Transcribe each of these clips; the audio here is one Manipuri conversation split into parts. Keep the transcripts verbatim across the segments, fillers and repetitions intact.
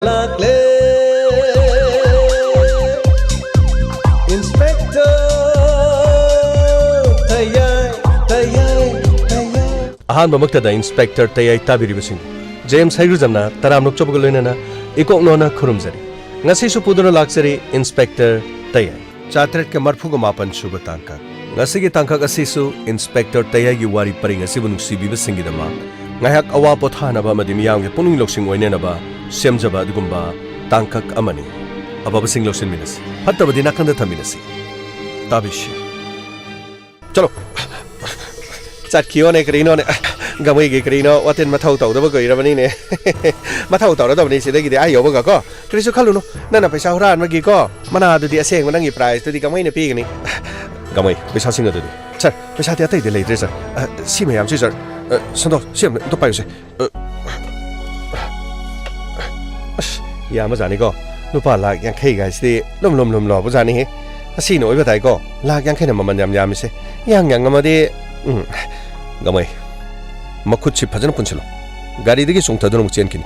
ꯂꯥꯛꯂꯦ꯫ Inspector ꯇꯌꯥꯏ, ꯇꯌꯥꯏ, ꯇꯌꯥꯏ꯫ ꯑꯍꯥꯟꯕꯃꯛꯇꯗ Inspector ꯇꯌꯥꯏ ꯇꯥꯕꯤꯔꯤꯕꯁꯤꯡ, ꯖꯦꯝꯁ ꯍꯩꯒ꯭ꯔꯨꯖꯝꯅ ꯇꯔꯥꯝꯅ ꯑꯣꯛꯆꯕꯒ ꯂꯣꯏꯅꯅ ꯏꯀꯣꯛ ꯅꯣꯟꯅ ꯈꯨꯔꯨꯝꯖꯔꯤ꯫ ꯉꯁꯤꯁꯨ ꯄꯨꯗꯨꯅ ꯂꯥꯛꯆꯔꯤ Inspector ꯇꯌꯥꯏ꯫ ꯆꯥꯇ꯭ꯔꯦꯠꯀ ꯃꯔꯐꯨꯒ ꯃꯥꯄꯟ ꯁꯨꯕ ꯇꯥꯡꯀꯛ꯫ ꯉꯁꯤꯒꯤ ꯇꯥꯡꯀꯛ ꯑꯁꯤꯁꯨ Inspector ꯇꯌꯥꯏꯒꯤ ꯋꯥꯔꯤ ꯄꯔꯤꯡ ꯑꯁꯤꯕꯨ ꯅꯨꯡꯁꯤꯕꯤꯕꯁꯤꯡꯒꯤꯗꯃꯛ ꯉꯥꯏꯍꯥꯛ ꯑꯋꯥ ꯄꯣꯊꯥꯅꯕ ꯑꯃꯗꯤ ꯃꯤꯌꯥꯝꯒꯤ ꯄꯨꯛꯅꯤꯡ ꯂꯧꯁꯤꯡ ꯑꯣꯏꯅꯅꯕ ꯁꯦꯝꯖꯕ ꯑꯗꯨꯒꯨꯝꯕ ꯇꯥꯡꯀꯛ ꯑꯃꯅꯤ꯫ ꯑꯐꯕꯁꯤꯡ ꯂꯧꯁꯤꯟꯃꯤꯟꯅꯁꯤ, ꯐꯠꯇꯕꯗꯤ ꯅꯥꯀꯟꯗ ꯊꯝꯃꯤꯟꯅꯁꯤ꯫ ꯇꯥꯕꯤꯁꯤ꯫ ꯆꯠꯂꯣ꯫ ꯆꯠꯈꯤꯌꯣꯅꯦ, ꯀꯔꯤꯅꯣꯅꯦ? ꯒꯃꯩꯒꯤ ꯀꯔꯤꯅꯣ ꯋꯥꯇꯤꯟ ꯃꯊꯧ ꯇꯧꯗꯕ ꯀꯨꯏꯔꯕꯅꯤꯅꯦ꯫ ꯃꯊꯧ ꯇꯧꯔꯗꯕꯅꯤ ꯁꯤꯗꯒꯤꯗꯤ ꯑꯥ ꯌꯧꯕꯒꯀꯣ꯫ ꯀꯔꯤꯁꯨ ꯈꯜꯂꯨꯅꯨ, ꯅꯪꯅ ꯄꯩꯁꯥ ꯍꯨꯔꯥꯟꯕꯒꯤꯀꯣ ꯃꯅꯥꯗꯨꯗꯤ ꯑꯁꯦꯡꯕ ꯅꯪꯒꯤ prizeꯇꯨꯗꯤ ꯒꯃꯩꯅ ꯄꯤꯒꯅꯤ꯫ ꯒꯃꯩ, ꯄꯩꯁꯥꯁꯤꯡ ꯑꯗꯨꯗꯤ? Sir, ꯄꯩꯁꯥꯗꯤ ꯑꯇꯩꯗ ꯂꯩꯇ꯭ꯔꯦ, sir꯫ ꯑ, ꯁꯤ ꯃꯌꯥꯝꯁꯤ, sir꯫ ꯑ, ꯁꯟꯗꯣ, ꯁꯤ ꯑꯝꯇ, ꯑꯝꯇ ꯄꯥꯏꯌꯨꯁꯦ꯫ ꯑ, ꯑꯁ, ꯌꯥꯝꯕꯖꯥꯠꯅꯤꯀꯣ꯫ ꯂꯨꯄꯥ ꯂꯥꯛ ꯌꯥꯡꯈꯩ ꯒꯥꯏꯁꯤꯗꯤ ꯂꯨꯝ ꯂꯨꯝ ꯂꯨꯝ ꯂꯥꯎꯕꯖꯥꯠꯅꯤꯍꯦ꯫ ꯑꯁꯤꯅ ꯑꯣꯏꯕ ꯇꯥꯏꯀꯣ꯫ ꯂꯥꯛ ꯌꯥꯡꯈꯩꯅ ꯃꯃꯜ ꯌꯥꯝ ꯌꯥꯝꯃꯤꯁꯦ꯫ ꯌꯥꯡ ꯌꯥꯡꯉꯝꯃꯗꯤ, ꯎꯝ, ꯒꯃꯩ꯫ ꯃꯈꯨꯠꯁꯤ ꯐꯖꯅ ꯄꯨꯟꯁꯤꯜꯂꯣ꯫ ꯒꯥꯔꯤꯗꯒꯤ ꯆꯣꯡꯊꯗꯨꯅ ꯑꯃꯨꯛ ꯆꯦꯟꯈꯤꯅꯤ꯫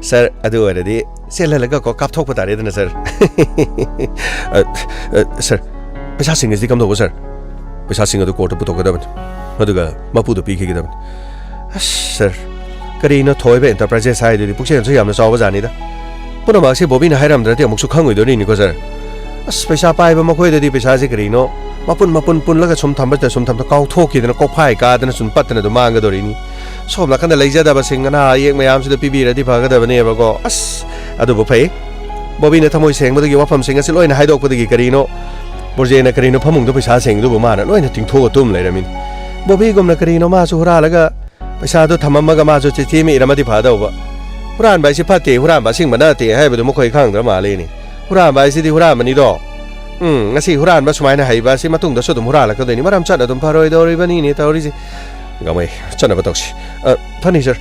Sir, ꯑꯗꯨ ꯑꯣꯏꯔꯗꯤ ꯆꯦꯜꯍꯜꯂꯒ ꯀꯣ ꯀꯥꯞꯊꯣꯛꯄ ꯇꯥꯔꯦꯗꯅ, sir꯫ ꯑ, ꯑ, sir, ꯄꯩꯁꯥꯁꯤꯡ ꯑꯁꯤꯗꯤ ꯀꯝꯗꯧꯕ, sir? ꯄꯩꯁꯥꯁꯤꯡ ꯑꯗꯨ courtꯇ ꯄꯨꯊꯣꯛꯀꯗꯕꯅꯤ꯫ ꯑꯗꯨꯒ ꯃꯄꯨꯗ ꯄꯤꯈꯤꯒꯗꯕꯅꯤ꯫ ꯑꯁ, sir, ꯀꯔꯤꯅꯣ ꯊꯣꯏꯕ Enterprises ꯍꯥꯏꯗꯨꯗꯤ? ꯄꯨꯛꯆꯦꯜꯁꯨ ꯌꯥꯝꯅ ꯆꯥꯎꯕ ꯖꯥꯠꯅꯤꯗ꯫ ꯄꯨꯝꯅꯃꯛꯁꯤ ꯕꯣꯕꯤꯅ ꯍꯥꯏꯔꯝꯗ꯭ꯔꯗꯤ ꯑꯃꯨꯛꯁꯨ ꯈꯪꯉꯣꯏꯗꯣꯔꯤꯅꯤꯀꯣ, sir꯫ ꯑꯁ, ꯄꯩꯁꯥ ꯄꯥꯏꯕ ꯃꯈꯣꯏꯗꯗꯤ ꯄꯩꯁꯥꯁꯦ ꯀꯔꯤꯅꯣ ꯃꯄꯨꯟ ꯃꯄꯨꯟ ꯄꯨꯜꯂꯒ ꯁꯨꯝ ꯊꯝꯕꯁꯤꯗ ꯁꯨꯝ ꯊꯝꯕꯗ ꯀꯥꯎꯊꯣꯛꯈꯤꯗꯅ ꯀꯣꯛꯐꯥꯏ ꯀꯥꯗꯅ ꯁꯨꯝ ꯄꯠꯇꯅ ꯑꯗꯨꯝ ꯃꯥꯡꯒꯗꯣꯔꯤꯅꯤ꯫ ꯁꯣꯝ ꯅꯥꯀꯟꯗ ꯂꯩꯖꯗꯕꯁꯤꯡ ꯑꯅꯥ ꯑꯌꯦꯛ ꯃꯌꯥꯝꯁꯤꯗ ꯄꯤꯕꯤꯔꯗꯤ ꯐꯒꯗꯕꯅꯦꯕꯀꯣ꯫ ꯑꯁ, ꯑꯗꯨꯕꯨ ꯐꯩ꯫ ꯕꯣꯕꯤꯅ ꯊꯃꯣꯏ ꯁꯦꯡꯕꯗꯒꯤ ꯋꯥꯐꯝꯁꯤꯡ ꯑꯁꯤ ꯂꯣꯏꯅ ꯍꯥꯏꯗꯣꯛꯄꯗꯒꯤ ꯀꯔꯤꯅꯣ ꯕꯣꯔꯖꯦꯅ ꯀꯔꯤꯅꯣ ꯐꯃꯨꯡꯗ ꯄꯩꯁꯥꯁꯤꯡꯗꯨꯕꯨ ꯃꯥꯅ ꯂꯣꯏꯅ ꯇꯤꯡꯊꯣꯛꯑ ꯇꯨꯝ ꯂꯩꯔꯝꯃꯤꯅꯤ꯫ ꯕꯣꯕꯤꯒꯨꯝꯅ ꯀꯔꯤꯅꯣ ꯃꯥꯁꯨ ꯍꯨꯔꯥꯜꯂꯒ ꯄꯩꯁꯥꯗꯣ ꯊꯝꯃꯝꯃꯒ ꯃꯥꯁꯨ ꯆꯤꯊꯤ ꯑꯃ ꯏꯔꯝꯃꯗꯤ ꯐꯗꯧꯕ꯫ ꯍꯨꯔꯥꯟꯕ ꯍꯥꯏꯁꯤ ꯐꯠꯇꯦ, ꯍꯨꯔꯥꯟꯕ ꯑꯁꯤꯡꯕ ꯅꯠꯇꯦ ꯍꯥꯏꯕꯗꯨ ꯃꯈꯣꯏ ꯈꯪꯗ꯭ꯔ ꯃꯥꯜꯂꯦꯅꯦ꯫ ꯍꯨꯔꯥꯟꯕ ꯍꯥꯏꯁꯤꯗꯤ ꯍꯨꯔꯥꯟꯕꯅꯤꯗꯣ꯫ ꯎꯝ, ꯉꯁꯤ ꯍꯨꯔꯥꯟꯕ ꯁꯨꯃꯥꯏꯅ ꯍꯩꯕ ꯑꯁꯤ ꯃꯇꯨꯡꯗꯁꯨ ꯑꯗꯨꯝ ꯍꯨꯔꯥꯜꯂꯛꯀꯗꯣꯏꯅꯤ꯫ ꯃꯔꯝ ꯆꯠꯅ ꯑꯗꯨꯝ ꯐꯔꯣꯏꯗꯧꯔꯤꯕꯅꯤꯅꯦ ꯇꯧꯔꯤꯁꯦ꯫ ꯒꯃꯩ, ꯆꯠꯅꯕ ꯇꯧꯁꯤ꯫ ꯑ, ꯐꯅꯤ, sir꯫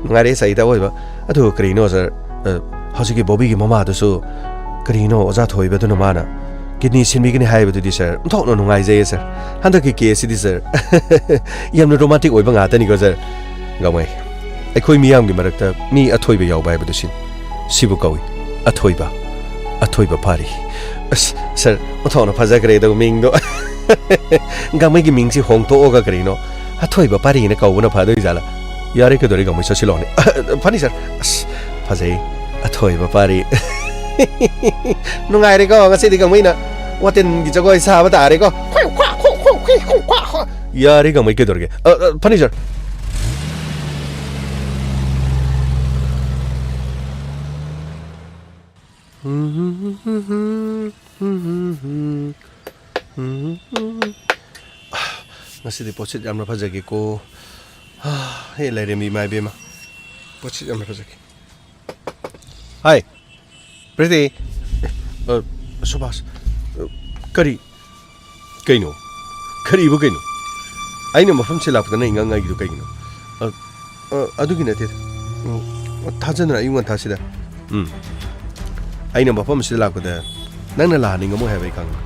ꯅꯨꯡꯉꯥꯏꯔꯦ, ꯆꯩꯗ ꯑꯣꯏꯕ꯫ ꯑꯗꯨ ꯀꯔꯤꯅꯣ, sir? ꯑ, ꯍꯧꯖꯤꯛꯀꯤ ꯕꯣꯕꯤꯒꯤ ꯃꯃꯥꯗꯨꯁꯨ ꯀꯔꯤꯅꯣ ꯑꯣꯖꯥ ꯊꯣꯏꯕꯗꯨꯅ ꯃꯥꯅ kidney ꯁꯤꯟꯕꯤꯒꯅꯤ ꯍꯥꯏꯕꯗꯨꯗꯤ, sir, ꯑꯣꯟꯊꯣꯛꯅ ꯅꯨꯡꯉꯥꯏꯖꯩꯌꯦ, sir꯫ ꯍꯟꯗꯛꯀꯤ caseꯁꯤꯗꯤ, sir, ꯌꯥꯝꯅ romantic ꯑꯣꯏꯕ ꯉꯥꯛꯇꯅꯤꯀꯣ, sir꯫ ꯒꯃꯩ, ꯑꯩꯈꯣꯏ ꯃꯤꯌꯥꯝꯒꯤ ꯃꯔꯛꯇ ꯃꯤ ꯑꯊꯣꯏꯕ ꯌꯥꯎꯕ ꯍꯥꯏꯕꯗꯨ ꯁꯤꯅꯤ꯫ ꯁꯤꯕꯨ ꯀꯧꯏ ꯑꯊꯣꯏꯕ, ꯑꯊꯣꯏꯕ ꯄꯥꯔꯤ꯫ ꯑꯁ, ꯁꯥꯔ, ꯑꯣꯟꯊꯣꯛꯅ ꯐꯖꯈ꯭ꯔꯦꯗꯣ ꯃꯤꯡꯗꯣ꯫ ꯒꯥꯡꯃꯩꯒꯤ ꯃꯤꯡꯁꯤ ꯍꯣꯡꯗꯣꯛꯑꯒ ꯀꯔꯤꯅꯣ ꯑꯊꯣꯏꯕ ꯄꯥꯔꯤꯅ ꯀꯧꯕꯅ ꯐꯗꯣꯏ ꯖꯥꯠꯂꯥ? ꯌꯥꯔꯦ, ꯀꯩꯗꯧꯔꯦ, ꯒꯥꯡꯃꯩ, ꯆꯠꯁꯤꯜꯂꯛꯑꯣꯅꯦ꯫ ꯐꯅꯤ, ꯁꯥꯔ꯫ ꯑꯁ, ꯐꯖꯩ꯫ ꯑꯊꯣꯏꯕ ꯄꯥꯔꯤ꯫ ꯅꯨꯡꯉꯥꯏꯔꯦꯀꯣ, ꯉꯁꯤꯗꯤ ꯒꯥꯡꯃꯩꯅ ꯋꯥꯇꯦꯟꯒꯤ ꯖꯒꯣꯏ ꯁꯥꯕ ꯇꯥꯔꯦꯀꯣ꯫ ꯌꯥꯔꯦ, ꯒꯥꯡꯃꯩ, ꯀꯩꯗꯧꯔꯒꯦ? ꯑ, ꯑ, ꯐꯅꯤ, ꯁꯥꯔ꯫ ꯉꯁꯤꯗꯤ ꯄꯣꯠꯁꯤꯠ ꯌꯥꯝꯅ ꯐꯖꯈꯤꯀꯣ꯫ ꯍꯦ ꯂꯥꯏꯔꯦꯝꯕꯤ ꯏꯃꯥ ꯏꯕꯦꯝꯃ, ꯄꯣꯠꯁꯤꯠ ꯌꯥꯝꯅ ꯐꯖꯈꯤ꯫ ꯍꯥꯏ, ꯄ꯭ꯔꯤꯇꯤ꯫ ꯑ, ꯁꯨꯕꯥꯁ꯫ ꯑ, ꯀꯔꯤ? ꯀꯩꯅꯣ? ꯀꯔꯤꯕꯨ ꯀꯩꯅꯣ? ꯑꯩꯅ ꯃꯐꯝꯁꯤ ꯂꯥꯛꯄꯗ ꯅꯪ ꯏꯉꯥꯡ ꯉꯥꯏꯒꯤꯗꯨ ꯀꯩꯒꯤꯅꯣ? ꯑ, ꯑ, ꯑꯗꯨꯒꯤ ꯅꯠꯇꯦꯗ꯫ ꯎꯝ, ꯊꯥꯖꯗꯅ ꯑꯌꯨꯛ ꯉꯟꯇꯥꯁꯤꯗ꯫ ꯎꯝ꯫ ꯑꯩꯅ ꯃꯐꯝ ꯑꯁꯤꯗ ꯂꯥꯛꯄꯗ ꯅꯪꯅ ꯂꯥꯛꯍꯟꯅꯤꯡꯉꯝꯃꯣꯏ ꯍꯥꯏꯕ ꯑꯩ ꯈꯪꯉꯤ꯫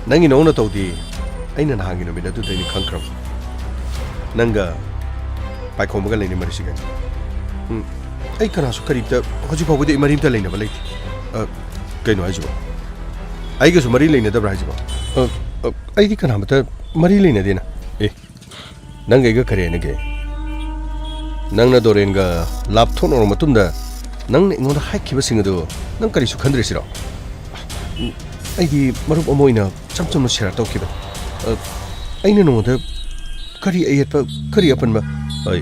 ꯅꯪꯒꯤ ꯅꯑꯣꯡ ꯅꯇꯧꯗꯤ ꯑꯩꯅ ꯅꯍꯥꯟꯒꯤ ꯅꯨꯃꯤꯠ ꯑꯗꯨꯗ ꯑꯩꯅ ꯈꯪꯈ꯭ꯔꯕ꯫ ꯅꯪꯒ ꯄꯥꯏꯈꯣꯝꯕꯒ ꯂꯩꯅꯩ ꯃꯔꯤꯁꯤꯒꯅꯤ꯫ ꯎꯝ, ꯑꯩ ꯀꯅꯥꯁꯨ ꯀꯔꯤꯝꯇ, ꯍꯧꯖꯤꯛ ꯐꯥꯎꯕꯗꯤ ꯑꯩ ꯃꯔꯤ ꯑꯝꯇ ꯂꯩꯅꯕ ꯂꯩꯇꯦ꯫ ꯑ, ꯀꯩꯅꯣ ꯍꯥꯏꯁꯤꯕꯣ? ꯑꯩꯒꯁꯨ ꯃꯔꯤ ꯂꯩꯅꯗꯕ꯭ꯔꯥ ꯍꯥꯏꯁꯤꯕꯣ? ꯑ, ꯑ, ꯑꯩꯗꯤ ꯀꯅꯥꯃꯠꯇ ꯃꯔꯤ ꯂꯩꯅꯗꯦꯅ꯫ ꯑꯦ, ꯅꯪꯒ ꯑꯩꯒ ꯀꯔꯤ ꯍꯥꯏꯅꯒꯦ? ꯅꯪꯅ ꯗꯣꯔꯦꯟꯒ ꯂꯥꯞꯊꯣꯛꯅꯔꯕ ꯃꯇꯨꯡꯗ ꯅꯪꯅ ꯑꯩꯉꯣꯟꯗ ꯍꯥꯏꯈꯤꯕꯁꯤꯡ ꯑꯗꯨ ꯅꯪ ꯀꯔꯤꯁꯨ ꯈꯟꯗ꯭ꯔꯤꯁꯤꯔꯣ? ꯑꯩꯗꯤ ꯃꯔꯨꯞ ꯑꯃ ꯑꯣꯏꯅ ꯏꯆꯝ ꯆꯝꯅ ꯁꯦꯌꯔ ꯇꯧꯈꯤꯕꯅꯤ꯫ ꯑ, ꯑꯩꯅ ꯅꯉꯣꯟꯗ ꯀꯔꯤ ꯑꯌꯦꯠꯄ, ꯀꯔꯤ ꯑꯄꯟꯕ? ꯑꯩ,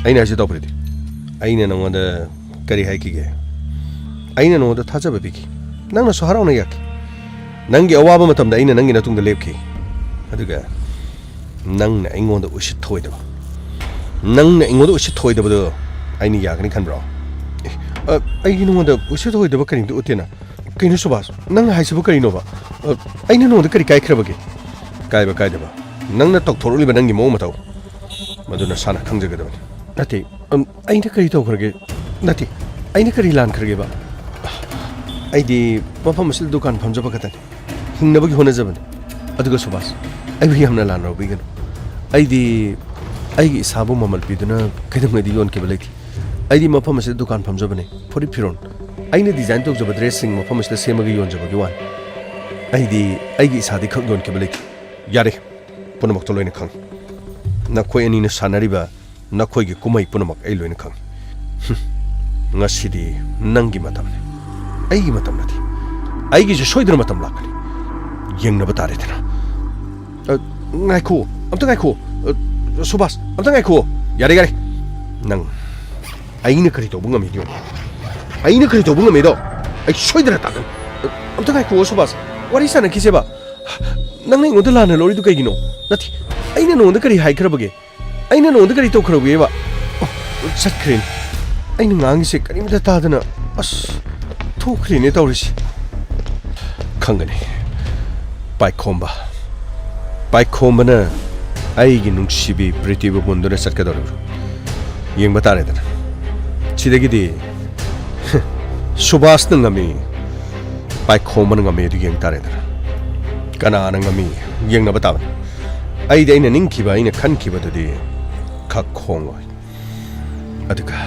ꯑꯩꯅ ꯍꯥꯏꯁꯦ ꯇꯧꯕ꯭ꯔꯗꯤ? ꯑꯩꯅ ꯅꯉꯣꯟꯗ ꯀꯔꯤ ꯍꯥꯏꯈꯤꯒꯦ? ꯑꯩꯅ ꯅꯉꯣꯟꯗ ꯊꯥꯖꯕ ꯄꯤꯈꯤ꯫ ꯅꯪꯅꯁꯨ ꯍꯔꯥꯎꯅ ꯌꯥꯈꯤ꯫ ꯅꯪꯒꯤ ꯑꯋꯥꯕ ꯃꯇꯝꯗ ꯑꯩꯅ ꯅꯪꯒꯤ ꯅꯇꯨꯡꯗ ꯂꯦꯞꯈꯤ꯫ ꯑꯗꯨꯒ ꯅꯪꯅ ꯑꯩꯉꯣꯟꯗ ꯎꯁꯤꯠ ꯊꯑꯣꯏꯗꯕ, ꯅꯪꯅ ꯑꯩꯉꯣꯟꯗ ꯎꯁꯤꯠ ꯊꯑꯣꯏꯗꯕꯗꯣ ꯑꯩꯅ ꯌꯥꯒꯅꯤ ꯈꯟꯕ꯭ꯔꯣ? ꯑꯦ, ꯑ, ꯑꯩꯒꯤ ꯅꯉꯣꯟꯗ ꯎꯁꯤꯠ ꯊꯑꯣꯏꯗꯕ ꯀꯔꯤꯝꯇ ꯎꯠꯇꯦꯅ꯫ ꯀꯩꯅꯣ ꯁꯨꯕꯥꯁ, ꯅꯪꯅ ꯍꯥꯏꯁꯤꯕꯨ ꯀꯔꯤꯅꯣꯕ? ꯑ, ꯑꯩꯅ ꯅꯉꯣꯟꯗ ꯀꯔꯤ ꯀꯥꯏꯈ꯭ꯔꯕꯒꯦ? ꯀꯥꯏꯕ ꯀꯥꯏꯗꯕ, ꯅꯪꯅ ꯇꯧꯊꯣꯔꯛꯂꯤꯕ ꯅꯪꯒꯤ ꯃꯑꯣꯡ ꯃꯇꯧ, ꯃꯗꯨ ꯅꯁꯥꯅ ꯈꯪꯖꯒꯗꯕꯅꯤ꯫ ꯅꯠꯇꯦ, ꯑꯝ, ꯑꯩꯅ ꯀꯔꯤ ꯇꯧꯈ꯭ꯔꯒꯦ? ꯅꯠꯇꯦ, ꯑꯩꯅ ꯀꯔꯤ ꯂꯥꯟꯈ꯭ꯔꯒꯦꯕ? ꯑꯩꯗꯤ ꯃꯐꯝ ꯑꯁꯤꯗ ꯗꯨꯀꯥꯟ ꯐꯝꯖꯕ ꯈꯛꯇꯅꯤ꯫ ꯍꯤꯡꯅꯕꯒꯤ ꯍꯣꯠꯅꯖꯕꯅꯤ꯫ ꯑꯗꯨꯒ ꯁꯨꯕꯥꯁ, ꯑꯩꯕꯨ ꯌꯥꯝꯅ ꯂꯥꯟꯅ ꯂꯧꯕꯤꯒꯅꯨ꯫ ꯑꯩꯗꯤ ꯑꯩꯒꯤ ꯏꯁꯥꯕꯨ ꯃꯃꯜ ꯄꯤꯗꯨꯅ ꯀꯩꯗꯧꯉꯩꯗꯤ ꯌꯣꯟꯈꯤꯕ ꯂꯩꯇꯦ꯫ ꯑꯩꯗꯤ ꯃꯐꯝ ꯑꯁꯤꯗ ꯗꯨꯀꯥꯟ ꯐꯝꯖꯕꯅꯤ, ꯐꯨꯔꯤꯠ ꯐꯤꯔꯣꯜ, ꯑꯩꯅ ꯗꯤꯖꯥꯏꯟ ꯇꯧꯖꯕ ꯗ꯭ꯔꯦꯁꯁꯤꯡ ꯃꯐꯝ ꯑꯁꯤꯗ ꯁꯦꯝꯃꯒ ꯌꯣꯟꯖꯕꯒꯤ ꯋꯥꯅꯤ꯫ ꯑꯩꯗꯤ ꯑꯩꯒꯤ ꯏꯁꯥꯗꯤ ꯈꯛ ꯌꯣꯟꯈꯤꯕ ꯂꯩꯇꯦ꯫ ꯌꯥꯔꯦ, ꯄꯨꯝꯅꯃꯛꯇꯣ ꯂꯣꯏꯅ ꯈꯪꯉꯤ꯫ ꯅꯈꯣꯏ ꯑꯅꯤꯅ ꯁꯥꯟꯅꯔꯤꯕ ꯅꯈꯣꯏꯒꯤ ꯀꯨꯝꯍꯩ ꯄꯨꯝꯅꯃꯛ ꯑꯩ ꯂꯣꯏꯅ ꯈꯪꯉꯤ꯫ ꯍꯨꯝ, ꯉꯁꯤꯗꯤ ꯅꯪꯒꯤ ꯃꯇꯝꯅꯤ, ꯑꯩꯒꯤ ꯃꯇꯝ ꯅꯠꯇꯦ꯫ ꯑꯩꯒꯤꯁꯨ ꯁꯣꯏꯗꯅ ꯃꯇꯝ ꯂꯥꯛꯀꯅꯤ, ꯌꯦꯡꯅꯕ ꯇꯥꯔꯦꯗꯅ꯫ ꯑ, ꯉꯥꯏꯈꯣ, ꯑꯝꯇ ꯉꯥꯏꯈꯣ꯫ ꯑ, ꯁꯨꯕꯥꯁ, ꯑꯝꯇ ꯉꯥꯏꯈꯣ꯫ ꯌꯥꯔꯦ, ꯌꯥꯔꯦ꯫ ꯅꯪ, ꯑꯩꯅ ꯀꯔꯤ ꯇꯧꯕ ꯉꯝꯃꯤꯗꯣ? ꯑꯩꯅ ꯀꯔꯤ ꯇꯧꯕ ꯉꯝꯃꯤꯗꯣ? ꯑꯩ ꯁꯣꯏꯗꯅ ꯇꯥꯒꯅꯤ꯫ ꯑ, ꯑꯝꯇ ꯉꯥꯏꯈꯣ, ꯁꯨꯕꯥꯁ꯫ ꯋꯥꯔꯤ ꯁꯥꯟꯅꯈꯤꯁꯦꯕ꯫ ꯅꯪꯅ ꯑꯩꯉꯣꯟꯗ ꯂꯥꯟꯅ ꯂꯧꯔꯤꯗꯨ ꯀꯩꯒꯤꯅꯣ? ꯅꯠꯇꯦ, ꯑꯩꯅ ꯅꯉꯣꯟꯗ ꯀꯔꯤ ꯍꯥꯏꯈ꯭ꯔꯕꯒꯦ? ꯑꯩꯅ ꯅꯉꯣꯟꯗ ꯀꯔꯤ ꯇꯧꯈ꯭ꯔꯕꯒꯦꯕ? ꯑꯣ, ꯆꯠꯈ꯭ꯔꯦꯅꯦ꯫ ꯑꯩꯅ ꯉꯥꯡꯉꯤꯁꯦ ꯀꯔꯤꯝꯇ ꯇꯥꯗꯅ, ꯑꯁ, ꯊꯣꯛꯈ꯭ꯔꯦꯅꯦ ꯇꯧꯔꯤꯁꯦ꯫ ꯈꯪꯒꯅꯤ꯫ ꯄꯥꯏꯈꯣꯝꯕ꯫ ꯄꯥꯏꯈꯣꯝꯕꯅ ꯑꯩꯒꯤ ꯅꯨꯡꯁꯤꯕꯤ ꯄ꯭ꯔꯤꯇꯤꯕꯨ ꯃꯨꯟꯗꯨꯅ ꯆꯠꯀꯗꯧꯔꯤꯕ꯭ꯔꯥ? ꯌꯦꯡꯕ ꯇꯥꯔꯦꯗꯅ꯫ ꯁꯤꯗꯒꯤꯗꯤ ꯁꯨꯕꯥꯁꯅ ꯉꯝꯃꯤ, ꯄꯥꯏꯈꯣꯝꯕꯅ ꯉꯝꯃꯤ ꯑꯗꯨ ꯌꯦꯡ ꯇꯥꯔꯦꯗꯅ꯫ ꯀꯅꯥꯅ ꯉꯝꯃꯤ ꯌꯦꯡꯅꯕ ꯇꯥꯕꯅꯤ꯫ ꯑꯩꯗꯤ ꯑꯩꯅ ꯅꯤꯡꯈꯤꯕ, ꯑꯩꯅ ꯈꯟꯈꯤꯕꯗꯨꯗꯤ ꯈꯛ ꯈꯣꯡꯂꯣꯏ꯫ ꯑꯗꯨꯒ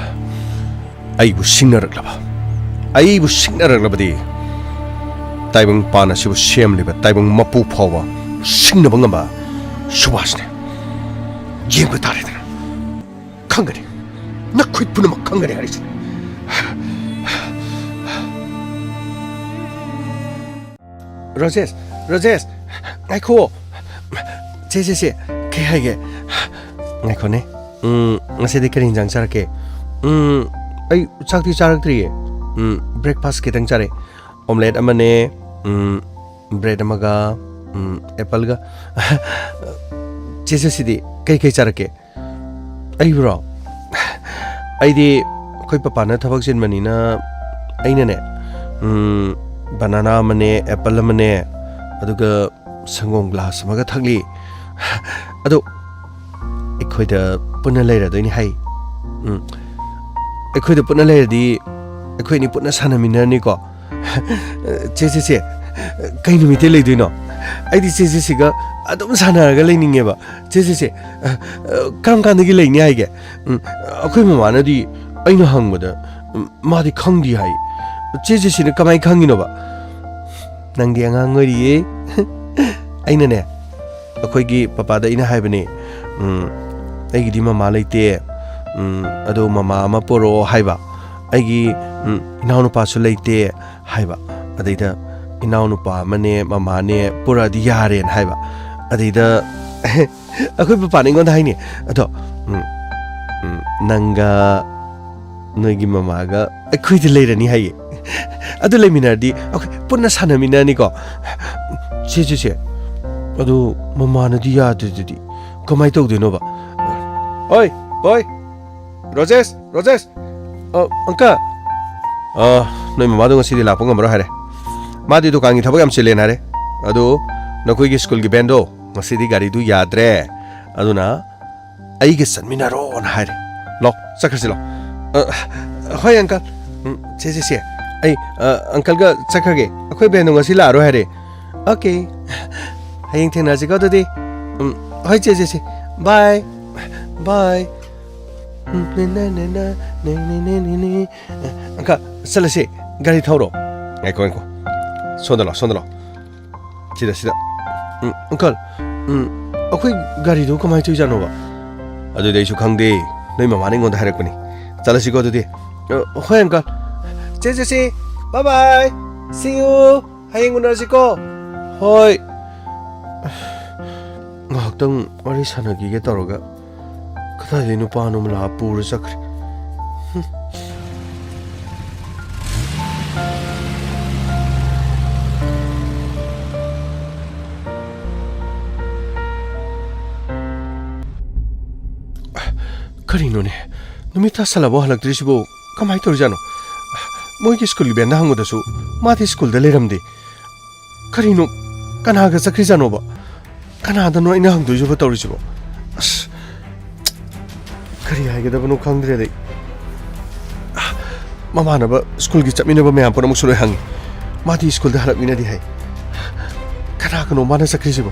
ꯑꯩꯕꯨ ꯁꯤꯡꯅꯔꯛꯂꯕ, ꯑꯩꯕꯨ ꯁꯤꯡꯅꯔꯛꯂꯕꯗꯤ ꯇꯥꯏꯕꯪ ꯄꯥꯟ ꯑꯁꯤꯕꯨ ꯁꯦꯝꯂꯤꯕ ꯇꯥꯏꯕꯪ ꯃꯄꯨ ꯐꯥꯎꯕ ꯁꯤꯡꯅꯕ ꯉꯝꯕ ꯁꯨꯕꯥꯁꯅꯤ꯫ ꯌꯦꯡꯕ ꯇꯥꯔꯦꯗꯅ꯫ ꯈꯪꯒꯅꯤ꯫ ꯅꯈꯣꯏ ꯄꯨꯝꯅꯃꯛ ꯈꯪꯒꯅꯤ ꯍꯥꯏꯔꯤꯁꯤꯅꯤ꯫ ꯔꯣꯖꯦꯁ, ꯔꯣꯖꯦꯁ, ꯉꯥꯏꯈꯣ꯫ ꯁꯦ, ꯁꯦ, ꯁꯦ, ꯀꯩ ꯍꯥꯏꯒꯦ? ꯉꯥꯏꯈꯣꯅꯦ꯫ ꯎꯝ, ꯉꯁꯤꯗꯤ ꯀꯔꯤ ꯏꯟꯖꯥꯡ ꯆꯥꯔꯛꯀꯦ? ꯎꯝ, ꯑꯩ ꯆꯥꯛꯇꯤ ꯆꯥꯔꯛꯇ꯭ꯔꯤꯌꯦ꯫ ꯎꯝ, breakfast ꯈꯤꯇꯪ ꯆꯥꯔꯦ꯫ Omelette ꯑꯃꯅꯦ, ꯎꯝ, bread ꯑꯃꯒ, ꯎꯝ, appleꯒ꯫ ꯆꯦ ꯖꯦꯁꯤꯗꯤ ꯀꯩ ꯀꯩ ꯆꯥꯔꯛꯀꯦ? ꯑꯩꯕꯨꯔꯣ? ꯑꯩꯗꯤ ꯑꯩꯈꯣꯏ ꯄꯄꯥꯅ ꯊꯕꯛ ꯆꯤꯟꯕꯅꯤꯅ ꯑꯩꯅꯅꯦ, ꯎꯝ, banana ꯑꯃꯅꯦ, apple ꯑꯃꯅꯦ, ꯑꯗꯨꯒ ꯁꯪꯒꯣꯝ glass ꯑꯃꯒ ꯊꯛꯂꯤ꯫ ꯑꯗꯣ ꯑꯩꯈꯣꯏꯗ ꯄꯨꯟꯅ ꯂꯩꯔꯗꯣꯏꯅꯤ ꯍꯥꯏ꯫ ꯎꯝ, ꯑꯩꯈꯣꯏꯗ ꯄꯨꯟꯅ ꯂꯩꯔꯗꯤ ꯑꯩꯈꯣꯏ ꯑꯅꯤ ꯄꯨꯟꯅ ꯁꯥꯟꯅꯃꯤꯟꯅꯔꯅꯤꯀꯣ꯫ ꯆꯦ, ꯆꯦ, ꯆꯦ, ꯀꯩ ꯅꯨꯃꯤꯠꯇꯩ ꯂꯩꯗꯣꯏꯅꯣ? ꯑꯩꯗꯤ ꯆꯦ ꯖꯦꯁꯤꯒ ꯑꯗꯨꯝ ꯁꯥꯟꯅꯔꯒ ꯂꯩꯅꯤꯡꯉꯦꯕ꯫ ꯆꯦ ꯖꯦꯁꯤ, ꯑ, ꯑ, ꯀꯔꯝ ꯀꯥꯟꯗꯒꯤ ꯂꯩꯅꯤ ꯍꯥꯏꯒꯦ? ꯎꯝ, ꯑꯩꯈꯣꯏ ꯃꯃꯥꯅꯗꯤ ꯑꯩꯅ ꯍꯪꯕꯗ, ꯎꯝ, ꯃꯥꯗꯤ ꯈꯪꯗꯦ ꯍꯥꯏ꯫ ꯆꯦ ꯖꯦꯁꯤꯅ ꯀꯃꯥꯏꯅ ꯈꯪꯉꯤꯅꯣꯕ? ꯅꯪꯗꯤ ꯑꯉꯥꯡ ꯑꯣꯏꯔꯤꯌꯦ꯫ ꯑꯩꯅꯅꯦ, ꯑꯩꯈꯣꯏꯒꯤ ꯄꯄꯥꯗ ꯑꯩꯅ ꯍꯥꯏꯕꯅꯦ, "ꯎꯝ, ꯑꯩꯒꯤꯗꯤ ꯃꯃꯥ ꯂꯩꯇꯦ, ꯎꯝ, ꯑꯗꯣ ꯃꯃꯥ ꯑꯃ ꯄꯣꯔꯛꯑꯣ" ꯍꯥꯏꯕ꯫ "ꯑꯩꯒꯤ, ꯎꯝ, ꯏꯅꯥꯎꯅꯨꯄꯥꯁꯨ ꯂꯩꯇꯦ" ꯍꯥꯏꯕ꯫ ꯑꯗꯩꯗ, "ꯏꯅꯥꯎꯅꯨꯄꯥ ꯑꯃꯅꯦ ꯃꯃꯥꯅꯦ ꯄꯨꯔꯛꯑꯗꯤ ꯌꯥꯔꯦꯅ" ꯍꯥꯏꯕ꯫ ꯑꯗꯩꯗ ꯑꯩꯈꯣꯏ ꯄꯄꯥꯅ ꯑꯩꯉꯣꯟꯗ ꯍꯥꯏꯅꯤ, "ꯑꯗꯣ, ꯎꯝ, ꯎꯝ, ꯅꯪꯒ ꯅꯣꯏꯒꯤ ꯃꯃꯥꯒ ꯑꯩꯈꯣꯏꯗ ꯂꯩꯔꯅꯤ" ꯍꯥꯏꯌꯦ꯫ "ꯑꯗꯨ ꯂꯩꯃꯤꯟꯅꯔꯗꯤ ꯑꯩꯈꯣꯏ ꯄꯨꯟꯅ ꯁꯥꯟꯅꯃꯤꯟꯅꯔꯅꯤꯀꯣ?" "ꯁꯦ, ꯁꯦ, ꯁꯦ, ꯑꯗꯨ ꯃꯃꯥꯅꯗꯤ ꯌꯥꯗ꯭ꯔꯤꯗꯨꯗꯤ ꯀꯃꯥꯏꯅ ꯇꯧꯗꯣꯏꯅꯣꯕ?" "ꯑꯣꯏ, ꯕꯣꯏ, ꯔꯣꯖꯦꯁ, ꯔꯣꯖꯦꯁ, ꯑ, ꯑꯪꯀꯜ, ꯑ, ꯅꯣꯏ ꯃꯃꯥꯗꯣ ꯉꯁꯤꯗꯤ ꯂꯥꯛꯄ ꯉꯝꯃꯔꯣꯏ ꯍꯥꯏꯔꯦ꯫ ꯃꯥꯗꯤ ꯗꯨꯀꯥꯟꯒꯤ ꯊꯕꯛ ꯌꯥꯝ ꯆꯤꯜꯂꯦꯅ ꯍꯥꯏꯔꯦ꯫ ꯑꯗꯨ ꯅꯈꯣꯏꯒꯤ ꯁ꯭ꯀꯨꯜꯒꯤ ꯚꯦꯟꯗꯣ ꯉꯁꯤꯗꯤ ꯒꯥꯔꯤꯗꯨ ꯌꯥꯗ꯭ꯔꯦ꯫ ꯑꯗꯨꯅ ꯑꯩꯒ ꯆꯠꯃꯤꯟꯅꯔꯣꯅ ꯍꯥꯏꯔꯦ꯫ ꯂꯥꯛ, ꯆꯠꯈ꯭ꯔꯁꯤ ꯂꯥꯛ꯫" "ꯑ, ꯍꯣꯏ, ꯑꯪꯀꯜ꯫ ꯎꯝ, ꯁꯦ, ꯁꯦ, ꯁꯦ, ꯑꯩ, ꯑ, ꯑꯪꯀꯜꯒ ꯆꯠꯈ꯭ꯔꯒꯦ꯫ ꯑꯩꯈꯣꯏ ꯚꯦꯟꯗꯣ ꯉꯁꯤ ꯂꯥꯛꯑꯔꯣꯏ ꯍꯥꯏꯔꯦ꯫" "ꯑꯣꯀꯦ꯫ ꯍꯌꯦꯡ ꯊꯦꯡꯅꯁꯤꯀꯣ ꯑꯗꯨꯗꯤ꯫" "ꯎꯝ, ꯍꯣꯏ, ꯆꯦ, ꯆꯦ, ꯁꯦ꯫ ꯕꯥꯏ꯫ ꯕꯥꯏ꯫" ꯎꯝ, ꯅꯦ, ꯅꯦ, ꯅꯦ, ꯅꯦ, ꯅꯦ, ꯅꯦ, ꯅꯦ, ꯅꯦ, ꯅꯦ꯫ ꯑꯪꯀꯜ, ꯆꯠꯂꯁꯤ꯫ ꯒꯥꯔꯤ ꯊꯧꯔꯣ꯫ ꯉꯥꯏꯈꯣ, ꯉꯥꯏꯈꯣ꯫ ꯁꯣꯝꯗ ꯂꯥꯛꯑꯣ, ꯁꯣꯝꯗ ꯂꯥꯛꯑꯣ꯫ ꯁꯤꯗ, ꯁꯤꯗ꯫ ꯎꯝ, ꯑꯪꯀꯜ, ꯎꯝ, ꯑꯩꯈꯣꯏ ꯒꯥꯔꯤꯗꯨ ꯀꯃꯥꯏꯅ ꯇꯧꯔꯤꯖꯥꯠꯅꯣꯕ? ꯑꯗꯨꯗꯤ ꯑꯩꯁꯨ ꯈꯪꯗꯦ꯫ ꯅꯣꯏ ꯃꯃꯥꯅ ꯑꯩꯉꯣꯟꯗ ꯍꯥꯏꯔꯛꯄꯅꯤ꯫ ꯆꯠꯂꯁꯤꯀꯣ ꯑꯗꯨꯗꯤ꯫ ꯑ, ꯍꯣꯏ, ꯑꯪꯀꯜ꯫ ꯆꯦ, ꯆꯦ, ꯆꯦ꯫ Bye bye꯫ See you꯫ ꯍꯌꯦꯡ ꯎꯅꯔꯁꯤꯀꯣ꯫ ꯍꯣꯏ꯫ ꯉꯥꯏꯍꯥꯛꯇꯪ ꯋꯥꯔꯤ ꯁꯥꯟꯅꯈꯤꯒꯦ ꯇꯧꯔꯒ ꯀꯗꯥꯏꯗꯩ ꯅꯨꯄꯥꯅꯣ ꯑꯃ ꯂꯥꯛꯑ ꯄꯨꯔ ꯆꯠꯈ꯭ꯔꯦ꯫ ꯍꯨꯝ꯫ ꯀꯔꯤꯅꯣꯅꯦ? ꯅꯨꯃꯤꯠ ꯇꯥꯁꯜꯂꯕꯣ ꯍꯜꯂꯛꯇ꯭ꯔꯤꯁꯤꯕꯣ? ꯀꯃꯥꯏꯅ ꯇꯧꯔꯤꯖꯥꯠꯅꯣ? ꯃꯣꯏꯒꯤ ꯁ꯭ꯀꯨꯜꯒꯤ ꯚꯦꯟꯗ ꯍꯪꯕꯗꯁꯨ ꯃꯥꯗꯤ ꯁ꯭ꯀꯨꯜꯗ ꯂꯩꯔꯝꯗꯦ꯫ ꯀꯔꯤꯅꯣ? ꯀꯅꯥꯒ ꯆꯠꯈ꯭ꯔꯤꯖꯥꯠꯅꯣꯕ? ꯀꯅꯥꯗꯅꯣ ꯑꯩꯅ ꯍꯪꯗꯣꯏꯁꯤꯕꯣ ꯇꯧꯔꯤꯁꯤꯕꯣ? ꯑꯁ, ꯀꯔꯤ ꯍꯥꯏꯒꯗꯕꯅꯣ ꯈꯪꯗ꯭ꯔꯦꯗ ꯑꯩ꯫ ꯃꯃꯥꯟꯅꯕ ꯁ꯭ꯀꯨꯜꯒꯤ ꯆꯠꯃꯤꯟꯅꯕ ꯃꯌꯥꯝ ꯄꯨꯝꯅꯃꯛꯁꯨ ꯂꯣꯏ ꯍꯪꯉꯤ꯫ ꯃꯥꯗꯤ ꯁ꯭ꯀꯨꯜꯗ ꯍꯜꯂꯛꯃꯤꯟꯅꯗꯦ ꯍꯥꯏ꯫ ꯀꯅꯥ ꯀꯅꯥ ꯀꯅꯣ ꯃꯥꯅ ꯆꯠꯈ꯭ꯔꯤꯁꯤꯕꯣ?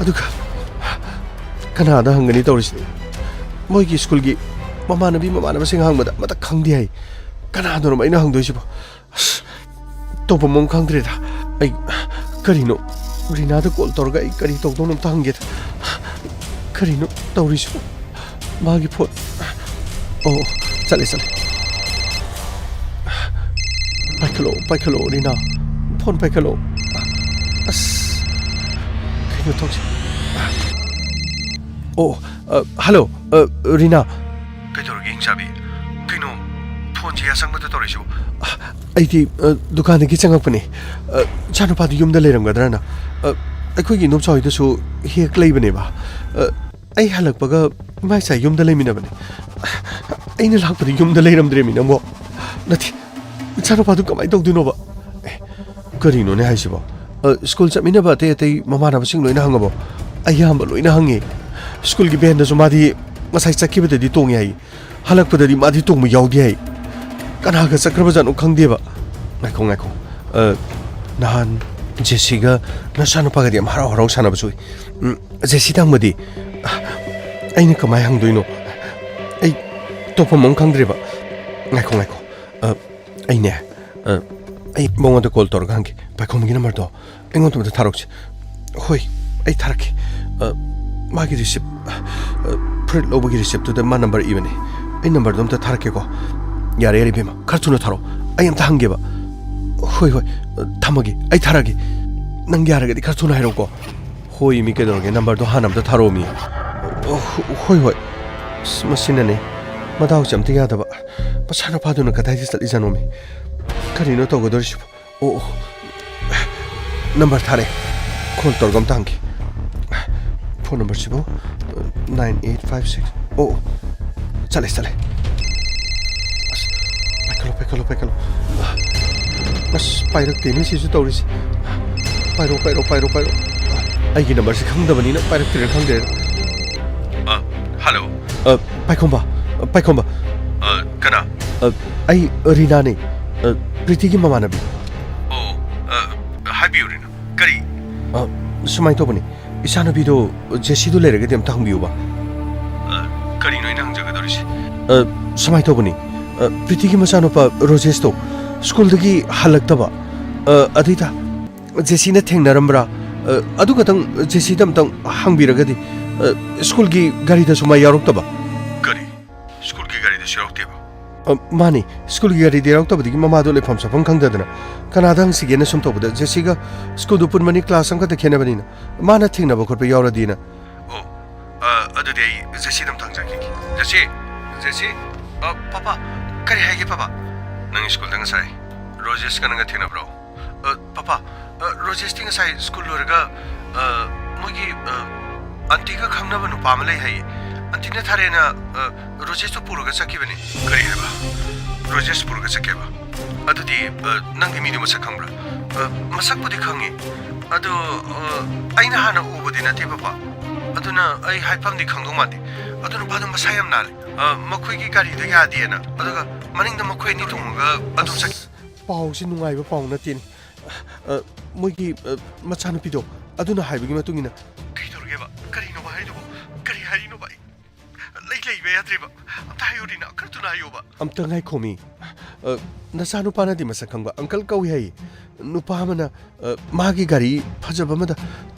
ꯑꯗꯨꯒ ꯀꯅꯥꯗ ꯍꯪꯒꯅꯤ ꯇꯧꯔꯤꯁꯤꯗꯤ? ꯃꯣꯏꯒꯤ ꯁ꯭ꯀꯨꯜꯒꯤ ꯃꯃꯥꯟꯅꯕꯤ ꯃꯃꯥꯟꯅꯕꯁꯤꯡ ꯍꯪꯕꯗ ꯑꯃꯠꯇ ꯈꯪꯗꯦ ꯍꯥꯏ꯫ ꯀꯅꯥꯗꯅꯣ ꯑꯩꯅ ꯍꯪꯗꯣꯏꯁꯤꯕꯣ? ꯑꯁ, ꯇꯧꯐꯝ ꯑꯃ ꯈꯪꯗ꯭ꯔꯦꯗ꯫ ꯑꯩ ꯀꯔꯤꯅꯣ, ꯔꯤꯅꯥꯗ ꯀꯣꯜ ꯇꯧꯔꯒ ꯑꯩ ꯀꯔꯤ ꯇꯧꯗꯧꯅꯣ ꯑꯝꯇ ꯍꯪꯒꯦꯗ꯫ ꯀꯔꯤꯅꯣ ꯇꯧꯔꯤꯁꯤꯕꯣ? ꯃꯥꯒꯤ ꯐꯣꯟ꯫ ꯑꯣ, ꯆꯠꯂꯦ, ꯆꯠꯂꯦ꯫ ꯄꯥꯏꯈꯠꯂꯣ, ꯄꯥꯏꯈꯠꯂꯣ, ꯔꯤꯅꯥ꯫ ꯐꯣꯟ ꯄꯥꯏꯈꯠꯂꯣ꯫ ꯑꯁ, ꯀꯩꯅꯣ ꯇꯧꯁꯤ꯫ ꯑꯣ, ꯑ, ꯍꯜꯂꯣ, ꯑ, ꯔꯤꯅꯥ꯫ ꯀꯩꯗꯧꯔꯒꯦ, ꯍꯤꯡꯆꯥꯕꯤ? ꯀꯩꯅꯣ, ꯐꯣꯟꯁꯦ ꯌꯥꯆꯪꯕꯗ ꯇꯧꯔꯛꯏꯁꯤꯕꯣ? ꯑ, ꯑꯩꯗꯤ, ꯑ, ꯗꯨꯀꯥꯟꯗꯒꯤ ꯆꯪꯉꯛꯄꯅꯦ꯫ ꯑ, ꯏꯆꯥꯅꯨꯄꯥꯗꯨ ꯌꯨꯝꯗ ꯂꯩꯔꯝꯒꯗ꯭ꯔꯅ꯫ ꯑ, ꯑꯩꯈꯣꯏꯒꯤ ꯏꯗꯣꯝꯆꯥ ꯍꯣꯏꯗꯁꯨ ꯍꯦꯛ ꯂꯩꯕꯅꯦꯕ꯫ ꯑ, ꯑꯩ ꯍꯜꯂꯛꯄꯒ ꯏꯃꯥ ꯏꯆꯥ ꯌꯨꯝꯗ ꯂꯩꯃꯤꯟꯅꯕꯅꯦ꯫ ꯑꯩꯅ ꯂꯥꯛꯄꯗ ꯌꯨꯝꯗ ꯂꯩꯔꯝꯗ꯭ꯔꯦꯃꯤ ꯅꯪꯕꯣ꯫ ꯅꯠꯇꯦ, ꯏꯆꯥꯅꯨꯄꯥꯗꯨ ꯀꯃꯥꯏꯅ ꯇꯧꯗꯣꯏꯅꯣꯕ? ꯑꯦ, ꯀꯔꯤꯅꯣꯅꯦ ꯍꯥꯏꯁꯤꯕꯣ? ꯑ, ꯁ꯭ꯀꯨꯜ ꯆꯠꯃꯤꯟꯅꯕ ꯑꯇꯩ ꯑꯇꯩ ꯃꯃꯥꯟꯅꯕꯁꯤꯡ ꯂꯣꯏꯅ ꯍꯪꯉꯕꯣ? ꯑꯌꯥꯝꯕ ꯂꯣꯏꯅ ꯍꯪꯉꯦ꯫ ꯁ꯭ꯀꯨꯜꯒꯤ ꯚꯦꯟꯗꯁꯨ ꯃꯥꯗꯤ ꯉꯁꯥꯏ ꯆꯠꯈꯤꯕꯗꯗꯤ ꯇꯣꯡꯉꯦ ꯍꯥꯏꯌꯦ꯫ ꯍꯜꯂꯛꯄꯗꯗꯤ ꯃꯥꯗꯤ ꯇꯣꯡꯕ ꯌꯥꯎꯗꯦ ꯍꯥꯏ꯫ ꯀꯅꯥꯒ ꯆꯠꯈ꯭ꯔꯕꯖꯥꯠꯅꯣ ꯈꯪꯗꯦꯕ꯫ ꯉꯥꯏꯈꯣ, ꯉꯥꯏꯈꯣ꯫ ꯑ, ꯅꯍꯥꯟ ꯖꯦꯁꯤꯒ ꯅꯆꯥꯅꯨꯄꯥꯒꯗꯤ ꯌꯥꯝ ꯍꯔꯥꯎ ꯍꯔꯥꯎ ꯁꯥꯟꯅꯕꯁꯨ ꯎꯏ꯫ ꯎꯝ, ꯖꯦꯁꯤꯗ ꯍꯪꯕꯗꯤ, ꯑ, ꯑꯩꯅ ꯀꯃꯥꯏ ꯍꯪꯗꯣꯏꯅꯣ? ꯑꯩ ꯇꯧꯐꯝ ꯑꯃ ꯈꯪꯗ꯭ꯔꯦꯕ꯫ ꯉꯥꯏꯈꯣ, ꯉꯥꯏꯈꯣ꯫ ꯑ, ꯑꯩꯅꯦ, ꯑ, ꯑꯩ ꯃꯉꯣꯟꯗ ꯀꯣꯜ ꯇꯧꯔꯒ ꯍꯪꯒꯦ꯫ ꯄꯥꯏꯈꯣꯝꯕꯒꯤ ꯅꯝꯕꯔꯗꯣ ꯑꯩꯉꯣꯟꯗ ꯑꯝꯇ ꯊꯥꯔꯛꯁꯤ꯫ ꯍꯣꯏ, ꯑꯩ ꯊꯥꯔꯛꯀꯦ꯫ ꯑ, ꯃꯥꯒꯤ ꯔꯤꯁꯤꯞ, ꯑ, ꯐꯨꯔꯤꯠ ꯂꯧꯕꯒꯤ ꯔꯤꯁꯤꯞꯇꯨꯗ ꯃꯥ ꯅꯝꯕꯔ ꯏꯕꯅꯦ꯫ ꯑꯩ ꯅꯝꯕꯔꯗꯣ ꯑꯝꯇ ꯊꯥꯔꯛꯀꯦꯀꯣ꯫ ꯌꯥꯔꯦ, ꯌꯥꯔꯦ, ꯏꯕꯦꯝꯃ, ꯈꯔ ꯊꯨꯅ ꯊꯥꯔꯛꯑꯣ꯫ ꯑꯩ ꯑꯝꯇ ꯍꯪꯒꯦꯕ꯫ ꯍꯣꯏ, ꯍꯣꯏ, ꯑ, ꯊꯝꯃꯒꯦ, ꯑꯩ ꯊꯥꯔꯛꯑꯒꯦ꯫ ꯅꯪ ꯌꯥꯔꯒꯗꯤ ꯈꯔ ꯊꯨꯅ ꯍꯥꯏꯔꯛꯎꯀꯣ꯫ ꯍꯣꯏ, ꯃꯤ, ꯀꯩꯗꯧꯔꯒꯦ? ꯅꯝꯕꯔꯗꯣ ꯍꯥꯟꯅ ꯑꯝꯇ ꯊꯥꯔꯛꯑꯣ, ꯃꯤ꯫ ꯑ, ꯍꯣ-, ꯍꯣꯏ, ꯍꯣꯏ꯫ ꯑꯁ, ꯃꯁꯤꯅꯅꯦ꯫ ꯃꯗꯥꯎꯁꯦ ꯑꯝꯇ ꯌꯥꯗꯕ꯫ ꯃꯆꯥꯅꯨꯄꯥꯗꯨꯅ ꯀꯗꯥꯏꯗ ꯆꯠꯂꯤꯖꯥꯠꯅꯣꯃꯤ? ꯀꯔꯤꯅꯣ ꯇꯧꯒꯗꯧꯔꯤꯁꯤꯕꯣ? ꯑꯣ, ꯑꯣ꯫ ꯅꯝꯕꯔ ꯊꯥꯔꯛꯑꯦ꯫ ꯀꯣꯜ ꯇꯧꯔꯒ ꯑꯝꯇ ꯍꯪꯒꯦ꯫ ꯐꯣꯟ ꯅꯝꯕꯔꯁꯤꯕꯨ, ꯅꯥꯏꯟ ꯑꯩꯠ ꯐꯥꯏꯚ ꯁꯤꯛꯁ꯫ ꯑꯣ, ꯑꯣ꯫ ꯆꯠꯂꯦ, ꯆꯠꯂꯦ꯫ ꯑꯁ, ꯄꯥꯏꯈꯠꯂꯣ, ꯄꯥꯏꯈꯠꯂꯣ, ꯄꯥꯏꯈꯠꯂꯣ꯫ ꯑꯁ, ꯄꯥꯏꯔꯛꯇꯦꯅꯦ ꯁꯤꯁꯨ ꯇꯧꯔꯤꯁꯦ꯫ ꯄꯥꯏꯔꯣ, ꯄꯥꯏꯔꯣ, ꯄꯥꯏꯔꯣ, ꯄꯥꯏꯔꯣ꯫ ꯑꯩꯒꯤ ꯅꯝꯕꯔꯁꯤ ꯈꯪꯗꯕꯅꯤꯅ ꯄꯥꯏꯔꯛꯇ꯭ꯔꯤꯔꯥ ꯈꯪꯗꯦ꯫ ꯑ, ꯍꯜꯂꯣ꯫ ꯑ, ꯄꯥꯏꯈꯣꯝꯕ, ꯑ, ꯄꯥꯏꯈꯣꯝꯕ꯫ ꯑ, ꯀꯅꯥ? ꯑ, ꯑꯩ ꯔꯤꯅꯥꯅꯦ꯫ ꯑ, ꯄ꯭ꯔꯤꯇꯤꯒꯤ ꯃꯃꯥꯟꯅꯕꯤ꯫ ꯑꯣ, ꯑ, ꯍꯥꯏꯕꯤꯌꯨ, ꯔꯤꯅꯥ꯫ ꯀꯔꯤ? ꯑ, ꯁꯨꯃꯥꯏꯅ ꯇꯧꯕꯅꯤ, ꯏꯆꯥꯅꯨꯄꯤꯗꯣ ꯖꯦꯁꯤꯗꯣ ꯂꯩꯔꯒꯗꯤ ꯑꯝꯇ ꯍꯪꯕꯤꯌꯨꯕ꯫ ꯑ, ꯀꯔꯤꯅꯣ ꯑꯩꯅ ꯍꯪꯖꯒꯗꯧꯔꯤꯁꯦ? ꯑ, ꯁꯨꯃꯥꯏꯅ ꯇꯧꯕꯅꯤ, ꯑ, ꯄ꯭ꯔꯤꯇꯤꯒꯤ ꯃꯆꯥꯅꯨꯄꯥ ꯔꯣꯖꯦꯁꯇꯣ ꯁ꯭ꯀꯨꯜꯗꯒꯤ ꯍꯜꯂꯛꯇꯕ, ꯑ, ꯑꯗꯩꯗ ꯖꯦꯁꯤꯅ ꯊꯦꯡꯅꯔꯝꯕ꯭ꯔꯥ? ꯑ, ꯑꯗꯨ ꯈꯛꯇꯪ ꯖꯦꯁꯤꯗ ꯑꯝꯇꯪ ꯍꯪꯕꯤꯔꯒꯗꯤ, ꯑ, ꯁ꯭ꯀꯨꯜꯒꯤ ꯒꯥꯔꯤꯗꯁꯨ ꯃꯥ ꯌꯥꯎꯔꯛꯇꯕ꯫ ꯀꯔꯤ? ꯁ꯭ꯀꯨꯜꯒꯤ ꯒꯥꯔꯤꯗꯁꯨ ꯌꯥꯎꯔꯛꯇꯦꯕ? ꯑ, ꯃꯥꯅꯤ, ꯁ꯭ꯀꯨꯜꯒꯤ ꯒꯥꯔꯤꯗ ꯌꯥꯎꯔꯛꯇꯕꯗꯒꯤ ꯃꯃꯥꯗꯣ ꯂꯩꯐꯝ ꯆꯥꯐꯝ ꯈꯪꯗꯗꯅ ꯀꯅꯥꯗ ꯍꯪꯁꯤꯒꯦꯅ ꯁꯨꯝ ꯇꯧꯕꯗ ꯖꯦꯁꯤꯒ ꯁ꯭ꯀꯨꯜꯗꯨ ꯄꯨꯟꯕꯅꯤ, ꯀ꯭ꯂꯥꯁ ꯑꯃꯈꯛꯇ ꯈꯦꯠꯅꯕꯅꯤꯅ, ꯃꯥꯅ ꯊꯦꯡꯅꯕ ꯈꯣꯠꯄ ꯌꯥꯎꯔꯗꯤꯅ꯫ ꯑꯣ, ꯑ, ꯑꯗꯨꯗꯤ ꯑꯩ ꯖꯦꯁꯤꯗ ꯑꯝꯇ ꯍꯪꯖꯔꯛꯈꯤꯒꯦ꯫ ꯖꯦꯁꯤ, ꯖꯦꯁꯤ, ꯑ, ꯄꯥꯄꯥ, ꯀꯔꯤ ꯍꯥꯏꯒꯦ ꯄꯥꯄꯥ? ꯅꯪ ꯁ꯭ꯀꯨꯜꯗ ꯉꯁꯥꯏ ꯔꯣꯖꯦꯁꯀ ꯅꯪꯒ ꯊꯦꯡꯅꯕ꯭ꯔꯣ? ꯑ, ꯄꯥꯄꯥ, ꯑ, ꯔꯣꯖꯦꯁꯇꯤ ꯉꯁꯥꯏ ꯁ꯭ꯀꯨꯜ ꯂꯣꯏꯔꯒ, ꯑ, ꯃꯣꯏꯒꯤ, ꯑ, ꯑꯟꯇꯤꯒ ꯈꯪꯅꯕ ꯅꯨꯄꯥ ꯑꯃ ꯂꯩ ꯍꯥꯏꯌꯦ꯫ ꯑꯟꯇꯤꯅ ꯊꯥꯔꯦꯅ, ꯑ, ꯔꯣꯖꯦꯁꯇꯨ ꯄꯨꯔꯒ ꯆꯠꯈꯤꯕꯅꯤ꯫ ꯀꯔꯤ ꯍꯥꯏꯕ? ꯔꯣꯖꯦꯁ ꯄꯨꯔꯒ ꯆꯠꯈꯤꯕ? ꯑꯗꯨꯗꯤ, ꯑ, ꯅꯪꯗꯤ ꯃꯤꯗꯨ ꯃꯁꯛ ꯈꯪꯕ꯭ꯔꯥ? ꯑ, ꯃꯁꯛꯄꯨꯗꯤ ꯈꯪꯉꯤ꯫ ꯑꯗꯣ, ꯑ, ꯑꯩꯅ ꯍꯥꯟꯅ ꯎꯕꯗꯤ ꯅꯠꯇꯦ, ꯄꯥꯄꯥ꯫ ꯑꯗꯨꯅ ꯑꯩ ꯍꯥꯏꯐꯝꯗꯤ ꯈꯪꯗꯧ ꯃꯥꯟꯗꯦ꯫ ꯑꯗꯨ ꯅꯨꯄꯥꯗꯣ ꯃꯁꯥ ꯌꯥꯝ ꯅꯥꯜꯂꯦ꯫ ꯑ, ꯃꯈꯣꯏꯒꯤ ꯒꯥꯔꯤꯗꯣ ꯌꯥꯗꯦꯅ꯫ ꯑꯗꯨꯒ ꯃꯅꯤꯡꯗ ꯃꯈꯣꯏ ꯑꯅꯤ ꯇꯣꯡꯉꯒ ꯑꯗꯨꯝ ꯆꯠꯈꯤ꯫ ꯑꯁ, ꯄꯥꯎꯁꯤ ꯅꯨꯡꯉꯥꯏꯕ ꯄꯥꯎ ꯅꯠꯇꯦꯅꯦ꯫ ꯑ, ꯃꯣꯏꯒꯤ, ꯑ, ꯃꯆꯥꯅꯨꯄꯤꯗꯣ ꯑꯗꯨꯅ ꯍꯥꯏꯕꯒꯤ ꯃꯇꯨꯡ ꯏꯟꯅ꯫ ꯀꯩ ꯇꯧꯔꯒꯦꯕ? ꯀꯔꯤꯅꯣꯕ ꯍꯥꯏꯗꯨꯕꯣ? ꯀꯔꯤ ꯍꯥꯏꯔꯤꯅꯣꯕ? ꯑꯩ ꯂꯩ ꯂꯩꯕ ꯌꯥꯗ꯭ꯔꯦꯕ꯫ ꯑꯝꯇ ꯍꯥꯏꯌꯨ, ꯔꯤꯅꯥ, ꯈꯔ ꯊꯨꯅ ꯍꯥꯏꯌꯣꯕ꯫ ꯑꯝꯇ ꯉꯥꯏꯈꯣꯃꯤ꯫ ꯑ, ꯅꯆꯥꯅꯨꯄꯥꯅꯗꯤ ꯃꯁꯛ ꯈꯪꯕ ꯑꯪꯀꯜ ꯀꯧꯏ ꯍꯥꯏꯌꯦ꯫ ꯅꯨꯄꯥ ꯑꯃꯅ, ꯑ, ꯃꯥꯒꯤ ꯒꯥꯔꯤ ꯐꯖꯕ ꯑꯃꯗ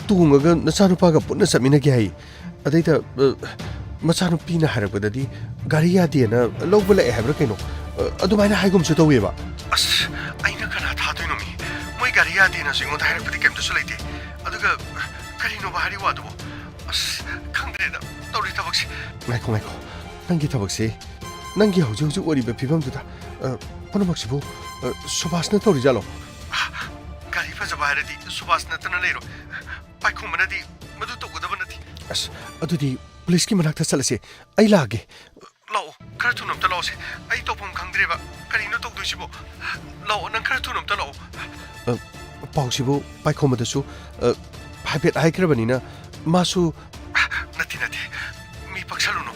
ꯇꯣꯡꯉꯒ ꯅꯆꯥꯅꯨꯄꯥꯒ ꯄꯨꯟꯅ ꯆꯠꯃꯤꯟꯅꯒꯦ ꯍꯥꯏꯌꯦ꯫ ꯑꯗꯩꯗ, ꯑ, ꯃꯆꯥꯅꯨꯄꯤꯅ ꯍꯥꯏꯔꯛꯄꯗꯗꯤ ꯒꯥꯔꯤ ꯌꯥꯗꯦꯅ ꯂꯧꯕ ꯂꯥꯛꯑꯦ ꯍꯥꯏꯕ꯭ꯔꯥ ꯀꯩꯅꯣ, ꯑ, ꯑꯗꯨꯃꯥꯏꯅ ꯍꯥꯏꯒꯨꯝꯁꯨ ꯇꯧꯋꯦꯕ꯫ ꯑꯁ, ꯑꯩꯅ ꯀꯅꯥ ꯊꯥꯗꯣꯏꯅꯣ ꯃꯤ? ꯃꯣꯏ ꯒꯥꯔꯤ ꯌꯥꯗꯦꯅꯁꯨ ꯑꯩꯉꯣꯟꯗ ꯍꯥꯏꯔꯛꯄꯗꯤ ꯀꯩꯝꯇꯁꯨ ꯂꯩꯇꯦ꯫ ꯑꯗꯨꯒ ꯀꯔꯤꯅꯣꯕ ꯍꯥꯏꯔꯤ ꯋꯥꯗꯨꯕꯣ? ꯑꯁ, ꯈꯪꯗ꯭ꯔꯦꯗ ꯇꯧꯔꯤ ꯊꯕꯛꯁꯦ꯫ ꯉꯥꯏꯈꯣ, ꯉꯥꯏꯈꯣ꯫ ꯅꯪꯒꯤ ꯊꯕꯛꯁꯦ, ꯅꯪꯒꯤ ꯍꯧꯖꯤꯛ ꯍꯧꯖꯤꯛ ꯑꯣꯏꯔꯤꯕ ꯐꯤꯕꯝꯗꯨꯗ, ꯑ, ꯄꯨꯝꯅꯃꯛꯁꯤꯕꯨ, ꯑ, ꯁꯨꯕꯥꯁꯅ ꯇꯧꯔꯤꯖꯥꯠꯂꯣ? ꯒꯥꯔꯤ ꯐꯖꯕ ꯍꯥꯏꯔꯗꯤ ꯁꯨꯕꯥꯁ ꯅꯠꯇꯅ ꯂꯩꯔꯣꯏ꯫ ꯄꯥꯏꯈꯣꯝꯕꯅꯗꯤ ꯃꯗꯨ ꯇꯧꯒꯗꯕ ꯅꯠꯇꯦ꯫ ꯑꯁ, ꯑꯗꯨꯗꯤ ꯄꯨꯂꯤꯁꯀꯤ ꯃꯅꯥꯛꯇ ꯆꯠꯂꯁꯦ꯫ ꯑꯩ ꯂꯥꯛꯑꯒꯦ꯫ ꯂꯥꯛꯑꯣ, ꯈꯔ ꯊꯨꯅ ꯑꯝꯇ ꯂꯥꯛꯑꯣꯁꯦ꯫ ꯑꯩ ꯇꯧꯐꯝ ꯈꯪꯗ꯭ꯔꯦꯕ꯫ ꯀꯔꯤꯅꯣ ꯇꯧꯗꯣꯏꯁꯤꯕꯣ? ꯂꯥꯛꯑꯣ, ꯅꯪ ꯈꯔ ꯊꯨꯅ ꯑꯝꯇ ꯂꯥꯛꯑꯣ꯫ ꯑ, ꯄꯥꯎꯁꯤꯕꯨ ꯄꯥꯏꯈꯣꯝꯕꯗꯁꯨ, ꯑ, ꯍꯥꯏꯐꯦꯠ ꯍꯥꯏꯈ꯭ꯔꯕꯅꯤꯅ ꯃꯥꯁꯨ꯫ ꯅꯠꯇꯦ, ꯅꯠꯇꯦ꯫ ꯃꯤ ꯄꯛꯁꯜꯂꯨꯅꯨ꯫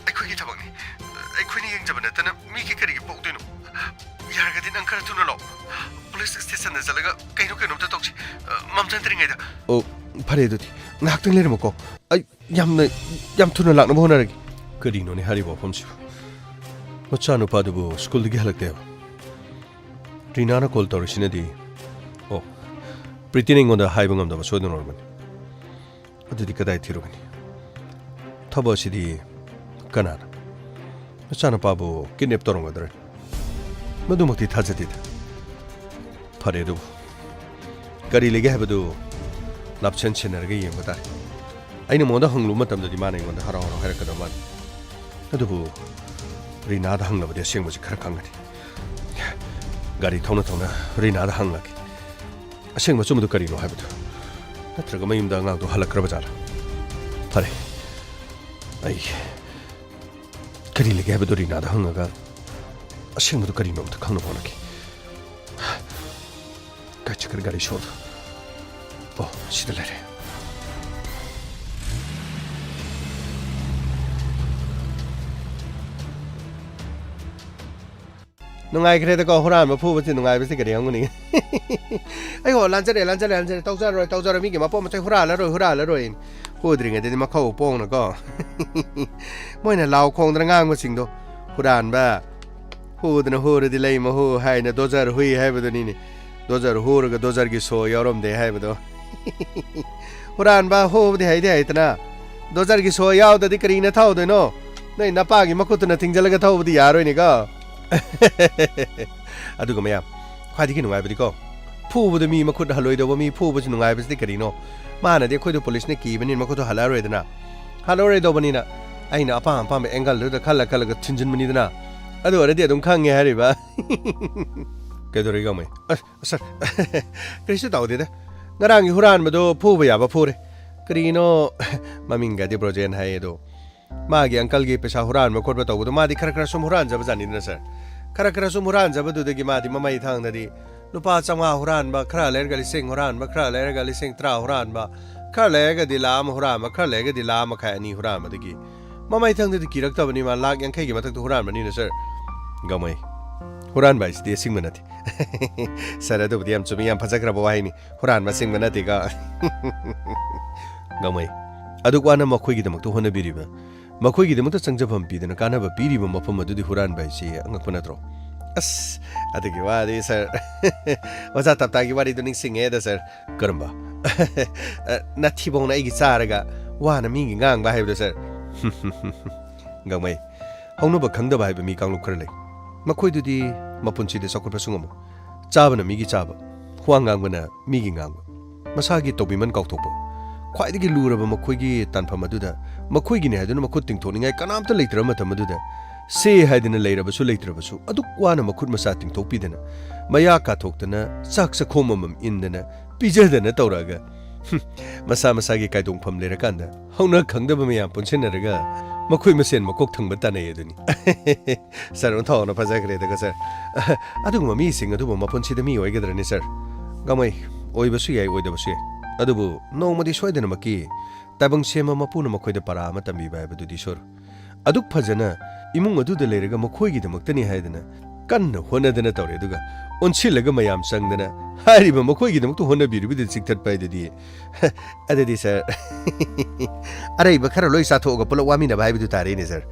ꯑꯩꯈꯣꯏꯒꯤ ꯊꯕꯛꯅꯤ꯫ ꯑꯩꯈꯣꯏꯅ ꯌꯦꯡꯖꯕ ꯅꯠꯇꯅ ꯃꯤꯒꯤ ꯀꯔꯤꯒꯤ ꯄꯣꯛꯇꯣꯏꯅꯣ? ꯌꯥꯔꯒꯗꯤ ꯅꯪ ꯈꯔ ꯊꯨꯅ ꯂꯥꯛꯑꯣ꯫ ꯄꯨꯂꯤꯁ ꯁ꯭ꯇꯦꯁꯟꯗ ꯆꯠꯂꯒ ꯀꯩꯅꯣ ꯀꯩꯅꯣꯝꯇ ꯇꯧꯁꯤ꯫ ꯑ, ꯃꯝꯖꯟꯗ꯭ꯔꯤꯉꯩꯗ꯫ ꯑꯣ, ꯐꯔꯦ ꯑꯗꯨꯗꯤ꯫ ꯉꯥꯏꯍꯥꯛꯇꯪ ꯂꯩꯔꯝꯃꯨꯀꯣ꯫ ꯑꯩ ꯌꯥꯝꯅ, ꯌꯥꯝ ꯊꯨꯅ ꯂꯥꯛꯅꯕ ꯍꯣꯠꯅꯔꯒꯦ꯫ ꯀꯔꯤꯅꯣꯅꯦ ꯍꯥꯏꯔꯤꯕ ꯋꯥꯐꯝꯁꯤꯕꯨ? ꯃꯆꯥꯅꯨꯄꯥꯗꯨꯕꯨ ꯁ꯭ꯀꯨꯜꯗꯒꯤ ꯍꯜꯂꯛꯇꯦꯕ? ꯔꯤꯅꯥꯅ ꯀꯣꯜ ꯇꯧꯔꯤꯁꯤꯅꯗꯤ꯫ ꯑꯣ, ꯄ꯭ꯔꯤꯇꯤꯅ ꯑꯩꯉꯣꯟꯗ ꯍꯥꯏꯕ ꯉꯝꯗꯕ ꯁꯣꯏꯗꯅ ꯑꯣꯏꯔꯝꯒꯅꯤ꯫ ꯑꯗꯨꯗꯤ ꯀꯗꯥꯏ ꯊꯤꯔꯨꯒꯅꯤ? ꯊꯕꯛ ꯑꯁꯤꯗꯤ ꯀꯅꯥꯅ? ꯃꯆꯥꯅꯨꯄꯥꯕꯨ ꯀꯤꯗꯅꯦꯞ ꯇꯧꯔꯝꯒꯗ꯭ꯔꯥ? ꯃꯗꯨꯃꯛꯇꯤ ꯊꯥꯖꯗꯦꯗ꯫ ꯐꯔꯦ ꯑꯗꯨꯕꯨ, ꯀꯔꯤ ꯂꯩꯒꯦ ꯍꯥꯏꯕꯗꯨ ꯂꯥꯞꯁꯦꯟ ꯁꯦꯟꯅꯔꯒ ꯌꯦꯡꯕ ꯇꯥꯔꯦ꯫ ꯑꯩꯅ ꯃꯉꯣꯟꯗ ꯍꯪꯂꯨꯕ ꯃꯇꯝꯗꯗꯤ ꯃꯥꯅ ꯑꯩꯉꯣꯟꯗ ꯍꯔꯥꯎ ꯍꯔꯥꯎ ꯍꯥꯏꯔꯛꯀꯗꯕ ꯃꯥꯜꯂꯤ꯫ ꯑꯗꯨꯕꯨ ꯔꯤꯅꯥꯗ ꯍꯪꯂꯕꯗꯤ ꯑꯁꯦꯡꯕꯁꯤ ꯈꯔ ꯈꯪꯒꯅꯤ꯫ ꯒꯥꯔꯤ ꯊꯧꯅ ꯊꯧꯅ ꯔꯤꯅꯥꯗ ꯍꯪꯂꯒꯦ꯫ ꯑꯁꯦꯡꯕ ꯑꯆꯨꯝꯕꯗꯨ ꯀꯔꯤꯅꯣ ꯍꯥꯏꯕꯗꯨ꯫ ꯅꯠꯇ꯭ꯔꯒ ꯃꯌꯨꯝꯗ ꯑꯉꯥꯡꯗꯨ ꯍꯜꯂꯛꯈ꯭ꯔꯕ ꯖꯥꯠꯂꯥ? ꯐꯔꯦ, ꯑꯩ ꯀꯔꯤ ꯂꯩꯒꯦ ꯍꯥꯏꯕꯗꯨ ꯔꯤꯅꯥꯗ ꯍꯪꯉꯒ ꯑꯁꯦꯡꯕꯗꯨ ꯀꯔꯤꯅꯣ ꯑꯝꯇ ꯈꯪꯅꯕ ꯍꯣꯠꯅꯒꯦ꯫ ꯀꯥꯏ ꯆꯠꯈ꯭ꯔꯦ ꯒꯥꯔꯤ ꯁꯣꯗꯣ? ꯑꯣ, ꯁꯤꯗ ꯂꯩꯔꯦ꯫ ꯅꯨꯡꯉꯥꯏꯈ꯭ꯔꯦꯗꯀꯣ, ꯍꯨꯔꯥꯟꯕ ꯐꯨꯕꯁꯤ ꯅꯨꯡꯉꯥꯏꯕꯁꯤ ꯀꯔꯤ ꯈꯪꯒꯅꯤ? ꯑꯩ ꯍꯣ, ꯂꯥꯟꯖꯔꯦ, ꯂꯥꯟꯖꯔꯦ, ꯂꯥꯟꯖꯔꯦ, ꯇꯧꯖꯔꯣꯏ, ꯇꯧꯖꯔꯣꯏ, ꯃꯤꯒꯤ ꯃꯄꯣꯠ ꯃꯆꯩ ꯍꯨꯔꯥꯜꯂꯔꯣꯏ, ꯍꯨꯔꯥꯜꯂꯔꯣꯏ꯫ ꯍꯨꯗ꯭ꯔꯤꯉꯩꯗꯗꯤ ꯃꯈꯧ ꯄꯣꯡꯅꯀꯣ꯫ ꯃꯣꯏꯅ ꯂꯥꯎ ꯈꯣꯡꯗꯅ ꯉꯥꯡꯕꯁꯤꯡꯗꯣ, ꯍꯨꯔꯥꯟꯕ, ꯍꯨꯗꯅ ꯍꯨꯔꯗꯤ ꯂꯩ ꯃꯍꯨ ꯍꯥꯏꯅ ꯗꯣꯖꯔ ꯍꯨꯏ ꯍꯥꯏꯕꯗꯨꯅꯤꯅꯦ꯫ ꯗꯣꯖꯔ ꯍꯨꯔꯒ ꯗꯣꯖꯔꯒꯤ ꯁꯣ ꯌꯥꯎꯔꯝꯗꯦ ꯍꯥꯏꯕꯗꯣ꯫ ꯍꯨꯔꯥꯟꯕ ꯍꯨꯕꯗꯤ ꯍꯩꯗꯤ ꯍꯩꯇꯅ, ꯗꯣꯖꯔꯒꯤ ꯁꯣ ꯌꯥꯎꯗꯗꯤ ꯀꯔꯤꯅ ꯊꯧꯗꯣꯏꯅꯣ? ꯅꯣꯏ ꯅꯄꯥꯒꯤ ꯃꯈꯨꯠꯇꯨꯅ ꯊꯤꯡꯖꯤꯜꯂꯒ ꯊꯧꯕꯗꯤ ꯌꯥꯔꯣꯏꯅꯦꯀꯣ꯫ ꯑꯗꯨꯒ ꯃꯌꯥꯝ, ꯈ꯭ꯋꯥꯏꯗꯒꯤ ꯅꯨꯡꯉꯥꯏꯕꯗꯤꯀꯣ, ꯐꯨꯕꯗ ꯃꯤ ꯃꯈꯨꯠ ꯍꯜꯂꯣꯏꯗꯧꯕ, ꯃꯤ ꯐꯨꯕꯁꯤ ꯅꯨꯡꯉꯥꯏꯕꯁꯤꯗꯤ ꯀꯔꯤꯅꯣ? ꯃꯥꯅꯗꯤ ꯑꯩꯈꯣꯏꯗ ꯄꯨꯂꯤꯁꯅ ꯀꯤꯕꯅꯤꯅ ꯃꯈꯨꯠꯇꯣ ꯍꯜꯂꯛꯑꯔꯣꯏꯗꯅ꯫ ꯍꯜꯂꯔꯣꯏꯗꯧꯕꯅꯤꯅ ꯑꯩꯅ ꯑꯄꯥꯝ ꯑꯄꯥꯝꯕ angle-ꯗꯨꯗ ꯈꯜꯂ ꯈꯜꯂꯒ ꯊꯤꯟꯖꯤꯟꯕꯅꯤꯗꯅ꯫ ꯑꯗꯨ ꯑꯣꯏꯔꯗꯤ ꯑꯗꯨꯝ ꯈꯪꯉꯦ ꯍꯥꯏꯔꯤꯕ꯫ ꯀꯩꯗꯧꯔꯒꯦ, ꯒꯥꯡꯃꯩ? ꯑꯁ, ꯁꯥꯔ, ꯀꯔꯤꯁꯨ ꯇꯧꯗꯦꯗ꯫ ꯉꯔꯥꯡꯒꯤ ꯍꯨꯔꯥꯟꯕꯗꯣ ꯐꯨꯕ ꯌꯥꯕ ꯐꯨꯔꯦ꯫ ꯀꯔꯤꯅꯣ, ꯃꯃꯤꯡꯒꯗꯤ ꯕ꯭ꯔꯣꯖꯦꯟ ꯍꯥꯏꯌꯦ ꯑꯗꯣ꯫ ꯃꯥꯒꯤ uncle-ꯒꯤ ꯄꯩꯁꯥ ꯍꯨꯔꯥꯟꯕ ꯈꯣꯠꯄ ꯇꯧꯕꯗꯣ ꯃꯥꯗꯤ ꯈꯔ ꯈꯔ ꯁꯨꯝ ꯍꯨꯔꯥꯟꯖꯕ ꯖꯥꯠꯅꯤꯗꯅ, ꯁꯥꯔ꯫ ꯈꯔ ꯈꯔ ꯁꯨꯝ ꯍꯨꯔꯥꯟꯖꯕꯗꯨꯗꯒꯤ ꯃꯥꯗꯤ ꯃꯃꯩ ꯊꯥꯡꯗꯗꯤ ꯂꯨꯄꯥ ꯆꯥꯝꯃꯉꯥ ꯍꯨꯔꯥꯟꯕ, ꯈꯔ ꯂꯩꯔꯒ ꯂꯤꯁꯤꯡ ꯍꯨꯔꯥꯟꯕ, ꯈꯔ ꯂꯩꯔꯒ ꯂꯤꯁꯤꯡ ꯇꯔꯥ ꯍꯨꯔꯥꯟꯕ, ꯈꯔ ꯂꯩꯔꯒꯗꯤ ꯂꯥꯈ ꯑꯃ ꯍꯨꯔꯥꯟꯕ, ꯈꯔ ꯂꯩꯔꯒꯗꯤ ꯂꯥꯈ ꯃꯈꯥꯏ ꯑꯅꯤ ꯍꯨꯔꯥꯟꯕꯗꯒꯤ ꯃꯃꯩ ꯊꯪꯗꯗꯤ ꯀꯤꯔꯛꯇꯕꯅꯤ꯫ ꯃꯥ ꯂꯥꯈ ꯌꯥꯡꯈꯩꯒꯤ ꯃꯊꯛꯇ ꯍꯨꯔꯥꯟꯕꯅꯤꯅ, ꯁꯥꯔ꯫ ꯒꯥꯡꯃꯩ, ꯍꯨꯔꯥꯟꯕ ꯍꯥꯏꯁꯤꯗꯤ ꯑꯁꯤꯡꯕ ꯅꯠꯇꯦ꯫ ꯁꯥꯔ, ꯑꯗꯨꯕꯨꯗꯤ ꯌꯥꯝ ꯆꯨꯝꯃꯤ, ꯌꯥꯝ ꯐꯖꯈ꯭ꯔꯕ ꯋꯥꯍꯩꯅꯤ꯫ ꯍꯨꯔꯥꯟꯕ ꯑꯁꯤꯡꯕ ꯅꯠꯇꯦꯀꯣ꯫ ꯒꯥꯡꯃꯩ, ꯑꯗꯨꯛ ꯋꯥꯅ ꯃꯈꯣꯏꯒꯤꯗꯃꯛꯇ ꯍꯣꯠꯅꯕꯤꯔꯤꯕ, ꯃꯈꯣꯏꯒꯤꯗꯃꯛꯇ ꯆꯪꯖꯐꯝ ꯄꯤꯗꯨꯅ ꯀꯥꯟꯅꯕ ꯄꯤꯔꯤꯕ ꯃꯐꯝ ꯑꯗꯨꯗꯤ ꯍꯨꯔꯥꯟꯕ ꯍꯥꯏꯁꯤ ꯑꯉꯛꯄ ꯅꯠꯇ꯭ꯔꯣ? ꯑꯁ, ꯑꯗꯨꯒꯤ ꯋꯥꯗꯤ ꯁꯥꯔ꯫ ꯑꯣꯖꯥ ꯇꯞꯇꯥꯒꯤ ꯋꯥꯔꯤꯗꯨ ꯅꯤꯡꯁꯤꯡꯉꯦꯗ ꯁꯥꯔ꯫ ꯀꯔꯝꯕ? ꯑ, ꯅꯥꯊꯤꯕꯣꯡꯅ ꯑꯩꯒꯤ ꯆꯥꯔꯒ ꯋꯥꯅ ꯃꯤꯒꯤ ꯉꯥꯡꯕ ꯍꯥꯏꯕꯗꯣ ꯁꯥꯔ꯫ ꯒꯥꯡꯃꯩ, ꯍꯧꯅꯕ ꯈꯪꯗꯕ ꯍꯥꯏꯕ ꯃꯤ ꯀꯥꯡꯂꯨꯞ ꯈꯔ ꯂꯩ꯫ ꯃꯈꯣꯏꯗꯨꯗꯤ ꯃꯄꯨꯟꯁꯤꯗ ꯆꯥꯎꯈꯠꯄꯁꯨ ꯉꯝꯃꯣꯏ꯫ ꯆꯥꯕꯅ ꯃꯤꯒꯤ ꯆꯥꯕ, ꯋꯥ ꯉꯥꯡꯕꯅ ꯃꯤꯒꯤ ꯉꯥꯡꯕ꯫ ꯃꯁꯥꯒꯤ ꯇꯧꯕꯤꯃꯜ ꯀꯥꯎꯊꯣꯛꯄ꯫ ꯈ꯭ꯋꯥꯏꯗꯒꯤ ꯂꯨꯔꯕ ꯃꯈꯣꯏꯒꯤ ꯇꯥꯟꯐꯝ ꯑꯗꯨꯗ ꯃꯈꯣꯏꯒꯤꯅꯤ ꯍꯥꯏꯗꯨꯅ ꯃꯈꯨꯠ ꯇꯤꯡꯊꯣꯛꯅꯤꯡꯉꯥꯏ ꯀꯅꯥꯝꯇ ꯂꯩꯇ꯭ꯔꯕ ꯃꯇꯝ ꯑꯗꯨꯗ, ꯁꯦ ꯍꯥꯏꯗꯅ ꯂꯩꯔꯕꯁꯨ ꯂꯩꯇ꯭ꯔꯕꯁꯨ ꯑꯗꯨꯛ ꯋꯥꯅ ꯃꯈꯨꯠ ꯃꯁꯥ ꯇꯤꯡꯊꯣꯛꯄꯤꯗꯅ, ꯃꯌꯥ ꯀꯥꯊꯣꯛꯇꯅ, ꯆꯥꯛ ꯆꯈꯣꯝ ꯑꯃꯃꯝ ꯏꯟꯗꯅ, ꯄꯤꯖꯗꯅ ꯇꯧꯔꯛꯑꯒ, ꯍꯨꯝ, ꯃꯁꯥ ꯃꯁꯥꯒꯤ ꯀꯥꯏꯗꯣꯡꯐꯝ ꯂꯩꯔꯀꯥꯟꯗ ꯍꯧꯅ ꯈꯪꯗꯕ ꯃꯌꯥꯝ ꯄꯨꯟꯁꯤꯟꯅꯔꯒ ꯃꯈꯣꯏ ꯃꯁꯦꯟ ꯃꯀꯣꯛ ꯊꯪꯕ ꯇꯥꯟꯅꯩ ꯑꯗꯨꯅꯤ꯫ ꯁꯥꯔ, ꯑꯣꯟꯊꯣꯛꯅ ꯐꯖꯈ꯭ꯔꯦꯗꯀꯣ ꯁꯥꯔ꯫ ꯑꯗꯨꯒꯨꯝꯕ ꯃꯤꯁꯤꯡ ꯑꯗꯨꯕꯨ ꯃꯄꯨꯟꯁꯤꯗ ꯃꯤ ꯑꯣꯏꯒꯗ꯭ꯔꯅꯤ ꯁꯥꯔ? ꯒꯥꯡꯃꯩ, ꯑꯣꯏꯕꯁꯨ ꯌꯥꯏ, ꯑꯣꯏꯗꯕꯁꯨ ꯌꯥꯏ꯫ ꯑꯗꯨꯕꯨ ꯅꯣꯡꯃꯗꯤ ꯁꯣꯏꯗꯅꯃꯛꯀꯤ ꯇꯥꯏꯕꯪ ꯁꯦꯝꯕ ꯃꯄꯨꯅ ꯃꯈꯣꯏꯗ ꯄꯔꯥ ꯑꯃ ꯇꯝꯕꯤꯕ ꯍꯥꯏꯕꯗꯨꯗꯤ ꯁꯣꯏꯔꯣꯏ꯫ ꯑꯗꯨꯛ ꯐꯖꯅ ꯏꯃꯨꯡ ꯑꯗꯨꯗ ꯂꯩꯔꯒ ꯃꯈꯣꯏꯒꯤꯗꯃꯛꯇꯅꯤ ꯍꯥꯏꯗꯅ ꯀꯟꯅ ꯍꯣꯠꯅꯗꯅ ꯇꯧꯔꯦ, ꯑꯗꯨꯒ ꯑꯣꯟꯁꯤꯜꯂꯒ ꯃꯌꯥꯝ ꯆꯪꯗꯅ ꯍꯥꯏꯔꯤꯕ ꯃꯈꯣꯏꯒꯤꯗꯃꯛꯇ ꯍꯣꯠꯅꯕꯤꯔꯤꯕꯗꯨ ꯆꯤꯛꯊꯠꯄ ꯍꯥꯏꯗꯨꯗꯤ, ꯑꯗꯨꯗꯤ ꯁꯥꯔ, ꯑꯔꯩꯕ ꯈꯔ ꯂꯣꯏ ꯆꯥꯊꯣꯛꯑꯒ ꯄꯨꯂꯞ ꯋꯥꯃꯤꯟꯅꯕ ꯍꯥꯏꯕꯗꯨ ꯇꯥꯔꯦꯅꯦ ꯁꯥꯔ꯫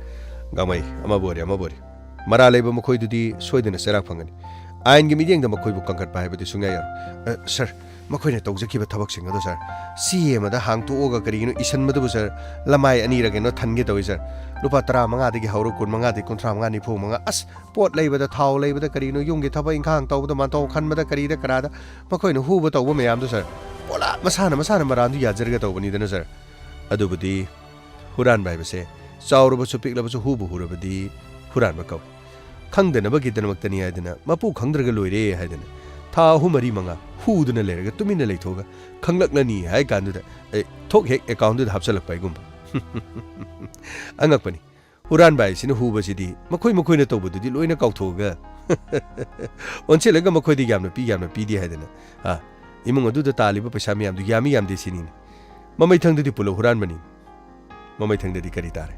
ꯒꯥꯡꯃꯩ, ꯑꯃꯕꯨ ꯑꯣꯏꯔꯦ, ꯑꯃꯕꯨ ꯑꯣꯏꯔꯦ꯫ ꯃꯔꯥ ꯂꯩꯕ ꯃꯈꯣꯏꯗꯨꯗꯤ ꯁꯣꯏꯗꯅ ꯆꯩꯔꯥꯛ ꯐꯪꯒꯅꯤ꯫ ꯑꯥꯏꯟꯒꯤ ꯃꯤꯠꯌꯦꯡꯗ ꯃꯈꯣꯏꯕꯨ ꯀꯟꯈꯠꯄ ꯍꯥꯏꯕꯗꯤ ꯁꯨꯡꯌꯥ ꯌꯥꯔꯣꯏ꯫ ꯑ, ꯁꯥꯔ, ꯃꯈꯣꯏꯅ ꯇꯧꯖꯈꯤꯕ ꯊꯕꯛꯁꯤꯡ ꯑꯗꯣ ꯁꯥꯔ, ꯆꯦ ꯑꯃꯗ ꯍꯥꯡꯇꯣꯛꯑꯒ ꯀꯔꯤꯒꯤꯅꯣ ꯏꯁꯟꯕꯗꯨꯕꯨ ꯁꯥꯔ, ꯂꯃꯥꯏ ꯑꯅꯤꯔ ꯀꯩꯅꯣ ꯊꯟꯒꯦ ꯇꯧꯏ ꯁꯥꯔ꯫ ꯂꯨꯄꯥ ꯇꯔꯥꯃꯉꯥꯗꯒꯤ ꯍꯧꯔ ꯀꯨꯟꯃꯉꯥꯗꯒꯤ ꯀꯨꯟꯊ꯭ꯔꯥ ꯃꯉꯥ, ꯅꯤꯐꯨ ꯃꯉꯥ, ꯑꯁ, ꯄꯣꯠ ꯂꯩꯕꯗ, ꯊꯥꯎ ꯂꯩꯕꯗ, ꯀꯔꯤꯅꯣ, ꯌꯨꯝꯒꯤ ꯊꯕꯛ ꯏꯪꯈꯥꯡ ꯇꯧꯕꯗ, ꯃꯟꯊꯣꯛ ꯈꯟꯕꯗ, ꯀꯔꯤꯗ ꯀꯔꯥꯗ ꯃꯈꯣꯏꯅ ꯍꯨꯕ ꯇꯧꯕ ꯃꯌꯥꯝꯗꯣ ꯁꯥꯔ, ꯄꯨꯂꯞ ꯃꯁꯥꯅ ꯃꯁꯥꯅ ꯃꯔꯥꯟꯗꯨ ꯌꯥꯖꯔꯒ ꯇꯧꯕꯅꯤꯗꯅ ꯁꯥꯔ꯫ ꯑꯗꯨꯕꯨꯗꯤ ꯍꯨꯔꯥꯟꯕ ꯍꯥꯏꯕꯁꯦ ꯆꯥꯎꯔꯕꯁꯨ ꯄꯤꯛꯂꯕꯁꯨ ꯍꯨꯕꯨ ꯍꯨꯔꯕꯗꯤ ꯍꯨꯔꯥꯟꯕ ꯀꯧꯏ꯫ ꯈꯪꯗꯅꯕꯒꯤꯗꯃꯛꯇꯅꯤ ꯍꯥꯏꯗꯅ, ꯃꯄꯨ ꯈꯪꯗ꯭ꯔꯒ ꯂꯣꯏꯔꯦ ꯍꯥꯏꯗꯅ ꯊꯥ ꯑꯍꯨꯝ, ꯃꯔꯤ, ꯃꯉꯥ ꯍꯨꯗꯨꯅ ꯂꯩꯔꯒ ꯇꯨꯃꯤꯟꯅ ꯂꯩꯊꯣꯛꯑꯒ ꯈꯪꯂꯛꯂꯅꯤ ꯍꯥꯏ ꯀꯥꯟꯗꯨꯗ, ꯑꯦ, ꯊꯣꯛ ꯍꯦꯛ ꯑꯦꯀꯥꯎꯟꯗꯨꯗ ꯍꯥꯞꯆꯜꯂꯛꯄ ꯍꯥꯏꯒꯨꯝꯕ꯫ ꯑꯉꯛꯄꯅꯤ꯫ ꯍꯨꯔꯥꯟꯕ ꯍꯥꯏꯁꯤꯅ ꯍꯨꯕꯁꯤꯗꯤ ꯃꯈꯣꯏ ꯃꯈꯣꯏꯅ ꯇꯧꯕꯗꯨꯗꯤ ꯂꯣꯏꯅ ꯀꯥꯎꯊꯣꯛꯑꯒ ꯑꯣꯟꯁꯤꯜꯂꯒ ꯃꯈꯣꯏꯗ ꯌꯥꯝꯅ ꯄꯤ, ꯌꯥꯝꯅ ꯄꯤꯗꯦ ꯍꯥꯏꯗꯅ, ꯑ, ꯏꯃꯨꯡ ꯑꯗꯨꯗ ꯇꯥꯜꯂꯤꯕ ꯄꯩꯁꯥ ꯃꯌꯥꯝꯗꯨ ꯌꯥꯝꯃꯤ ꯌꯥꯝꯗꯦ ꯁꯤꯅꯤꯅꯦ꯫ ꯃꯃꯩꯊꯪꯗꯗꯤ ꯄꯨꯂꯞ ꯍꯨꯔꯥꯟꯕꯅꯤ꯫ ꯃꯃꯩꯊꯪꯗꯗꯤ ꯀꯔꯤ ꯇꯥꯔꯦ?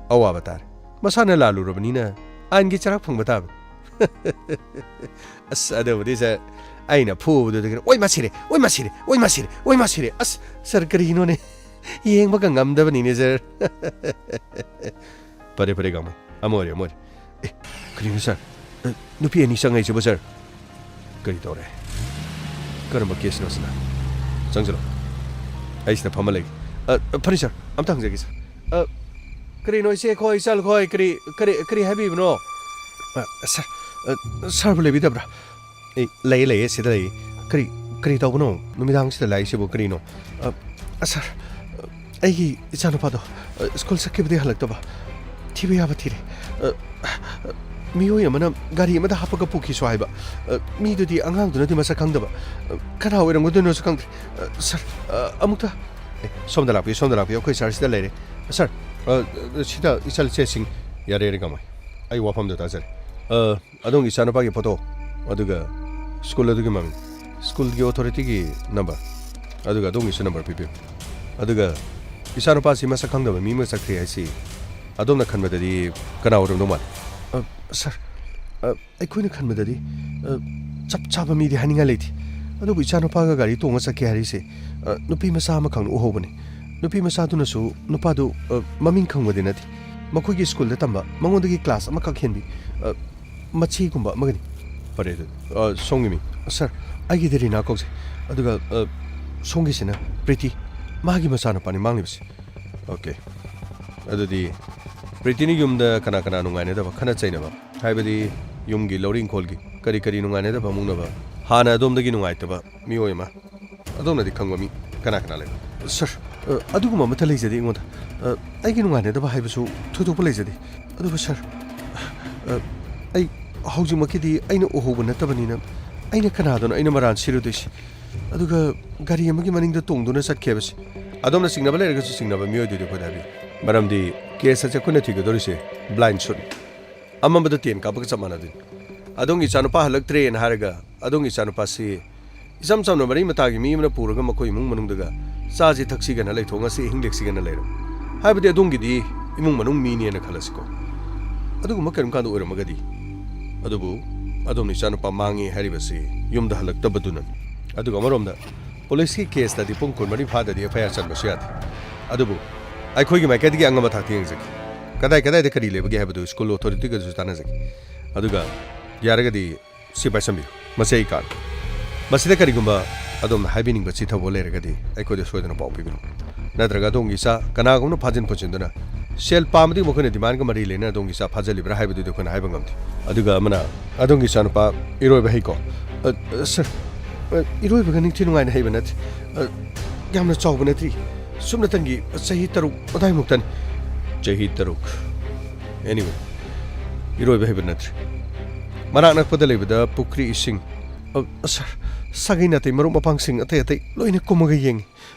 ꯑꯋꯥꯕ ꯇꯥꯔꯦ꯫ ꯃꯁꯥꯅ ꯂꯥꯜꯂꯨꯔꯕꯅꯤꯅ ꯑꯥꯏꯟꯒꯤ ꯆꯩꯔꯥꯛ ꯐꯪꯕ ꯇꯥꯕꯅꯤ꯫ ꯑꯁ, ꯑꯗꯨꯕꯨꯗꯤ ꯁꯥꯔ, ꯑꯩꯅ ꯐꯨꯕꯗꯨꯗꯒꯤ, "ꯑꯣꯏ ꯃꯥ ꯁꯤꯔꯦ, ꯑꯣꯏ ꯃꯥ ꯁꯤꯔꯦ, ꯑꯣꯏ ꯃꯥ ꯁꯤꯔꯦ, ꯑꯣꯏ ꯃꯥ ꯁꯤꯔꯦ, ꯑꯁ, ꯁꯥꯔ, ꯀꯔꯤꯅꯣꯅꯦ? ꯌꯦꯡꯕꯒ ꯉꯝꯗꯕꯅꯤꯅꯦ, ꯁꯥꯔ"꯫ ꯐꯔꯦ, ꯐꯔꯦ, ꯒꯥꯡꯃꯩ, ꯑꯃ ꯑꯣꯏꯔꯦ, ꯑꯃ ꯑꯣꯏꯔꯦ꯫ ꯑꯦ, ꯀꯔꯤꯅꯣ, ꯁꯥꯔ? ꯑ, ꯅꯨꯄꯤ ꯑꯅꯤ ꯆꯪꯉꯛꯏꯁꯤꯕꯨ, ꯁꯥꯔ? ꯀꯔꯤ ꯇꯧꯔꯦ? ꯀꯔꯝꯕ ꯀꯦꯁꯅꯣ ꯁꯤꯅ? ꯆꯪꯁꯤꯜꯂꯣ꯫ ꯑꯩ ꯁꯤꯗ ꯐꯝꯃ ꯂꯩꯒꯦ꯫ ꯑ, ꯑ, ꯐꯅꯤ, ꯁꯥꯔ꯫ ꯑꯝꯇ ꯍꯪꯖꯒꯦ, ꯁꯥꯔ꯫ ꯑ, ꯀꯔꯤꯅꯣ, ꯏꯆꯦ ꯈꯣꯏ, ꯏꯆꯜ ꯈꯣꯏ, ꯀꯔꯤ, ꯀꯔꯤ, ꯀꯔꯤ ꯍꯥꯏꯕꯤꯕꯅꯣ? ꯑ, ꯁꯥꯔ, ꯑ, ꯁꯥꯔꯕꯨ ꯂꯩꯕꯤꯗꯕ꯭ꯔꯥ? ꯑꯦ, ꯂꯩꯌꯦ, ꯂꯩꯌꯦ, ꯁꯤꯗ ꯂꯩꯌꯦ꯫ ꯀꯔꯤ, ꯀꯔꯤ ꯇꯧꯕꯅꯣ? ꯅꯨꯃꯤꯗꯥꯡꯁꯤꯗ ꯂꯥꯛꯏꯁꯤꯕꯨ ꯀꯔꯤꯅꯣ? ꯑ, ꯑ, ꯁꯥꯔ, ꯑ, ꯑꯩꯒꯤ ꯏꯆꯥꯅꯨꯄꯥꯗꯣ, ꯑ, ꯁ꯭ꯀꯨꯜ ꯆꯠꯈꯤꯕꯗꯒꯤ ꯍꯜꯂꯛꯇꯕ꯫ ꯊꯤꯕ ꯌꯥꯕ ꯊꯤꯔꯦ꯫ ꯑ, ꯑ, ꯃꯤꯑꯣꯏ ꯑꯃꯅ ꯒꯥꯔꯤ ꯑꯃꯗ ꯍꯥꯞꯄꯒ ꯄꯨꯈꯤꯁꯨ ꯍꯥꯏꯕ꯫ ꯑ, ꯃꯤꯗꯨꯗꯤ ꯑꯉꯥꯡꯗꯨꯅꯗꯤ ꯃꯁꯛ ꯈꯪꯗꯕ꯫ ꯑ, ꯀꯅꯥ ꯑꯣꯏꯔꯝꯒꯗꯣꯏꯅꯣꯁꯨ ꯈꯪꯗ꯭ꯔꯦ꯫ ꯑ, ꯁꯥꯔ, ꯑ, ꯑꯃꯨꯛꯇ, ꯑꯦ, ꯁꯣꯝꯗ ꯂꯥꯛꯄꯤꯌꯨ, ꯁꯣꯝꯗ ꯂꯥꯛꯄꯤꯌꯨ, ꯑꯩꯈꯣꯏ ꯁꯥꯔ ꯁꯤꯗ ꯂꯩꯔꯦ꯫ ꯁꯥꯔ, ꯑ, ꯁꯤꯗ ꯏꯆꯜ ꯏꯆꯦꯁꯤꯡ꯫ ꯌꯥꯔꯦ, ꯌꯥꯔꯦ, ꯒꯥꯡꯃꯩ, ꯑꯩ ꯋꯥꯐꯝꯗꯣ ꯇꯥꯖꯔꯦ꯫ ꯑ, ꯑꯗꯣꯝꯒꯤ ꯏꯆꯥꯅꯨꯄꯥꯒꯤ ꯐꯣꯇꯣ, ꯑꯗꯨꯒ ꯁ꯭ꯀꯨꯜ ꯑꯗꯨꯒꯤ ꯃꯃꯤꯡ, ꯁ꯭ꯀꯨꯜꯒꯤ ꯑꯣꯊꯣꯔꯤꯇꯤꯒꯤ ꯅꯝꯕꯔ, ꯑꯗꯨꯒ ꯑꯗꯣꯝꯒꯤꯁꯨ ꯅꯝꯕꯔ ꯄꯤꯕꯤꯌꯨ꯫ ꯑꯗꯨꯒ ꯏꯆꯥꯅꯨꯄꯥꯁꯤ ꯃꯁꯛ ꯈꯪꯗꯕ ꯃꯤ ꯑꯃ ꯆꯠꯈ꯭ꯔꯦ ꯍꯥꯏꯁꯤ ꯑꯗꯣꯝꯅ ꯈꯟꯕꯗꯗꯤ ꯀꯅꯥ ꯑꯣꯏꯔꯝꯗꯧ ꯃꯥꯜꯂꯤ? ꯑ, ꯁꯥꯔ, ꯑ, ꯑꯩꯈꯣꯏꯅ ꯈꯟꯕꯗꯗꯤ, ꯑ, ꯆꯞ ꯆꯥꯕ ꯃꯤꯗꯤ ꯍꯥꯏꯅꯤꯡꯉꯥꯏ ꯂꯩꯇꯦ꯫ ꯑꯗꯨꯕꯨ ꯏꯆꯥꯅꯨꯄꯥꯒ ꯒꯥꯔꯤ ꯇꯣꯡꯉ ꯆꯠꯈꯤ ꯍꯥꯏꯔꯤꯁꯦ, ꯑ, ꯅꯨꯄꯤ ꯃꯆꯥ ꯑꯃꯈꯛꯅ ꯎꯍꯧꯕꯅꯤ꯫ ꯅꯨꯄꯤ ꯃꯆꯥꯗꯨꯅꯁꯨ ꯅꯨꯄꯥꯗꯨ, ꯑ, ꯃꯃꯤꯡ ꯈꯪꯕꯗꯤ ꯅꯠꯇꯦ꯫ ꯃꯈꯣꯏꯒꯤ ꯁ꯭ꯀꯨꯜꯗ ꯇꯝꯕ, ꯃꯉꯣꯟꯗꯒꯤ ꯀ꯭ꯂꯥꯁ ꯑꯃꯈꯛ ꯍꯦꯟꯕꯤ, ꯑ, ꯃꯆꯦꯒꯨꯝꯕ ꯑꯃꯒꯅꯤ꯫ ꯐꯔꯦ ꯑꯗꯨꯗꯤ꯫ ꯑ, ꯁꯣꯝꯒꯤ ꯃꯤꯡ? ꯁꯥꯔ, ꯑꯩꯒꯤꯗꯤ ꯔꯤꯅꯥ ꯀꯧꯖꯩ꯫ ꯑꯗꯨꯒ, ꯑ, ꯁꯣꯝꯒꯤꯁꯤꯅ ꯄ꯭ꯔꯤꯇꯤ, ꯃꯥꯒꯤ ꯃꯆꯥꯅꯨꯄꯥꯅꯤ ꯃꯥꯡꯂꯤꯕꯁꯤ꯫ ꯑꯣꯀꯦ꯫ ꯑꯗꯨꯗꯤ ꯄ꯭ꯔꯤꯇꯤꯅꯤ ꯌꯨꯝꯗ ꯀꯅꯥ ꯀꯅꯥ ꯅꯨꯡꯉꯥꯏꯅꯗꯕ, ꯈꯠꯅ ꯆꯩꯅꯕ, ꯍꯥꯏꯕꯗꯤ ꯌꯨꯝꯒꯤ ꯂꯧꯔꯤ ꯏꯪꯈꯣꯜꯒꯤ ꯀꯔꯤ ꯀꯔꯤ ꯅꯨꯡꯉꯥꯏꯅꯗꯕ ꯃꯨꯛꯅꯕ, ꯍꯥꯟꯅ ꯑꯗꯣꯝꯗꯒꯤ ꯅꯨꯡꯉꯥꯏꯇꯕ ꯃꯤꯑꯣꯏ ꯑꯃ, ꯑꯗꯣꯝꯅꯗꯤ ꯈꯪꯕ ꯃꯤ ꯀꯅꯥ ꯀꯅꯥ ꯂꯩꯕ? ꯁꯥꯔ, ꯑ, ꯑꯗꯨꯒꯨꯝꯕ ꯑꯃꯠꯇ ꯂꯩꯖꯗꯦ ꯑꯩꯉꯣꯟꯗ꯫ ꯑ, ꯑꯩꯒꯤ ꯅꯨꯡꯉꯥꯏꯅꯗꯕ ꯍꯥꯏꯕꯁꯨ ꯊꯣꯏꯗꯣꯛꯄ ꯂꯩꯖꯗꯦ꯫ ꯑꯗꯨꯕꯨ ꯁꯥꯔ, ꯑ, ꯑꯩ ꯍꯧꯖꯤꯛꯃꯛꯀꯤꯗꯤ ꯑꯩꯅ ꯎꯍꯧꯕ ꯅꯠꯇꯕꯅꯤꯅ ꯑꯩꯅ ꯀꯅꯥꯗꯅꯣ ꯑꯩꯅ ꯃꯔꯥꯟ ꯁꯤꯔꯨꯗꯣꯏꯁꯤ? ꯑꯗꯨꯒ ꯒꯥꯔꯤ ꯑꯃꯒꯤ ꯃꯅꯤꯡꯗ ꯇꯣꯡꯗꯨꯅ ꯆꯠꯈꯤ ꯍꯥꯏꯕꯁꯤ꯫ ꯑꯗꯣꯝꯅ ꯆꯤꯡꯅꯕ ꯂꯩꯔꯒꯁꯨ ꯆꯤꯡꯅꯕ ꯃꯤꯑꯣꯏꯗꯨꯗꯤ ꯑꯩꯈꯣꯏꯗ ꯍꯥꯏꯕꯤꯌꯨ꯫ ꯃꯔꯝꯗꯤ ꯀꯦꯁ ꯑꯁꯦ ꯑꯩꯈꯣꯏꯅ ꯊꯤꯒꯗꯧꯔꯤꯁꯦ ꯕ꯭ꯂꯥꯏꯟ ꯁꯨꯠꯅꯤ꯫ ꯑꯃꯝꯕꯗ ꯇꯦꯟ ꯀꯥꯞꯄꯒ ꯆꯞ ꯃꯥꯟꯅꯗꯣꯏꯅꯤ꯫ ꯑꯗꯣꯝꯒꯤ ꯏꯆꯥꯅꯨꯄꯥ ꯍꯜꯂꯛꯇ꯭ꯔꯦꯅ ꯍꯥꯏꯔꯒ ꯑꯗꯣꯝꯒꯤ ꯏꯆꯥꯅꯨꯄꯥꯁꯤ ꯏꯆꯝ ꯆꯝꯅ ꯃꯔꯤ ꯃꯇꯥꯒꯤ ꯃꯤ ꯑꯃꯅ ꯄꯨꯔꯒ ꯃꯈꯣꯏ ꯏꯃꯨꯡ ꯃꯅꯨꯡꯗꯒ ꯆꯥꯁꯤ ꯊꯛꯁꯤꯒꯅ ꯂꯩꯊꯣꯛ, ꯉꯁꯤ ꯑꯍꯤꯡ ꯂꯦꯛꯁꯤꯒꯅ ꯂꯩꯔꯝ꯫ ꯍꯥꯏꯕꯗꯤ ꯑꯗꯣꯝꯒꯤꯗꯤ ꯏꯃꯨꯡ ꯃꯅꯨꯡ ꯃꯤꯅꯦꯅ ꯈꯜꯂꯁꯤꯀꯣ꯫ ꯑꯗꯨꯒꯨꯝꯕ ꯀꯔꯤꯒꯨꯝꯕ ꯀꯥꯟꯗ ꯑꯣꯏꯔꯝꯃꯒꯗꯤ ꯑꯗꯨꯕꯨ ꯑꯗꯣꯝꯅ ꯏꯆꯥꯅꯨꯄꯥ ꯃꯥꯡꯉꯤ ꯍꯥꯏꯔꯤꯕꯁꯤ ꯌꯨꯝꯗ ꯍꯜꯂꯛꯇꯕꯗꯨꯅꯅꯤ꯫ ꯑꯗꯨꯒ ꯑꯃꯔꯣꯝꯗ ꯄꯨꯂꯤꯁꯀꯤ ꯀꯦꯁꯇꯗꯤ ꯄꯨꯡ ꯀꯨꯟꯃꯔꯤ ꯐꯥꯗꯗꯤ ꯑꯦꯐ ꯑꯥꯏ ꯑꯥꯔ ꯆꯟꯕꯁꯨ ꯌꯥꯗꯦ꯫ ꯑꯗꯨꯕꯨ ꯑꯩꯈꯣꯏꯒꯤ ꯃꯥꯏꯀꯩꯗꯒꯤ ꯑꯉꯝꯕ ꯊꯥꯛꯇ ꯌꯦꯡꯖꯒꯦ꯫ ꯀꯗꯥꯏ ꯀꯗꯥꯏꯗ ꯀꯔꯤ ꯂꯩꯕꯒꯦ ꯍꯥꯏꯕꯗꯨ ꯁ꯭ꯀꯨꯜ ꯑꯣꯊꯣꯔꯤꯇꯤꯒꯁꯨ ꯇꯥꯟꯅꯖꯒꯦ꯫ ꯑꯗꯨꯒ ꯌꯥꯔꯒꯗꯤ ꯁꯤ ꯄꯥꯏꯁꯟꯕꯤꯌꯨ꯫ ꯃꯁꯤ ꯑꯩ ꯀꯥꯔꯗ꯫ ꯃꯁꯤꯗ ꯀꯔꯤꯒꯨꯝꯕ ꯑꯗꯣꯝꯅ ꯍꯥꯏꯕꯤꯅꯤꯡꯕ ꯆꯤꯊꯕ ꯂꯩꯔꯒꯗꯤ ꯑꯩꯈꯣꯏꯗ ꯁꯣꯏꯗꯅ ꯄꯥꯎ ꯄꯤꯕꯤꯔꯛꯎ꯫ ꯅꯠꯇ꯭ꯔꯒ ꯑꯗꯣꯝꯒꯤ ꯏꯆꯥ ꯀꯅꯥꯒꯨꯝꯕꯅ ꯐꯥꯖꯤꯟ ꯄꯨꯟꯁꯤꯟꯗꯨꯅ ꯁꯦꯜ ꯄꯥꯝꯕꯗꯤ ꯃꯈꯣꯏꯅ ꯗꯤꯃꯥꯟꯒ ꯃꯔꯤ ꯂꯩꯅꯅ ꯑꯗꯣꯝꯒꯤ ꯏꯆꯥ ꯐꯥꯖꯤꯜꯂꯤꯕ꯭ꯔꯥ ꯍꯥꯏꯕꯗꯨꯗꯤ ꯑꯩꯈꯣꯏꯅ ꯍꯥꯏꯕ ꯉꯝꯗꯦ꯫ ꯑꯗꯨꯒ ꯑꯃꯅ ꯑꯗꯣꯝꯒꯤ ꯏꯆꯥꯅꯨꯄꯥ ꯏꯔꯣꯏꯕ ꯍꯩꯀꯣ? ꯑ, ꯁꯔ, ꯑ, ꯏꯔꯣꯏꯕꯒ ꯅꯤꯡꯊꯤ ꯅꯨꯡꯉꯥꯏꯅ ꯍꯩꯕ ꯅꯠꯇꯦ꯫ ꯑ, ꯌꯥꯝꯅ ꯆꯥꯎꯕ ꯅꯠꯇ꯭ꯔꯤ꯫ ꯁꯨꯞꯅꯇꯪꯒꯤ ꯆꯍꯤ ꯇꯔꯨꯛ ꯑꯗꯨꯋꯥꯏꯃꯨꯛꯇꯅꯤ꯫ ꯆꯍꯤ ꯇꯔꯨꯛ꯫ Anyway, ꯏꯔꯣꯏꯕ ꯍꯩꯕ ꯅꯠꯇ꯭ꯔꯤ꯫ ꯃꯅꯥꯛ ꯅꯛꯄꯗ ꯂꯩꯕꯗ ꯄꯨꯈ꯭ꯔꯤ ꯏꯁꯤꯡ, ꯑ, ꯁꯔ, ꯁꯥꯒꯩ ꯅꯥꯇꯩ ꯃꯔꯨꯞ ꯃꯄꯥꯡꯁꯤꯡ ꯑꯇꯩ ꯑꯇꯩ ꯂꯣꯏꯅ ꯀꯨꯝꯃꯒ ꯌꯦꯡꯉꯤ꯫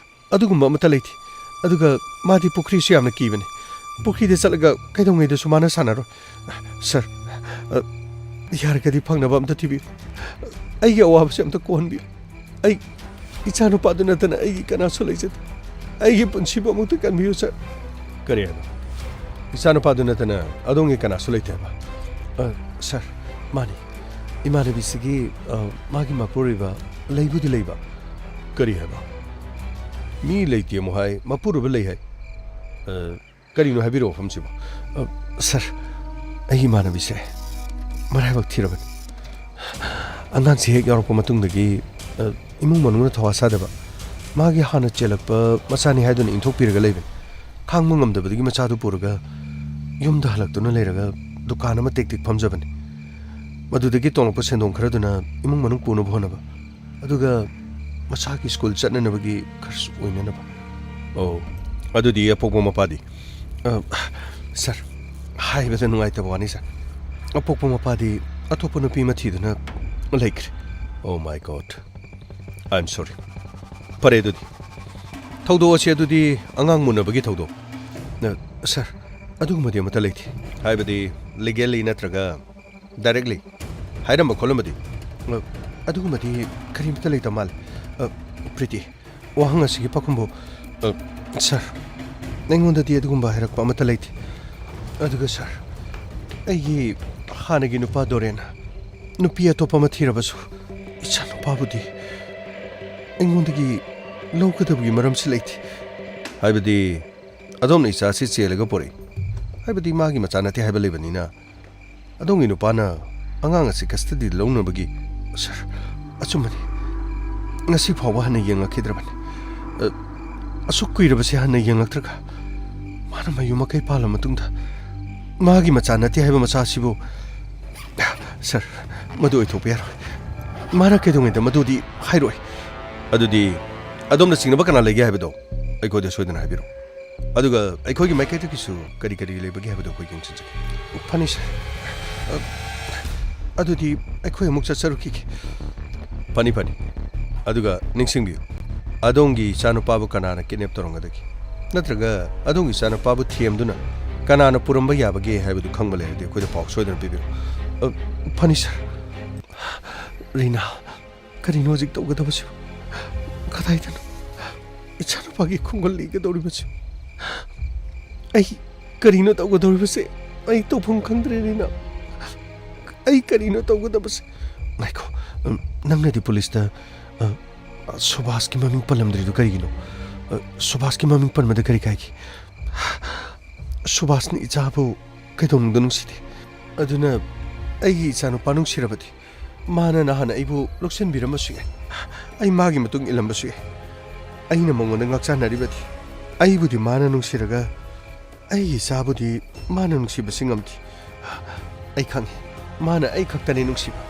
ꯑꯗꯨꯒꯨꯝꯕ ꯑꯃꯠꯇ ꯂꯩꯇꯦ꯫ ꯑꯗꯨꯒ ꯃꯥꯗꯤ ꯄꯨꯈ꯭ꯔꯤꯁꯨ ꯌꯥꯝꯅ ꯀꯤꯕꯅꯤ꯫ ꯄꯨꯈ꯭ꯔꯤꯗ ꯆꯠꯂꯒ ꯀꯩꯗꯧꯉꯩꯗꯁꯨ ꯃꯥꯅ ꯁꯥꯟꯅꯔꯣꯏ꯫ ꯁꯔ, ꯑ, ꯌꯥꯔꯒꯗꯤ ꯐꯪꯅꯕ ꯑꯝꯇ ꯊꯤꯕꯤꯌꯨ꯫ ꯑꯩꯒꯤ ꯑꯋꯥꯕꯁꯦ ꯑꯝꯇ ꯀꯣꯛꯍꯟꯕꯤꯌꯨ꯫ ꯑꯩ ꯏꯆꯥꯅꯨꯄꯥꯗꯨ ꯅꯠꯇꯅ ꯑꯩꯒꯤ ꯀꯅꯥꯁꯨ ꯂꯩꯖꯗꯦ꯫ ꯑꯩꯒꯤ ꯄꯨꯟꯁꯤꯕꯨ ꯑꯃꯨꯛꯇ ꯀꯟꯕꯤꯌꯨ, ꯁꯔ꯫ ꯀꯔꯤ ꯍꯥꯏꯕ? ꯏꯆꯥꯅꯨꯄꯥꯗꯨ ꯅꯠꯇꯅ ꯑꯗꯣꯝꯒꯤ ꯀꯅꯥꯁꯨ ꯂꯩꯇꯦ ꯍꯥꯏꯕ? ꯑ, ꯁꯔ, ꯃꯥꯅꯤ꯫ ꯏꯃꯥꯟꯅꯕꯤꯁꯤꯒꯤ, ꯑ, ꯃꯥꯒꯤ ꯃꯄꯨꯔꯣꯏꯕ ꯂꯩꯕꯨꯗꯤ ꯂꯩꯕ꯫ ꯀꯔꯤ ꯍꯥꯏꯕ? ꯃꯤ ꯂꯩꯇꯦ ꯑꯃꯨꯛ ꯍꯥꯏ, ꯃꯄꯨꯔꯣꯏꯕ ꯂꯩ ꯍꯥꯏ꯫ ꯑ, ꯀꯔꯤꯅꯣ ꯍꯥꯏꯕꯤꯔꯛꯑꯣ ꯋꯥꯐꯝꯁꯤꯕꯣ? ꯑ, ꯁꯔ, ꯑꯩꯒꯤ ꯏꯃꯥꯟꯅꯕꯤꯁꯦ ꯃꯔꯥꯏꯕꯛ ꯊꯤꯔꯕꯅꯤ꯫ ꯑꯉꯥꯡꯁꯦ ꯍꯦꯛ ꯌꯥꯎꯔꯛꯄ ꯃꯇꯨꯡꯗꯒꯤ, ꯑ, ꯏꯃꯨꯡ ꯃꯅꯨꯡꯅ ꯊꯧꯋꯥ ꯁꯥꯗꯕ, ꯃꯥꯒꯤ ꯍꯥꯟꯅ ꯆꯦꯜꯂꯛꯄ ꯃꯆꯥꯅꯤ ꯍꯥꯏꯗꯨꯅ ꯏꯟꯊꯣꯛꯄꯤꯔꯒ ꯂꯩꯕꯅꯤ꯫ ꯈꯥꯡꯕ ꯉꯝꯗꯕꯗꯒꯤ ꯃꯆꯥꯗꯨ ꯄꯨꯔꯒ ꯌꯨꯝꯗ ꯍꯜꯂꯛꯇꯨꯅ ꯂꯩꯔꯒ ꯗꯨꯀꯥꯟ ꯑꯃ ꯇꯦꯛ ꯇꯦꯛ ꯐꯝꯖꯕꯅꯤ꯫ ꯃꯗꯨꯗꯒꯤ ꯇꯣꯡꯂꯛꯄ ꯁꯦꯟꯗꯣꯡ ꯈꯔꯗꯨꯅ ꯏꯃꯨꯡ ꯃꯅꯨꯡ ꯄꯨꯅꯕ ꯍꯣꯠꯅꯕ, ꯑꯗꯨꯒ ꯃꯆꯥꯒꯤ ꯁ꯭ꯀꯨꯜ ꯆꯠꯅꯅꯕꯒꯤ ꯈꯔꯁꯨ ꯑꯣꯏꯅꯅꯕ꯫ ꯑꯣ, ꯑꯗꯨꯗꯤ ꯑꯄꯣꯛꯄ ꯃꯄꯥꯗꯤ? ꯑ, ꯁꯔ, ꯍꯥꯏꯕꯗ ꯅꯨꯡꯉꯥꯏꯇꯕ ꯋꯥꯅꯤ, ꯁꯔ꯫ ꯑꯄꯣꯛꯄ ꯃꯄꯥꯗꯤ ꯑꯇꯣꯞꯄ ꯅꯨꯄꯤ ꯑꯃ ꯊꯤꯗꯨꯅ ꯂꯩꯈ꯭ꯔꯦ꯫ Oh my God. I am sorry. ꯐꯔꯦ ꯑꯗꯨꯗꯤ꯫ ꯊꯧꯗꯣꯛ ꯑꯁꯤ ꯑꯗꯨꯗꯤ ꯑꯉꯥꯡ ꯃꯨꯟꯅꯕꯒꯤ ꯊꯧꯗꯣꯛ꯫ ꯑ, ꯁꯔ, ꯑꯗꯨꯒꯨꯝꯕꯗꯤ ꯑꯃꯠꯇ ꯂꯩꯇꯦ꯫ ꯍꯥꯏꯕꯗꯤ legally ꯅꯠꯇ꯭ꯔꯒ directly ꯍꯥꯏꯔꯝꯕ ꯈꯣꯠꯂꯝꯕꯗꯤ? ꯑ, ꯑꯗꯨꯒꯨꯝꯕꯗꯤ ꯀꯔꯤꯃꯠꯇ ꯂꯩꯇꯕ ꯃꯥꯜꯂꯦ꯫ ꯑ, ꯄ꯭ꯔꯤꯇꯤ, ꯋꯥꯍꯪ ꯑꯁꯤꯒꯤ ꯄꯥꯎꯈꯨꯝꯕꯨ, ꯑ, ꯁꯔ, ꯑꯩꯉꯣꯟꯗꯗꯤ ꯑꯗꯨꯒꯨꯝꯕ ꯍꯥꯏꯔꯛꯄ ꯑꯃꯠꯇ ꯂꯩꯇꯦ꯫ ꯑꯗꯨꯒ ꯁꯔ, ꯑꯩꯒꯤ ꯍꯥꯟꯅꯒꯤ ꯅꯨꯄꯥ ꯗꯣꯔꯦꯟ ꯅꯨꯄꯤ ꯑꯇꯣꯞꯄ ꯑꯃ ꯊꯤꯔꯕꯁꯨ, ꯏꯆꯥ ꯅꯨꯄꯥꯕꯨꯗꯤ ꯑꯩꯉꯣꯟꯗꯒꯤ ꯂꯧꯒꯗꯕꯒꯤ ꯃꯔꯝꯁꯤ ꯂꯩꯇꯦ꯫ ꯍꯥꯏꯕꯗꯤ, ꯑꯗꯣꯝꯅ ꯏꯆꯥꯁꯤ ꯆꯦꯜꯂꯒ ꯄꯣꯔꯛꯏ꯫ ꯍꯥꯏꯕꯗꯤ, ꯃꯥꯒꯤ ꯃꯆꯥ ꯅꯠꯇꯦ ꯍꯥꯏꯕ ꯂꯩꯕꯅꯤꯅ, ꯑꯗꯣꯝꯒꯤ ꯅꯨꯄꯥꯅ ꯑꯉꯥꯡ ꯑꯁꯤ custody ꯂꯧꯅꯕꯒꯤ꯫ ꯁꯥꯔ, ꯑꯆꯨꯝꯕꯅꯤ꯫ ꯉꯁꯤ ꯐꯥꯎꯕ ꯍꯟꯅ ꯌꯦꯡꯂꯛꯈꯤꯗ꯭ꯔꯕꯅꯤ꯫ ꯑ, ꯑꯁꯨꯛ ꯀꯨꯏꯔꯕꯁꯤ ꯍꯟꯅ ꯌꯦꯡꯂꯛꯇ꯭ꯔꯒ, ꯃꯥꯅ ꯃꯌꯨꯝ ꯃꯀꯩ ꯄꯥꯜꯂ ꯃꯇꯨꯡꯗ ꯃꯥꯒꯤ ꯃꯆꯥ ꯅꯠꯇꯦ ꯍꯥꯏꯕ ꯃꯆꯥ ꯑꯁꯤꯕꯨ꯫ ꯁꯥꯔ, ꯃꯗꯨ ꯑꯣꯏꯊꯣꯛꯄ ꯌꯥꯔꯣꯏ꯫ ꯃꯥꯅ ꯀꯩꯗꯧꯉꯩꯗ ꯃꯗꯨꯗꯤ ꯍꯥꯏꯔꯣꯏ꯫ ꯑꯗꯨꯗꯤ ꯑꯗꯣꯝꯅ ꯆꯤꯡꯅꯕ ꯀꯅꯥ ꯂꯩꯒꯦ ꯍꯥꯏꯕꯗꯣ ꯑꯩꯈꯣꯏꯗ ꯁꯣꯏꯗꯅ ꯍꯥꯏꯕꯤꯔꯣ꯫ ꯑꯗꯨꯒ ꯑꯩꯈꯣꯏꯒꯤ ꯃꯥꯏꯀꯩꯗꯒꯤꯁꯨ ꯀꯔꯤ ꯀꯔꯤ ꯂꯩꯕꯒꯦ ꯍꯥꯏꯕꯗꯨ ꯑꯩꯈꯣꯏ ꯌꯦꯡꯁꯤꯟꯖꯒꯦ꯫ ꯐꯅꯤ, ꯁꯥꯔ꯫ ꯑ, ꯑꯗꯨꯗꯤ ꯑꯩꯈꯣꯏ ꯑꯃꯨꯛ ꯆꯠꯆꯔꯨꯈꯤꯒꯦ꯫ ꯐꯅꯤ, ꯐꯅꯤ꯫ ꯑꯗꯨꯒ ꯅꯤꯡꯁꯤꯡꯕꯤꯌꯨ, ꯑꯗꯣꯝꯒꯤ ꯏꯆꯥꯅꯨꯄꯥꯕꯨ ꯀꯅꯥꯅ kidnap ꯇꯧꯔꯝꯒꯗꯒꯦ? ꯅꯠꯇ꯭ꯔꯒ ꯑꯗꯣꯝꯒꯤ ꯏꯆꯥꯅꯨꯄꯥꯕꯨ ꯊꯦꯝꯗꯨꯅ ꯀꯅꯥꯅ ꯄꯨꯔꯝꯕ ꯌꯥꯕꯒꯦ ꯍꯥꯏꯕꯗꯨ ꯈꯪꯕ ꯂꯩꯔꯗꯤ ꯑꯩꯈꯣꯏꯗ ꯄꯥꯎ ꯁꯣꯏꯗꯅ ꯄꯤꯕꯤꯔꯛꯎ꯫ ꯑ, ꯐꯅꯤ, ꯁꯥꯔ꯫ ꯔꯤꯅꯥ, ꯀꯔꯤꯅꯣ ꯍꯧꯖꯤꯛ ꯇꯧꯒꯗꯕꯁꯤꯕꯨ? ꯀꯗꯥꯏꯗꯅꯣ ꯏꯆꯥꯅꯨꯄꯥꯒꯤ ꯈꯣꯡꯒꯨꯜ ꯂꯤꯒꯗꯧꯔꯤꯕꯁꯤ? ꯑꯩ ꯀꯔꯤꯅꯣ ꯇꯧꯒꯗꯧꯔꯤꯕꯁꯦ? ꯑꯩ ꯇꯧꯐꯝ ꯈꯪꯗ꯭ꯔꯦ, ꯔꯤꯅꯥ꯫ ꯑꯩ ꯀꯔꯤꯅꯣ ꯇꯧꯒꯗꯕꯁꯦ? ꯉꯥꯏꯈꯣ, ꯎꯝ, ꯅꯪꯅꯗꯤ ꯄꯨꯂꯤꯁꯇ, ꯑ, ꯁꯨꯕꯥꯁꯀꯤ ꯃꯃꯤꯡ ꯄꯜꯂꯝꯗ꯭ꯔꯤꯗꯨ ꯀꯔꯤꯒꯤꯅꯣ? ꯑ, ꯁꯨꯕꯥꯁꯀꯤ ꯃꯃꯤꯡ ꯄꯟꯕꯗ ꯀꯔꯤ ꯀꯥꯏꯒꯦ? ꯁꯨꯕꯥꯁꯅ ꯏꯆꯥꯕꯨ ꯀꯩꯗꯧꯅꯨꯡꯗ ꯅꯨꯡꯁꯤꯗꯦ꯫ ꯑꯗꯨꯅ ꯑꯩꯒꯤ ꯏꯆꯥꯅꯨꯄꯥ ꯅꯨꯡꯁꯤꯔꯕꯗꯤ ꯃꯥꯅ ꯅꯍꯥꯟ ꯑꯩꯕꯨ ꯂꯧꯁꯤꯟꯕꯤꯔꯝꯕꯁꯨ ꯌꯥꯏ꯫ ꯑꯩ ꯃꯥꯒꯤ ꯃꯇꯨꯡ ꯏꯜꯂꯝꯕꯁꯨ ꯌꯥꯏ꯫ ꯑꯩꯅ ꯃꯉꯣꯟꯗ ꯉꯥꯛꯆꯥꯟꯅꯔꯤꯕꯗꯤ ꯑꯩꯕꯨꯗꯤ ꯃꯥꯅ ꯅꯨꯡꯁꯤꯔꯒ ꯑꯩꯒꯤ ꯏꯆꯥꯕꯨꯗꯤ ꯃꯥꯅ ꯅꯨꯡꯁꯤꯕꯁꯤ ꯉꯝꯗꯦ꯫ ꯑꯩ ꯈꯪꯉꯤ, ꯃꯥꯅ ꯑꯩ ꯈꯛꯇꯅꯤ ꯅꯨꯡꯁꯤꯕ꯫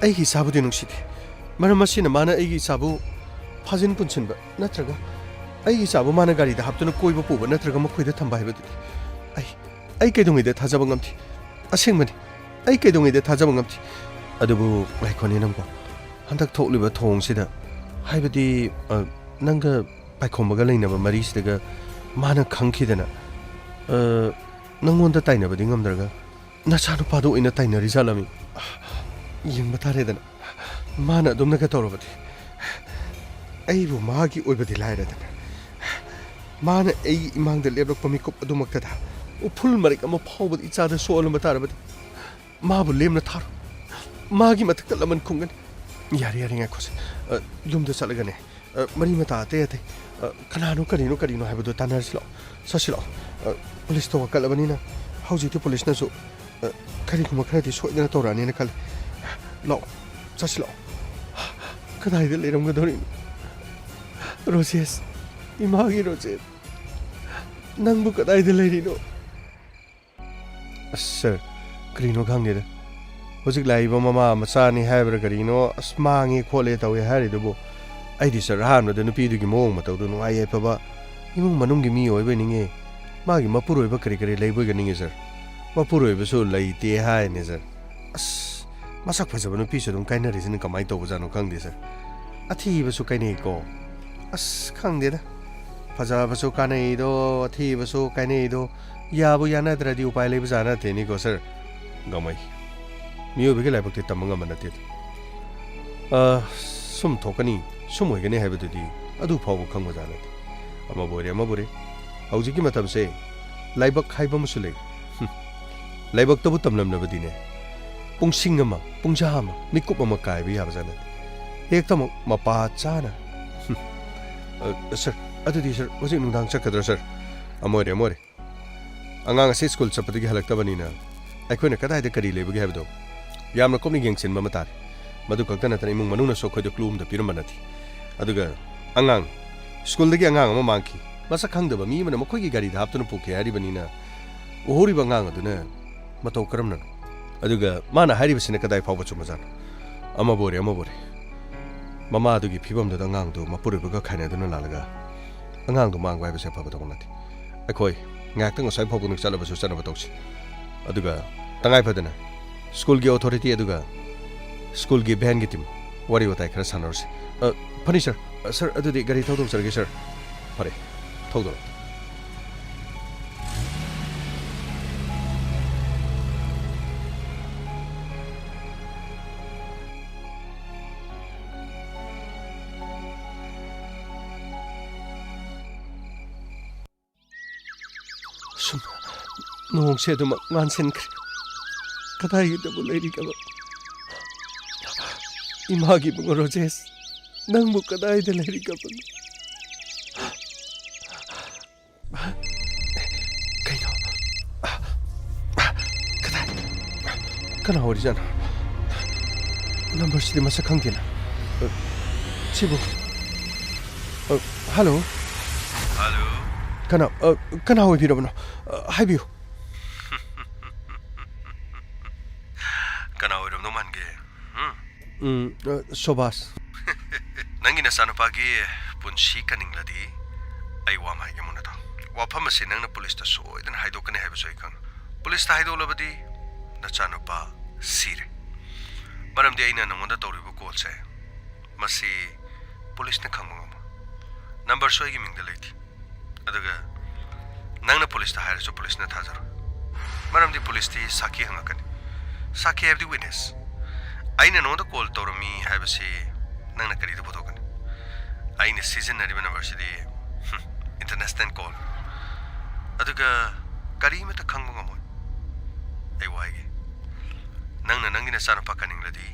ꯑꯩꯒꯤ ꯏꯆꯥꯕꯨꯗꯤ ꯅꯨꯡꯁꯤꯗꯦ꯫ ꯃꯔꯝ ꯑꯁꯤꯅ ꯃꯥꯅ ꯑꯩꯒꯤ ꯏꯆꯥꯕꯨ ꯐꯥꯖꯤꯟ ꯄꯨꯟꯁꯤꯟꯕ ꯅꯠꯇ꯭ꯔꯒ ꯑꯩꯒꯤ ꯏꯆꯥꯕꯨ ꯃꯥꯅ ꯒꯥꯔꯤꯗ ꯍꯥꯞꯇꯨꯅ ꯀꯣꯏꯕ ꯄꯨꯕ ꯅꯠꯇ꯭ꯔꯒ ꯃꯈꯣꯏꯗ ꯊꯝꯕ ꯍꯥꯏꯕꯗꯨꯗꯤ ꯑꯩ, ꯑꯩ ꯀꯩꯗꯧꯉꯩꯗ ꯊꯥꯖꯕ ꯉꯝꯗꯦ꯫ ꯑꯁꯦꯡꯕꯅꯤ, ꯑꯩ ꯀꯩꯗꯧꯉꯩꯗ ꯊꯥꯖꯕ ꯉꯝꯗꯦ꯫ ꯑꯗꯨꯕꯨ ꯉꯥꯏꯈꯣꯅꯦ ꯅꯪꯕꯣ, ꯍꯟꯗꯛ ꯊꯣꯛꯂꯤꯕ ꯊꯧꯑꯣꯡꯁꯤꯗ, ꯍꯥꯏꯕꯗꯤ, ꯑ, ꯅꯪꯒ ꯄꯥꯏꯈꯣꯝꯕꯒ ꯂꯩꯅꯕ ꯃꯔꯤꯁꯤꯗꯒ ꯃꯥꯅ ꯈꯪꯈꯤꯗꯅ, ꯑ, ꯅꯪꯉꯣꯟꯗ ꯇꯥꯏꯅꯕꯗꯤ ꯉꯝꯗ꯭ꯔꯒ ꯅꯆꯥꯅꯨꯄꯥꯗ ꯑꯣꯏꯅ ꯇꯥꯏꯅꯔꯤ ꯖꯥꯠꯂꯃꯤ? ꯌꯦꯡꯕ ꯇꯥꯔꯦꯗꯅ꯫ ꯃꯥꯅ ꯑꯗꯨꯝꯅꯒ ꯇꯧꯔꯕꯗꯤ ꯑꯩꯕꯨ ꯃꯥꯒꯤ ꯑꯣꯏꯕꯗꯤ ꯂꯥꯏꯔꯗꯅ, ꯃꯥꯅ ꯑꯩꯒꯤ ꯏꯃꯥꯡꯗ ꯂꯦꯞꯂꯛꯄ ꯃꯤꯀꯨꯞ ꯑꯗꯨꯃꯛꯇꯗ ꯎꯐꯨꯜ ꯃꯔꯤꯛ ꯑꯃ ꯐꯥꯎꯕꯗ ꯏꯆꯥꯗ ꯁꯣꯛꯍꯜꯂꯝꯕ ꯇꯥꯔꯕꯗꯤ? ꯃꯥꯕꯨ ꯂꯦꯝꯅ ꯊꯥꯔꯣ꯫ ꯃꯥꯒꯤ ꯃꯊꯛꯇ ꯂꯃꯟ ꯈꯨꯝꯒꯅꯤ꯫ ꯌꯥꯔꯦ, ꯌꯥꯔꯦ, ꯉꯥꯏꯈꯣꯁꯦ꯫ ꯑ, ꯌꯨꯝꯗ ꯆꯠꯂꯒꯅꯦ, ꯑ, ꯃꯔꯤ ꯃꯇꯥ ꯑꯇꯩ ꯑꯇꯩ, ꯑ, ꯀꯅꯥꯅꯣ, ꯀꯔꯤꯅꯣ, ꯀꯔꯤꯅꯣ ꯍꯥꯏꯕꯗꯣ ꯇꯥꯟꯅꯔꯁꯤ ꯂꯥꯛꯑꯣ꯫ ꯆꯠꯁꯤ ꯂꯥꯛꯑꯣ꯫ ꯑ, ꯄꯨꯂꯤꯁꯇ ꯋꯥꯀꯠꯂꯕꯅꯤꯅ ꯍꯧꯖꯤꯛꯇꯤ ꯄꯨꯂꯤꯁꯅꯁꯨ, ꯑ, ꯀꯔꯤꯒꯨꯝꯕ ꯈꯔꯗꯤ ꯁꯣꯏꯗꯅ ꯇꯧꯔꯛꯑꯅꯤꯅ ꯈꯜꯂꯤ꯫ ꯂꯥꯛꯑꯣ, ꯆꯠꯁꯤ ꯂꯥꯛꯑꯣ꯫ ꯀꯗꯥꯏꯗ ꯂꯩꯔꯝꯒꯗꯧꯔꯤꯅꯣ? ꯔꯣꯖꯦꯁ, ꯏꯃꯥꯒꯤ ꯔꯣꯖꯦꯁ, ꯅꯪꯕꯨ ꯀꯗꯥꯏꯗ ꯂꯩꯔꯤꯅꯣ? ꯑꯁ, ꯁꯥꯔ, ꯀꯔꯤꯅꯣ ꯈꯪꯗꯦꯗ꯫ ꯍꯧꯖꯤꯛ ꯂꯥꯛꯏꯕ ꯃꯃꯥ ꯃꯆꯥꯅꯤ ꯍꯥꯏꯕ꯭ꯔꯥ ꯀꯔꯤꯅꯣ, ꯑꯁ, ꯃꯥꯡꯉꯦ ꯈꯣꯠꯂꯦ ꯇꯧꯋꯦ ꯍꯥꯏꯔꯤꯗꯨꯕꯨ꯫ ꯑꯩꯗꯤ, ꯁꯥꯔ, ꯑꯍꯥꯟꯕꯗ ꯅꯨꯄꯤꯗꯨꯒꯤ ꯃꯑꯣꯡ ꯃꯇꯧꯗꯨ ꯅꯨꯡꯉꯥꯏ ꯌꯥꯏꯐꯕ ꯏꯃꯨꯡ ꯃꯅꯨꯡꯒꯤ ꯃꯤ ꯑꯣꯏꯕꯣꯏ ꯅꯤꯡꯉꯦ꯫ ꯃꯥꯒꯤ ꯃꯄꯨꯔꯣꯏꯕ ꯀꯔꯤ ꯀꯔꯤ ꯂꯩꯕꯣꯏꯒ ꯅꯤꯡꯉꯦ, ꯁꯥꯔ꯫ ꯃꯄꯨꯔꯣꯏꯕꯁꯨ ꯂꯩꯇꯦ ꯍꯥꯏꯅꯦ, ꯁꯥꯔ꯫ ꯑꯁ, ꯃꯁꯛ ꯐꯖꯕ ꯅꯨꯄꯤꯁꯨ ꯑꯗꯨꯝ ꯀꯥꯏꯅꯔꯤꯁꯤꯅ ꯀꯃꯥꯏꯅ ꯇꯧꯕꯖꯥꯠꯅꯣ ꯈꯪꯗꯦ, ꯁꯥꯔ꯫ ꯑꯊꯤꯕꯁꯨ ꯀꯥꯏꯅꯩꯀꯣ꯫ ꯑꯁ, ꯈꯪꯗꯦꯗ꯫ ꯐꯖꯕꯁꯨ ꯀꯥꯟꯅꯩꯗꯣ, ꯑꯊꯤꯕꯁꯨ ꯀꯥꯏꯅꯩꯗꯣ꯫ ꯌꯥꯕꯨ ꯌꯥꯅꯗ꯭ꯔꯗꯤ ꯎꯄꯥꯏ ꯂꯩꯕꯖꯥꯠ ꯅꯠꯇꯦꯅꯤꯀꯣ, ꯁꯥꯔ꯫ ꯒꯥꯡꯃꯩ, ꯃꯤꯑꯣꯏꯕꯒꯤ ꯂꯥꯏꯕꯛꯇꯤ ꯇꯝꯕ ꯉꯝꯕ ꯅꯠꯇꯦꯗ꯫ ꯑ, ꯁꯨꯝ ꯊꯣꯛꯀꯅꯤ, ꯁꯨꯝ ꯑꯣꯏꯒꯅꯤ ꯍꯥꯏꯕꯗꯨꯗꯤ ꯑꯗꯨ ꯐꯥꯎꯕ ꯈꯪꯕꯖꯥꯠ ꯅꯠꯇꯦ꯫ ꯑꯃꯕꯨ ꯑꯣꯏꯔꯦ, ꯑꯃꯕꯨ ꯑꯣꯏꯔꯦ, ꯍꯧꯖꯤꯛꯀꯤ ꯃꯇꯝꯁꯦ ꯂꯥꯏꯕꯛ ꯍꯥꯏꯕ ꯑꯃꯁꯨ ꯂꯩ꯫ ꯍꯨꯝ꯫ ꯂꯥꯏꯕꯛꯇꯕꯨ ꯇꯝꯂꯝꯂꯕꯗꯤꯅꯦ, ꯄꯨꯡꯁꯤꯡ ꯑꯃ, ꯄꯨꯡꯖꯥ ꯑꯃ, ꯃꯤꯀꯨꯞ ꯑꯃ ꯀꯥꯏꯕ ꯌꯥꯕꯖꯥꯠ ꯅꯠꯇꯦ꯫ ꯍꯦꯛꯇꯃꯛ ꯃꯄꯥ ꯆꯥꯅ꯫ ꯍꯨꯝ꯫ ꯑ, ꯁꯥꯔ, ꯑꯗꯨꯗꯤ, ꯁꯥꯔ, ꯍꯧꯖꯤꯛ ꯅꯨꯡꯗꯥꯡ ꯆꯠꯀꯗ꯭ꯔꯥ, ꯁꯥꯔ? ꯑꯃ ꯑꯣꯏꯔꯦ, ꯑꯃ ꯑꯣꯏꯔꯦ꯫ ꯑꯉꯥꯡ ꯑꯁꯤ ꯁ꯭ꯀꯨꯜ ꯆꯠꯄꯗꯒꯤ ꯍꯜꯂꯛꯇꯕꯅꯤꯅ ꯑꯩꯈꯣꯏꯅ ꯀꯗꯥꯏꯗ ꯀꯔꯤ ꯂꯩꯕꯒꯦ ꯍꯥꯏꯕꯗꯣ ꯌꯥꯝꯅ ꯀꯨꯞꯅ ꯌꯦꯡꯁꯤꯟꯕ ꯑꯃ ꯇꯥꯔꯦ꯫ ꯃꯗꯨ ꯈꯛꯇ ꯅꯠꯇꯅ ꯏꯃꯨꯡ ꯃꯅꯨꯡꯅꯁꯨ ꯑꯩꯈꯣꯏꯗ ꯀ꯭ꯂꯨ ꯑꯃꯇ ꯄꯤꯔꯝꯕ ꯅꯠꯇꯦ꯫ ꯑꯗꯨꯒ ꯑꯉꯥꯡ, ꯁ꯭ꯀꯨꯜꯗꯒꯤ ꯑꯉꯥꯡ ꯑꯃ ꯃꯥꯡꯈꯤ꯫ ꯃꯁꯛ ꯈꯪꯗꯕ ꯃꯤ ꯑꯃꯅ ꯃꯈꯣꯏꯒꯤ ꯒꯥꯔꯤꯗ ꯍꯥꯞꯇꯨꯅ ꯄꯨꯈꯤ ꯍꯥꯏꯔꯤꯕꯅꯤꯅ, ꯎꯍꯧꯔꯤꯕ ꯑꯉꯥꯡ ꯑꯗꯨꯅ ꯃꯇꯧ ꯀꯔꯝꯅꯅꯣ? ꯑꯗꯨꯒ ꯃꯥꯅ ꯍꯥꯏꯔꯤꯕꯁꯤꯅ ꯀꯗꯥꯏ ꯐꯥꯎꯕ ꯆꯨꯝꯕꯖꯥꯠꯅꯣ? ꯑꯃꯕꯨ ꯑꯣꯏꯔꯦ, ꯑꯃꯕꯨ ꯑꯣꯏꯔꯦ, ꯃꯃꯥ ꯑꯗꯨꯒꯤ ꯐꯤꯕꯝꯗꯨꯗ ꯑꯉꯥꯡꯗꯨ ꯃꯄꯨꯔꯣꯏꯕꯒ ꯈꯥꯏꯅꯗꯨꯅ ꯂꯥꯛꯂꯒ ꯑꯉꯥꯡꯗꯨ ꯃꯥꯡꯕ ꯍꯥꯏꯕꯁꯦ ꯑꯐꯕ ꯊꯕꯛ ꯅꯠꯇꯦ꯫ ꯑꯩꯈꯣꯏ ꯉꯥꯏꯍꯥꯛꯇꯪ ꯑꯁ꯭ꯋꯥꯏ ꯐꯥꯎꯕ ꯆꯠꯂꯕꯁꯨ ꯆꯠꯅꯕ ꯇꯧꯁꯤ꯫ ꯑꯗꯨꯒ ꯇꯉꯥꯏ ꯐꯗꯅ ꯁ꯭ꯀꯨꯜꯒꯤ ꯑꯣꯊꯣꯔꯤꯇꯤ ꯑꯗꯨꯒ ꯁ꯭ꯀꯨꯜꯒꯤ ꯚꯦꯟꯒꯤ ꯇꯤꯝ ꯋꯥꯔꯤ ꯋꯥꯇꯥꯏ ꯈꯔ ꯁꯥꯟꯅꯔꯨꯁꯤ꯫ ꯑ, ꯐꯅꯤ, ꯁꯥꯔ꯫ ꯑ, ꯁꯥꯔ, ꯑꯗꯨꯗꯤ ꯒꯥꯔꯤ ꯊꯧꯗꯣꯛꯆꯔꯒꯦ, ꯁꯥꯔ꯫ ꯐꯔꯦ, ꯊꯧꯗꯣꯔꯛꯑꯣ꯫ ꯁꯨꯝ, ꯅꯣꯡꯁꯦ ꯑꯗꯨꯃꯛ ꯉꯥꯟꯁꯤꯟꯈ꯭ꯔꯦ꯫ ꯀꯗꯥꯏꯗꯕꯨ ꯂꯩꯔꯤꯒꯕ? ꯏꯃꯥꯒꯤ ꯏꯕꯨꯡꯉꯣ ꯔꯣꯖꯦꯁ, ꯅꯪꯕꯨ ꯀꯗꯥꯏꯗ ꯂꯩꯔꯤꯒꯕ? ꯀꯩꯅꯣ? ꯀꯗꯥꯏ? ꯀꯅꯥ ꯑꯣꯏꯔꯤꯖꯥꯠꯅꯣ? ꯅꯝꯕꯔꯁꯤꯗꯤ ꯃꯁꯛ ꯈꯪꯗꯦꯅ꯫ ꯁꯤꯕꯨ? ꯍꯜꯂꯣ? ꯍꯜꯂꯣ? ꯀꯅꯥ, ꯀꯅꯥ ꯑꯣꯏꯕꯤꯔꯕꯅꯣ? ꯍꯥꯏꯕꯤꯌꯨ꯫ ꯀꯅꯥ ꯑꯣꯏꯔꯝꯗꯧ ꯃꯥꯟꯒꯦ? ꯎꯝ? ꯎꯝ, ꯁꯣꯕꯥꯁ꯫ ꯅꯪꯒꯤ ꯅꯆꯥꯅꯨꯄꯥꯒꯤ ꯄꯨꯟꯁꯤ ꯀꯟꯅꯤꯡꯂꯗꯤ ꯑꯩ ꯋꯥ ꯑꯃ ꯍꯥꯏꯒꯦ, ꯃꯨꯟꯅ ꯇꯥꯎ꯫ ꯋꯥꯐꯝ ꯑꯁꯤ ꯅꯪꯅ ꯄꯨꯂꯤꯁꯇ ꯁꯣꯏꯗꯅ ꯍꯥꯏꯗꯣꯛꯀꯅꯤ ꯍꯥꯏꯕꯁꯨ ꯑꯩ ꯈꯪꯉꯤ꯫ ꯄꯨꯂꯤꯁꯇ ꯍꯥꯏꯗꯣꯛꯂꯕꯗꯤ ꯅꯆꯥꯅꯨꯄꯥ ꯁꯤꯔꯦ꯫ ꯃꯔꯝꯗꯤ ꯑꯩꯅ ꯅꯉꯣꯟꯗ ꯇꯧꯔꯤꯕ ꯀꯣꯜꯁꯦ, ꯃꯁꯤ ꯄꯨꯂꯤꯁꯅ ꯈꯪꯕ ꯉꯝꯃꯣꯏ꯫ ꯅꯝꯕꯔꯁꯨ ꯑꯩꯒꯤ ꯃꯤꯡꯗ ꯂꯩꯇꯦ꯫ ꯑꯗꯨꯒ ꯅꯪꯅ ꯄꯨꯂꯤꯁꯇ ꯍꯥꯏꯔꯁꯨ ꯄꯨꯂꯤꯁꯅ ꯊꯥꯖꯔꯣꯏ꯫ ꯃꯔꯝꯗꯤ ꯄꯨꯂꯤꯁꯇꯤ ꯁꯥꯈꯤ ꯍꯪꯉꯛꯀꯅꯤ꯫ ꯁꯥꯈꯤ ꯍꯥꯏꯕꯗꯤ ꯋꯤꯠꯅꯦꯁ꯫ ꯑꯩꯅ ꯅꯉꯣꯟꯗ ꯀꯣꯜ ꯇꯧꯔꯝꯃꯤ ꯍꯥꯏꯕꯁꯤ ꯅꯪꯅ ꯀꯔꯤꯗ ꯄꯨꯊꯣꯛꯀꯅꯤ? ꯑꯩꯅ ꯁꯤꯖꯤꯟꯅꯔꯤꯕ ꯅꯝꯕꯔꯁꯤꯗꯤ, ꯍꯝ, ꯏꯟꯇꯔꯅꯦꯁꯅꯦꯜ ꯀꯣꯜ꯫ ꯑꯗꯨꯒ ꯀꯔꯤꯃꯠꯇ ꯈꯪꯕ ꯉꯝꯃꯣꯏ꯫ ꯑꯩ ꯋꯥ ꯍꯥꯏꯒꯦ꯫ ꯅꯪꯅ ꯅꯪꯒꯤ ꯅꯆꯥꯅꯨꯄꯥ ꯀꯟꯅꯤꯡꯂꯗꯤ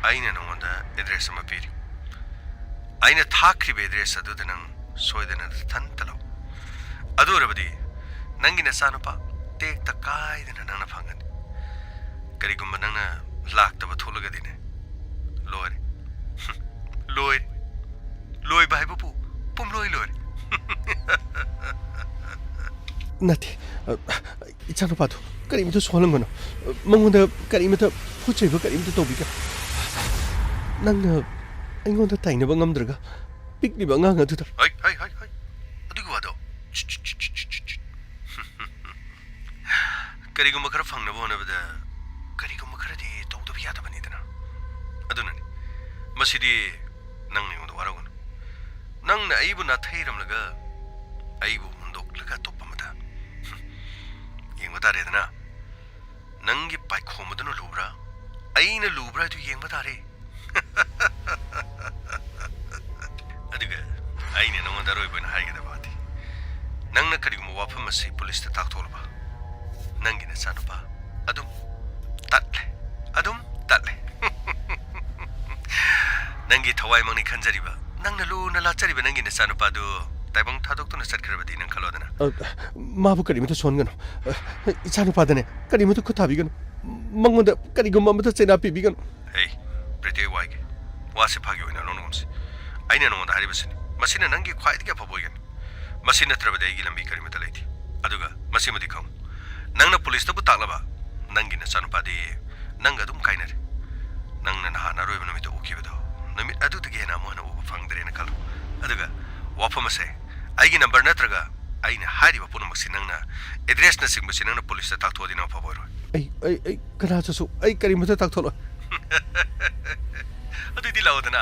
ꯑꯩꯅ ꯅꯉꯣꯟꯗ ꯑꯦꯗ꯭ꯔꯦꯁ ꯑꯃ ꯄꯤꯔꯤ꯫ ꯑꯩꯅ ꯊꯥꯈ꯭ꯔꯤꯕ ꯑꯦꯗ꯭ꯔꯦꯁ ꯑꯗꯨꯗ ꯅꯪ ꯁꯣꯏꯗꯅ ꯅꯊꯟꯇ ꯂꯥꯛꯎ꯫ ꯑꯗꯨ ꯑꯣꯏꯔꯕꯗꯤ ꯅꯪꯒꯤ ꯅꯆꯥꯅꯨꯄꯥ ꯇꯦꯛꯇ ꯀꯥꯏꯗꯅ ꯅꯪꯅ ꯐꯪꯒꯅꯤ꯫ ꯀꯔꯤꯒꯨꯝꯕ ꯅꯪꯅ ꯂꯥꯛꯇꯕ ꯊꯣꯛꯂꯒꯗꯤꯅꯦ, ꯂꯣꯏꯔꯦ꯫ ꯂꯣꯏꯔꯦ꯫ ꯂꯣꯏꯕ ꯍꯥꯏꯕꯕꯨ ꯄꯨꯝꯂꯣꯏ ꯂꯣꯏꯔꯦ꯫ ꯅꯠꯇꯦ, ꯏꯆꯥꯅꯨꯄꯥꯗꯨ ꯀꯔꯤꯃꯇ ꯁꯣꯛꯍꯜꯂꯝꯒꯅꯨ꯫ ꯃꯉꯣꯟꯗ ꯀꯔꯤꯃꯇ ꯄꯣꯠ ꯆꯩꯕ ꯀꯔꯤꯃꯇ ꯇꯧꯕꯤꯒꯅꯨ꯫ ꯅꯪꯅ ꯑꯩꯉꯣꯟꯗ ꯇꯥꯏꯅꯕ ꯉꯝꯗ꯭ꯔꯒ ꯄꯤꯛꯂꯤꯕ ꯑꯉꯥꯡ ꯑꯗꯨꯗ꯫ ꯍꯩ, ꯍꯩ, ꯍꯩ, ꯍꯩ꯫ ꯑꯗꯨꯒꯤ ꯋꯥꯗꯣ꯫ ꯀꯔꯤꯒꯨꯝꯕ ꯈꯔ ꯐꯪꯅꯕ ꯍꯣꯠꯅꯕꯗ ꯀꯔꯤꯒꯨꯝꯕ ꯈꯔꯗꯤ ꯇꯧꯗꯕ ꯌꯥꯗꯕꯅꯤꯗꯅ꯫ ꯑꯗꯨꯅꯅꯤ꯫ ꯃꯁꯤꯗꯤ ꯅꯪꯅ ꯑꯩꯉꯣꯟꯗ ꯋꯥꯔꯧꯒꯅꯨ꯫ ꯅꯪꯅ ꯑꯩꯕꯨ ꯅꯥꯊꯩꯔꯝꯂꯒ ꯑꯩꯕꯨ ꯍꯨꯟꯗꯣꯛꯂꯒ ꯑꯇꯣꯞꯄ ꯑꯃꯗ ꯌꯦꯡꯕ ꯇꯥꯔꯦꯗꯅ꯫ ꯅꯪꯒꯤ ꯄꯥꯏꯈꯣꯝꯕꯗꯨꯅ ꯂꯨꯕ꯭ꯔꯥ, ꯑꯩꯅ ꯂꯨꯕ꯭ꯔꯥ ꯍꯥꯏꯗꯨ ꯌꯦꯡꯕ ꯇꯥꯔꯦ꯫ ꯑꯗꯨꯒ ꯑꯩꯅ ꯅꯉꯣꯟꯗ ꯑꯔꯣꯏꯕ ꯑꯣꯏꯅ ꯍꯥꯏꯒꯗꯕ ꯑꯗꯤ, ꯅꯪꯅ ꯀꯔꯤꯒꯨꯝꯕ ꯋꯥꯐꯝ ꯑꯁꯤ ꯄꯨꯂꯤꯁꯇ ꯇꯥꯛꯊꯣꯛꯂꯕ, ꯅꯪꯒꯤ ꯅꯆꯥꯅꯨꯄꯥ ꯑꯗꯨꯝ ꯇꯠꯂꯦ꯫ ꯑꯗꯨꯝ ꯇꯠꯂꯦ꯫ ꯅꯪꯒꯤ ꯊꯋꯥꯏꯃꯛꯅꯤ ꯈꯟꯖꯔꯤꯕ, ꯅꯪꯅ ꯂꯨꯅ ꯂꯥꯠꯆꯔꯤꯕ ꯅꯪꯒꯤ ꯅꯆꯥꯅꯨꯄꯥꯗꯨ ꯇꯥꯏꯕꯪ ꯊꯥꯗꯣꯛꯇꯨꯅ ꯆꯠꯈ꯭ꯔꯕꯗꯤ ꯅꯪ ꯈꯜꯂꯣꯗꯅ꯫ ꯑ, ꯃꯥꯕꯨ ꯀꯔꯤꯃꯇ ꯁꯣꯟꯒꯅꯨ꯫ ꯑ, ꯏꯆꯥꯅꯨꯄꯥꯗꯅꯦ ꯀꯔꯤꯃꯇ ꯈꯨꯠ ꯊꯥꯕꯤꯒꯅꯨ꯫ ꯃꯉꯣꯟꯗ ꯀꯔꯤꯒꯨꯝꯕ ꯑꯃꯇ ꯆꯩꯅꯥ ꯄꯤꯕꯤꯒꯅꯨ꯫ ꯍꯦ, ꯄ꯭ꯔꯤꯇꯤ, ꯋꯥꯏꯒꯦ꯫ ꯋꯥꯁꯦ ꯐꯥꯒꯤ ꯑꯣꯏꯅ ꯂꯧꯅꯒꯨꯝꯁꯤ꯫ ꯑꯩꯅ ꯅꯉꯣꯟꯗ ꯍꯥꯏꯔꯤꯕꯁꯤꯅꯤ, ꯃꯁꯤꯅ ꯅꯪꯒꯤ ꯈ꯭ꯋꯥꯏꯗꯒꯤ ꯑꯐꯕ ꯑꯣꯏꯒꯅꯤ꯫ ꯃꯁꯤ ꯅꯠꯇ꯭ꯔꯕꯗꯤ ꯑꯩꯒꯤ ꯂꯝꯕꯤ ꯀꯔꯤꯃꯠꯇ ꯂꯩꯇꯦ꯫ ꯑꯗꯨꯒ ꯃꯁꯤꯃꯗꯤ ꯈꯪꯉꯨ, ꯅꯪꯅ ꯄꯨꯂꯤꯁꯇꯕꯨ ꯇꯥꯛꯂꯕ, ꯅꯪꯒꯤ ꯅꯆꯥꯅꯨꯄꯥꯗꯤ ꯅꯪꯒ ꯑꯗꯨꯝ ꯀꯥꯏꯅꯔꯦ꯫ ꯅꯪꯅ ꯅꯍꯥꯟ ꯑꯔꯣꯏꯕ ꯅꯨꯃꯤꯠꯇ ꯎꯈꯤꯕꯗꯣ, ꯅꯨꯃꯤꯠ ꯑꯗꯨꯗꯒꯤ ꯍꯦꯟꯅ ꯑꯃꯨꯛ ꯍꯟꯅ ꯎꯕ ꯐꯪꯗ꯭ꯔꯦꯅ ꯈꯜꯂꯨ꯫ ꯑꯗꯨꯒ ꯋꯥꯐꯝ ꯑꯁꯦ ꯑꯩꯒꯤ ꯅꯝꯕꯔ ꯅꯠꯇ꯭ꯔꯒ ꯑꯩꯅ ꯍꯥꯏꯔꯤꯕ ꯄꯨꯝꯅꯃꯛꯁꯤ ꯅꯪꯅ, ꯑꯦꯗ꯭ꯔꯦꯁꯅꯆꯤꯡꯕꯁꯤ ꯅꯪꯅ ꯄꯨꯂꯤꯁꯇ ꯇꯥꯛꯊꯣꯛꯑꯗꯤ ꯅꯪ ꯐꯕ ꯑꯣꯏꯔꯣꯏ꯫ ꯑꯩ, ꯑꯩ, ꯑꯩ ꯀꯅꯥꯗꯁꯨ ꯑꯩ ꯀꯔꯤꯃꯠꯇ ꯇꯥꯛꯊꯣꯛꯂꯣꯏ꯫ ꯑꯗꯨꯗꯤ ꯂꯥꯛꯑꯣꯗꯅ꯫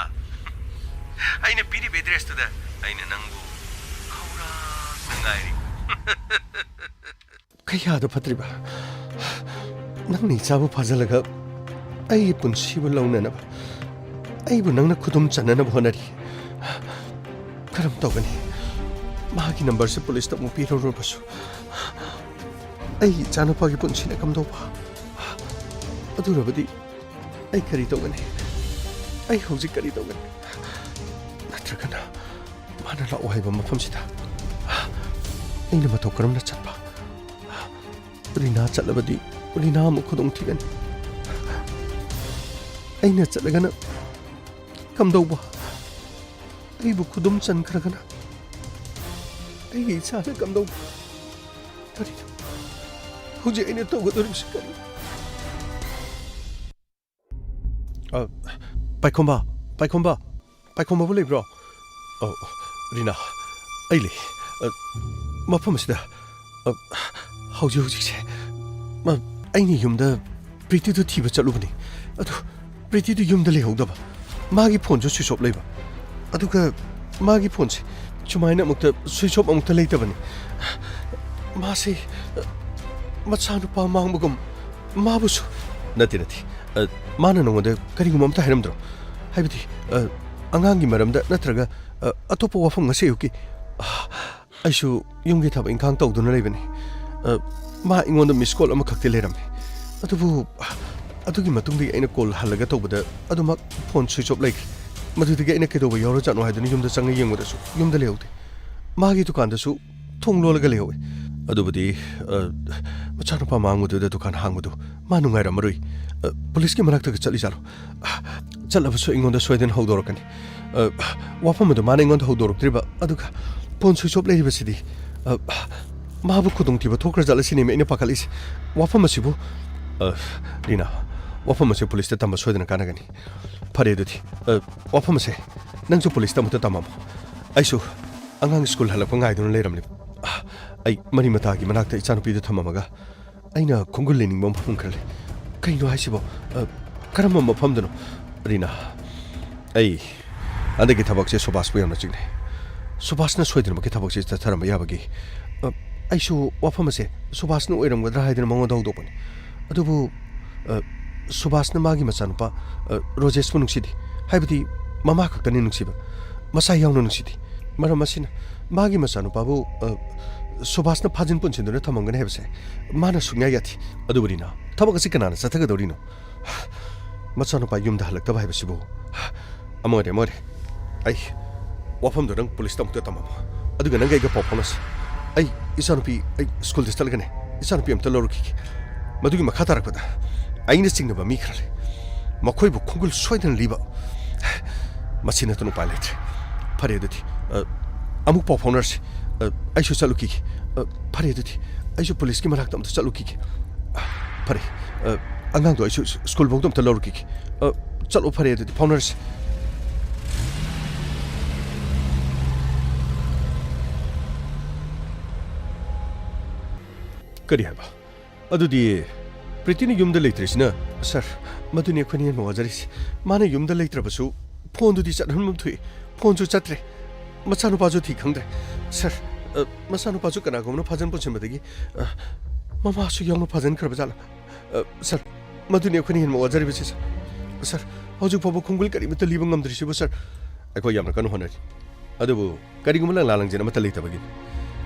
ꯑꯩꯅ ꯄꯤꯔꯤꯕ ꯑꯦꯗ꯭ꯔꯦꯁꯇꯨꯗ ꯑꯩꯅ ꯅꯪꯕꯨ ꯈꯧꯔꯥꯡꯅ ꯉꯥꯏꯔꯤ꯫ ꯀꯌꯥꯗ ꯐꯠꯇ꯭ꯔꯤꯕ! ꯅꯪꯅ ꯏꯆꯥꯕꯨ ꯐꯥꯖꯤꯜꯂꯒ ꯑꯩꯒꯤ ꯄꯨꯟꯁꯤꯕꯨ ꯂꯧꯅꯅꯕ, ꯑꯩꯕꯨ ꯅꯪꯅ ꯈꯨꯗꯨꯝ ꯆꯟꯅꯅꯕ ꯍꯣꯠꯅꯔꯤ꯫ ꯀꯔꯝ ꯇꯧꯒꯅꯤ? ꯃꯍꯥꯛꯀꯤ ꯅꯝꯕꯔꯁꯦ ꯄꯨꯂꯤꯁꯇ ꯑꯃꯨꯛ ꯄꯤꯔꯨꯔꯕꯁꯨ, ꯑꯩꯒꯤ ꯏꯆꯥꯅꯨꯄꯥꯒꯤ ꯄꯨꯟꯁꯤꯅ ꯀꯝꯗꯧꯕ? ꯑꯗꯨꯔꯕꯗꯤ ꯑꯩ ꯀꯔꯤ ꯇꯧꯒꯅꯤ? ꯑꯩ ꯍꯧꯖꯤꯛ ꯀꯔꯤ ꯇꯧꯒꯅꯤ? ꯅꯠꯇ꯭ꯔꯒꯅ ꯃꯥꯅ ꯂꯥꯛꯑꯣ ꯍꯥꯏꯕ ꯃꯐꯝꯁꯤꯗ ꯑꯩꯅ ꯃꯇꯧ ꯀꯔꯝꯅ ꯆꯠꯄ? ꯔꯤꯅꯥ ꯆꯠꯂꯕꯗꯤ ꯔꯤꯅꯥ ꯑꯃꯨꯛ ꯈꯨꯗꯣꯡ ꯊꯤꯒꯅꯤ꯫ ꯑꯩꯅ ꯆꯠꯂꯒꯅ ꯀꯝꯗꯧꯕ? ꯑꯩꯕꯨ ꯈꯨꯗꯨꯝ ꯆꯟꯈ꯭ꯔꯒꯅ ꯑꯩꯒꯤ ꯏꯆꯥꯅ ꯀꯝꯗꯧꯕ? ꯀꯔꯤꯅꯣ ꯍꯧꯖꯤꯛ ꯑꯩꯅ ꯇꯧꯒꯗꯧꯔꯤꯕꯁꯤ? ꯀꯔꯤ? ꯑ, ꯄꯥꯏꯈꯣꯝꯕ, ꯄꯥꯏꯈꯣꯝꯕ, ꯄꯥꯏꯈꯣꯝꯕꯕꯨ ꯂꯩꯕ꯭ꯔꯣ? ꯑ, ꯔꯤꯅꯥ, ꯑꯩ ꯂꯩ꯫ ꯑ, ꯃꯐꯝ ꯑꯁꯤꯗ, ꯑ, ꯍꯧꯖꯤꯛ ꯍꯧꯖꯤꯛꯁꯦ, ꯑ, ꯑꯩꯅ ꯌꯨꯝꯗ ꯄ꯭ꯔꯤꯇꯤꯗꯨ ꯊꯤꯕ ꯆꯠꯂꯨꯕꯅꯤ꯫ ꯑꯗꯨ ꯄ꯭ꯔꯤꯇꯤꯗꯨ ꯌꯨꯝꯗ ꯂꯩꯍꯧꯗꯕ꯫ ꯃꯥꯒꯤ ꯐꯣꯟꯁꯨ switch off ꯂꯩꯕ꯫ ꯑꯗꯨꯒ ꯃꯥꯒꯤ ꯐꯣꯟꯁꯦ ꯁꯨꯃꯥꯏꯅ ꯑꯃꯨꯛꯇ switch off ꯑꯃꯨꯛꯇ ꯂꯩꯇꯕꯅꯤ꯫ ꯃꯥꯁꯦ, ꯑ, ꯃꯆꯥꯅꯨꯄꯥ ꯃꯥꯡꯕꯒꯨꯝ ꯃꯥꯕꯨꯁꯨ ꯅꯠꯇꯦ, ꯅꯠꯇꯦ꯫ ꯑ, ꯃꯥꯅ ꯅꯉꯣꯟꯗ ꯀꯔꯤꯒꯨꯝꯕ ꯑꯝꯇ ꯍꯥꯏꯔꯝꯗ꯭ꯔꯣ? ꯍꯥꯏꯕꯗꯤ, ꯑ, ꯑꯉꯥꯡꯒꯤ ꯃꯔꯝꯗ ꯅꯠꯇ꯭ꯔꯒ, ꯑ, ꯑꯇꯣꯞꯄ ꯋꯥꯐꯝ ꯉꯁꯤ ꯑꯌꯨꯛꯀꯤ? ꯑ, ꯑꯩꯁꯨ ꯌꯨꯝꯒꯤ ꯊꯕꯛ ꯏꯪꯈꯥꯡ ꯇꯧꯗꯨꯅ ꯂꯩꯕꯅꯤ꯫ ꯑ, ꯃꯥ ꯑꯩꯉꯣꯟꯗ miss call ꯑꯃꯈꯛꯇꯤ ꯂꯩꯔꯝꯃꯤ꯫ ꯑꯗꯨꯕꯨ ꯑꯗꯨꯒꯤ ꯃꯇꯨꯡꯗꯒꯤ ꯑꯩꯅ ꯀꯣꯜ ꯍꯜꯂꯒ ꯇꯧꯕꯗ ꯑꯗꯨꯃꯛ ꯐꯣꯟ ꯁ꯭ꯋꯤꯆ ꯑꯣꯐ ꯂꯩꯈ꯭ꯔꯦ꯫ ꯃꯗꯨꯗꯒꯤ ꯑꯩꯅ ꯀꯩꯗꯧꯕ ꯌꯥꯎꯔꯖꯥꯠꯅꯣ ꯍꯥꯏꯗꯨꯅ ꯌꯨꯝꯗ ꯆꯪꯉ ꯌꯦꯡꯕꯗꯁꯨ ꯌꯨꯝꯗ ꯂꯩꯍꯧꯗꯦ꯫ ꯃꯥꯒꯤ ꯗꯨꯀꯥꯟꯗꯁꯨ ꯊꯣꯡ ꯂꯣꯜꯂꯒ ꯂꯩꯍꯧꯋꯦ꯫ ꯑꯗꯨꯕꯨꯗꯤ, ꯑ, ꯃꯆꯥꯅꯨꯄꯥ ꯃꯥꯡꯕꯗꯨꯗ ꯗꯨꯀꯥꯟ ꯍꯥꯡꯕꯗꯨ ꯃꯥ ꯅꯨꯡꯉꯥꯏꯔꯝꯃꯔꯣꯏ꯫ ꯑ, ꯄꯨꯂꯤꯁꯀꯤ ꯃꯅꯥꯛꯇꯒ ꯆꯠꯂꯤꯖꯥꯠꯂꯣ? ꯑ, ꯆꯠꯂꯕꯁꯨ ꯑꯩꯉꯣꯟꯗ ꯁꯣꯏꯗꯅ ꯍꯧꯗꯣꯔꯛꯀꯅꯤ꯫ ꯑ, ꯋꯥꯐꯝ ꯑꯗꯨ ꯃꯥꯅ ꯑꯩꯉꯣꯟꯗ ꯍꯧꯗꯣꯔꯛꯇ꯭ꯔꯤꯕ, ꯑꯗꯨꯒ ꯐꯣꯟ ꯁ꯭ꯋꯤꯆ ꯑꯣꯐ ꯂꯩꯔꯤꯕꯁꯤꯗꯤ, ꯑ, ꯃꯥꯕꯨ ꯈꯨꯗꯣꯡꯊꯤꯕ ꯊꯣꯛꯈ꯭ꯔꯖꯥꯠꯂ ꯁꯤꯅꯦꯃꯤ ꯑꯩꯅ ꯄꯥꯈꯠꯂꯤꯁꯦ꯫ ꯋꯥꯐꯝ ꯑꯁꯤꯕꯨ, ꯑ, ꯔꯤꯅꯥ, ꯋꯥꯐꯝ ꯑꯁꯤ ꯄꯨꯂꯤꯁꯇ ꯇꯝꯕ ꯁꯣꯏꯗꯅ ꯀꯥꯟꯅꯒꯅꯤ꯫ ꯐꯔꯦ ꯑꯗꯨꯗꯤ, ꯑ, ꯋꯥꯐꯝ ꯑꯁꯦ ꯅꯪꯁꯨ ꯄꯨꯂꯤꯁꯇ ꯑꯃꯨꯛꯇ ꯇꯝꯃꯝꯃꯣ꯫ ꯑꯩꯁꯨ ꯑꯉꯥꯡ ꯁ꯭ꯀꯨꯜ ꯍꯜꯂꯛꯄ ꯉꯥꯏꯗꯨꯅ ꯂꯩꯔꯝꯂꯤꯕ꯫ ꯑ, ꯑꯩ ꯃꯔꯤ ꯃꯇꯥꯒꯤ ꯃꯅꯥꯛꯇ ꯏꯆꯥꯅꯨꯄꯤꯗꯨ ꯊꯝꯃꯝꯃꯒ ꯑꯩꯅ ꯈꯣꯡꯒꯨꯜ ꯂꯩꯅꯤꯡꯕ ꯃꯐꯝ ꯈꯔ ꯂꯩ꯫ ꯀꯩꯅꯣ ꯍꯥꯏꯁꯤꯕꯣ? ꯑ, ꯀꯔꯝꯕ ꯃꯐꯝꯗꯅꯣ? ꯔꯤꯅꯥ, ꯑꯩ ꯍꯟꯗꯛꯀꯤ ꯊꯕꯛꯁꯦ ꯁꯨꯕꯥꯁꯄꯨ ꯌꯥꯝꯅ ꯆꯤꯡꯅꯩ꯫ ꯁꯨꯕꯥꯁꯅ ꯁꯣꯏꯗꯅꯃꯛꯀꯤ ꯊꯕꯛꯁꯦ ꯆꯠꯊꯔꯝꯕ ꯌꯥꯕꯒꯤ, ꯑ, ꯑꯩꯁꯨ ꯋꯥꯐꯝ ꯑꯁꯦ ꯁꯨꯕꯥꯁꯅ ꯑꯣꯏꯔꯝꯒꯗ꯭ꯔꯥ ꯍꯥꯏꯗꯅ ꯃꯉꯣꯟꯗ ꯍꯧꯗꯣꯛꯄꯅꯤ꯫ ꯑꯗꯨꯕꯨ, ꯑ, ꯁꯨꯕꯥꯁꯅ ꯃꯥꯒꯤ ꯃꯆꯥꯅꯨꯄꯥ, ꯑ, ꯔꯣꯖꯦꯁꯄꯨ ꯅꯨꯡꯁꯤꯗꯦ꯫ ꯍꯥꯏꯕꯗꯤ ꯃꯃꯥ ꯈꯛꯇꯅꯤ ꯅꯨꯡꯁꯤꯕ, ꯃꯆꯥ ꯌꯥꯎꯅ ꯅꯨꯡꯁꯤꯗꯦ꯫ ꯃꯔꯝ ꯑꯁꯤꯅ ꯃꯥꯒꯤ ꯃꯆꯥꯅꯨꯄꯥꯕꯨ, ꯑ, ꯁꯨꯕꯥꯁꯅ ꯐꯥꯖꯤꯟ ꯄꯨꯟꯁꯤꯟꯗꯨꯅ ꯊꯝꯃꯝꯒꯅꯤ ꯍꯥꯏꯕꯁꯦ ꯃꯥꯅ ꯁꯨꯡꯌꯥ ꯌꯥꯗꯦ꯫ ꯑꯗꯨꯕꯨ ꯔꯤꯅꯥ, ꯊꯕꯛ ꯑꯁꯤ ꯀꯅꯥꯅ ꯆꯠꯊꯒꯗꯧꯔꯤꯅꯣ? ꯃꯆꯥꯅꯨꯄꯥ ꯌꯨꯝꯗ ꯍꯜꯂꯛꯇꯕ ꯍꯥꯏꯕꯁꯤꯕꯨ꯫ ꯑꯃ ꯑꯣꯏꯔꯦ, ꯑꯃ ꯑꯣꯏꯔꯦ꯫ ꯑꯩ ꯋꯥꯐꯝꯗꯣ ꯅꯪ ꯄꯨꯂꯤꯁꯇ ꯑꯃꯨꯛꯇ ꯇꯝꯃꯝꯃꯣ, ꯑꯗꯨꯒ ꯅꯪꯒ ꯑꯩꯒ ꯄꯥꯎ ꯐꯥꯎꯅꯁꯤ꯫ ꯑꯩ ꯏꯆꯥꯅꯨꯄꯤ, ꯑꯩ ꯁ꯭ꯀꯨꯜꯗ ꯆꯠꯂꯒꯅꯦ, ꯏꯆꯥꯅꯨꯄꯤ ꯑꯃꯨꯛꯇ ꯂꯧꯔꯨꯈꯤꯒꯦ꯫ ꯃꯗꯨꯒꯤ ꯃꯈꯥ ꯇꯥꯔꯛꯄꯗ ꯑꯩꯅ ꯆꯤꯡꯅꯕ ꯃꯤ ꯈꯔ ꯂꯩ, ꯃꯈꯣꯏꯕꯨ ꯈꯣꯡꯒꯨꯜ ꯁꯣꯏꯗꯅ ꯂꯤꯕ꯫ ꯃꯁꯤ ꯅꯠꯇꯅ ꯎꯄꯥꯏ ꯂꯩꯇ꯭ꯔꯦ꯫ ꯐꯔꯦ ꯑꯗꯨꯗꯤ, ꯑ, ꯑꯃꯨꯛ ꯄꯥꯎ ꯐꯥꯎꯅꯔꯁꯤ꯫ ꯑ, ꯑꯩꯁꯨ ꯆꯠꯂꯨꯈꯤꯒꯦ꯫ ꯑ, ꯐꯔꯦ ꯑꯗꯨꯗꯤ, ꯑꯩꯁꯨ ꯄꯨꯂꯤꯁꯀꯤ ꯃꯅꯥꯛꯇ ꯑꯃꯨꯛꯇ ꯆꯠꯂꯨꯈꯤꯒꯦ꯫ ꯑ, ꯐꯔꯦ꯫ ꯑ, ꯑꯉꯥꯡꯗꯣ ꯑꯩꯁꯨ ꯁ꯭ꯀꯨꯜꯐꯥꯎꯗ ꯑꯃꯨꯛꯇ ꯂꯧꯔꯨꯈꯤꯒꯦ꯫ ꯑ, ꯆꯠꯂꯣ, ꯐꯔꯦ ꯑꯗꯨꯗꯤ, ꯐꯥꯎꯅꯔꯁꯤ꯫ ꯀꯔꯤ ꯍꯥꯏꯕ? ꯑꯗꯨꯗꯤ ꯄ꯭ꯔꯤꯇꯤꯅ ꯌꯨꯝꯗ ꯂꯩꯇ꯭ꯔꯤꯁꯤꯅ? ꯁꯥꯔ, ꯃꯗꯨꯅꯤ ꯑꯩꯈꯣꯏꯅ ꯍꯦꯟꯅ ꯋꯥꯖꯔꯤꯁꯦ꯫ ꯃꯥꯅ ꯌꯨꯝꯗ ꯂꯩꯇ꯭ꯔꯕꯁꯨ ꯐꯣꯟꯗꯨꯗꯤ ꯆꯠꯍꯟꯐꯝ ꯊꯣꯛꯏ, ꯐꯣꯟꯁꯨ ꯆꯠꯇ꯭ꯔꯦ, ꯃꯆꯥꯅꯨꯄꯥꯁꯨ ꯊꯤ ꯈꯪꯗ꯭ꯔꯦ꯫ ꯁꯥꯔ, ꯑ, ꯃꯆꯥꯅꯨꯄꯥꯁꯨ ꯀꯅꯥꯒꯨꯝꯕꯅ ꯐꯥꯖꯟ ꯄꯨꯁꯤꯟꯕꯗꯒꯤ, ꯑ, ꯃꯃꯥꯁꯨ ꯌꯥꯎꯅ ꯐꯥꯖꯟꯈ꯭ꯔꯕ ꯖꯥꯠꯂꯥ? ꯑ, ꯁꯥꯔ, ꯃꯗꯨꯅꯤ ꯑꯩꯈꯣꯏꯅ ꯍꯦꯟꯅ ꯋꯥꯖꯔꯤꯕꯁꯤ, ꯁꯥꯔ꯫ ꯁꯥꯔ, ꯍꯧꯖꯤꯛ ꯐꯥꯎꯕ ꯈꯣꯡꯒꯨꯜ ꯀꯔꯤꯃꯠꯇ ꯂꯤꯕ ꯉꯝꯗ꯭ꯔꯤꯁꯤꯕꯨ, ꯁꯥꯔ꯫ ꯑꯩꯈꯣꯏ ꯌꯥꯝꯅ ꯀꯟꯅ ꯍꯣꯠꯅꯔꯤ, ꯑꯗꯨꯕꯨ ꯀꯔꯤꯒꯨꯝꯕ ꯂꯪꯂꯥ ꯂꯪꯖꯦꯟ ꯑꯃꯠꯇ ꯂꯩꯇꯕꯒꯤꯅꯤ꯫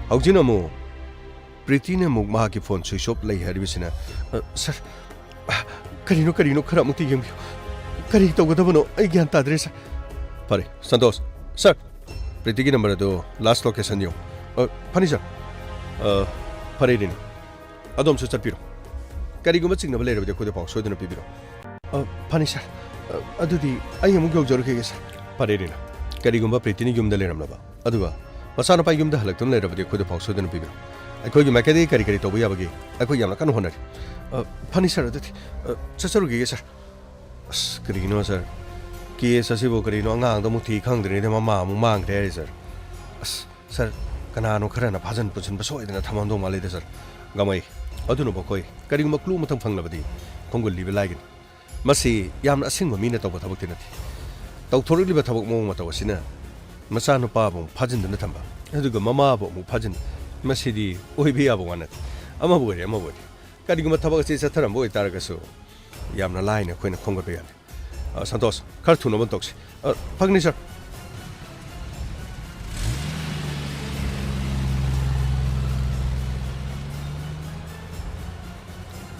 ꯍꯧꯖꯤꯛꯅ ꯑꯃꯨꯛ ꯄ꯭ꯔꯤꯇꯤꯅ ꯑꯃꯨꯛ ꯃꯍꯥꯛꯀꯤ ꯐꯣꯟ ꯁ꯭ꯋꯤꯆ ꯑꯣꯐ ꯂꯩ ꯍꯥꯏꯔꯤꯕꯁꯤꯅ, ꯑ, ꯁꯥꯔ, ꯀꯔꯤꯅꯣ, ꯀꯔꯤꯅꯣ, ꯈꯔ ꯑꯃꯨꯛꯇ ꯌꯦꯡꯕꯤꯌꯨ꯫ ꯀꯔꯤ ꯇꯧꯒꯗꯕꯅꯣ? ꯑꯩ ꯒ꯭ꯌꯥꯟ ꯇꯥꯗ꯭ꯔꯦ, ꯁꯥꯔ꯫ ꯐꯔꯦ, ꯁꯟꯇꯣꯁ꯫ ꯁꯥꯔ, ꯄ꯭ꯔꯤꯇꯤꯒꯤ ꯅꯝꯕꯔ ꯑꯗꯨ ꯂꯥꯁ ꯂꯣꯀꯦꯁꯟ ꯌꯦꯡꯉꯨ꯫ ꯑ, ꯐꯅꯤ, ꯁꯥꯔ꯫ ꯑ, ꯐꯔꯦ, ꯔꯤꯅꯥ꯫ ꯑꯗꯣꯝꯁꯨ ꯆꯠꯄꯤꯔꯣ꯫ ꯀꯔꯤꯒꯨꯝꯕ ꯆꯤꯡꯅꯕ ꯂꯩꯔꯕꯗꯤ ꯑꯩꯈꯣꯏꯗ ꯄꯥꯎ ꯁꯣꯏꯗꯅ ꯄꯤꯕꯤꯔꯣ꯫ ꯑ, ꯐꯅꯤ, ꯁꯥꯔ꯫ ꯑ, ꯑꯗꯨꯗꯤ ꯑꯩ ꯑꯃꯨꯛ ꯌꯧꯖꯔꯨꯈꯤꯒꯦ, ꯁꯥꯔ꯫ ꯐꯔꯦ, ꯔꯤꯅꯥ꯫ ꯀꯔꯤꯒꯨꯝꯕ ꯄ꯭ꯔꯤꯇꯤꯅ ꯌꯨꯝꯗ ꯂꯩꯔꯝꯂꯕ, ꯑꯗꯨꯒ ꯃꯆꯥꯅꯨꯄꯥ ꯌꯨꯝꯗ ꯍꯜꯂꯛꯇꯨꯅ ꯂꯩꯔꯕꯗꯤ ꯑꯩꯈꯣꯏꯗ ꯄꯥꯎ ꯁꯣꯏꯗꯅ ꯄꯤꯕꯤꯔꯣ꯫ ꯑꯩꯈꯣꯏꯒꯤ ꯃꯥꯏꯀꯩꯗꯒꯤ ꯀꯔꯤ ꯀꯔꯤ ꯇꯧꯕ ꯌꯥꯕꯒꯦ ꯑꯩꯈꯣꯏ ꯌꯥꯝꯅ ꯀꯟꯅ ꯍꯣꯠꯅꯔꯤ꯫ ꯑ, ꯐꯅꯤ, ꯁꯥꯔ, ꯑꯗꯨꯗꯤ, ꯑ, ꯆꯠꯆꯔꯨꯈꯤꯒꯦ, ꯁꯥꯔ꯫ ꯑꯁ, ꯀꯔꯤꯒꯤꯅꯣ, ꯁꯥꯔ? ꯀꯦꯁ ꯑꯁꯤꯕꯨ ꯀꯔꯤꯅꯣ, ꯑꯉꯥꯡꯗ ꯑꯃꯨꯛ ꯊꯤ ꯈꯪꯗ꯭ꯔꯤꯉꯩꯗ ꯃꯃꯥ ꯑꯃꯨꯛ ꯃꯥꯡꯈ꯭ꯔꯦ ꯍꯥꯏꯔꯤ, ꯁꯥꯔ꯫ ꯑꯁ, ꯁꯥꯔ, ꯀꯅꯥꯅꯣ ꯈꯔꯅ ꯐꯥꯖꯤꯟ ꯄꯨꯁꯤꯟꯕ ꯁꯣꯏꯗꯅ ꯊꯝꯃꯝꯗꯧ ꯃꯥꯜꯂꯤꯗ, ꯁꯥꯔ꯫ ꯒꯥꯃꯩ, ꯑꯗꯨꯅꯕꯨ ꯑꯩꯈꯣꯏ ꯀꯔꯤꯒꯨꯝꯕ ꯀ꯭ꯂꯨ ꯑꯃꯇꯪ ꯐꯪꯂꯕꯗꯤ ꯈꯣꯡꯒꯨꯜ ꯂꯤꯕ ꯂꯥꯏꯒꯅꯤ꯫ ꯃꯁꯤ ꯌꯥꯝꯅ ꯑꯁꯤꯡꯕ ꯃꯤꯅ ꯇꯧꯕ ꯊꯕꯛꯇꯤ ꯅꯠꯇꯦ꯫ ꯇꯧꯊꯣꯔꯛꯂꯤꯕ ꯊꯕꯛ ꯃꯑꯣꯡ ꯃꯇꯧ ꯑꯁꯤꯅ ꯃꯆꯥꯅꯨꯄꯥꯕꯨ ꯑꯃꯨꯛ ꯐꯥꯖꯤꯟꯗꯨꯅ ꯊꯝꯕ, ꯑꯗꯨꯒ ꯃꯃꯥꯕꯨ ꯑꯃꯨꯛ ꯐꯥꯖꯤꯟ-, ꯃꯁꯤꯗꯤ ꯑꯣꯏꯕ ꯌꯥꯕ ꯋꯥ ꯅꯠꯇꯦ꯫ ꯑꯃꯕꯨ ꯑꯣꯏꯔꯦ, ꯑꯃꯕꯨ ꯑꯣꯏꯔꯦ, ꯀꯔꯤꯒꯨꯝꯕ ꯊꯕꯛ ꯑꯁꯤ ꯆꯠꯊꯔꯝꯕ ꯑꯣꯏꯇꯥꯔꯒꯁꯨ ꯌꯥꯝꯅ ꯂꯥꯏꯅ ꯑꯩꯈꯣꯏꯅ ꯈꯣꯝꯒꯠꯄ ꯌꯥꯅꯤ꯫ ꯑ, ꯁꯟꯇꯣꯁ, ꯈꯔ ꯊꯨꯅꯕ ꯇꯧꯁꯤ꯫ ꯑ, ꯐꯒꯅꯤ, ꯁꯥꯔ꯫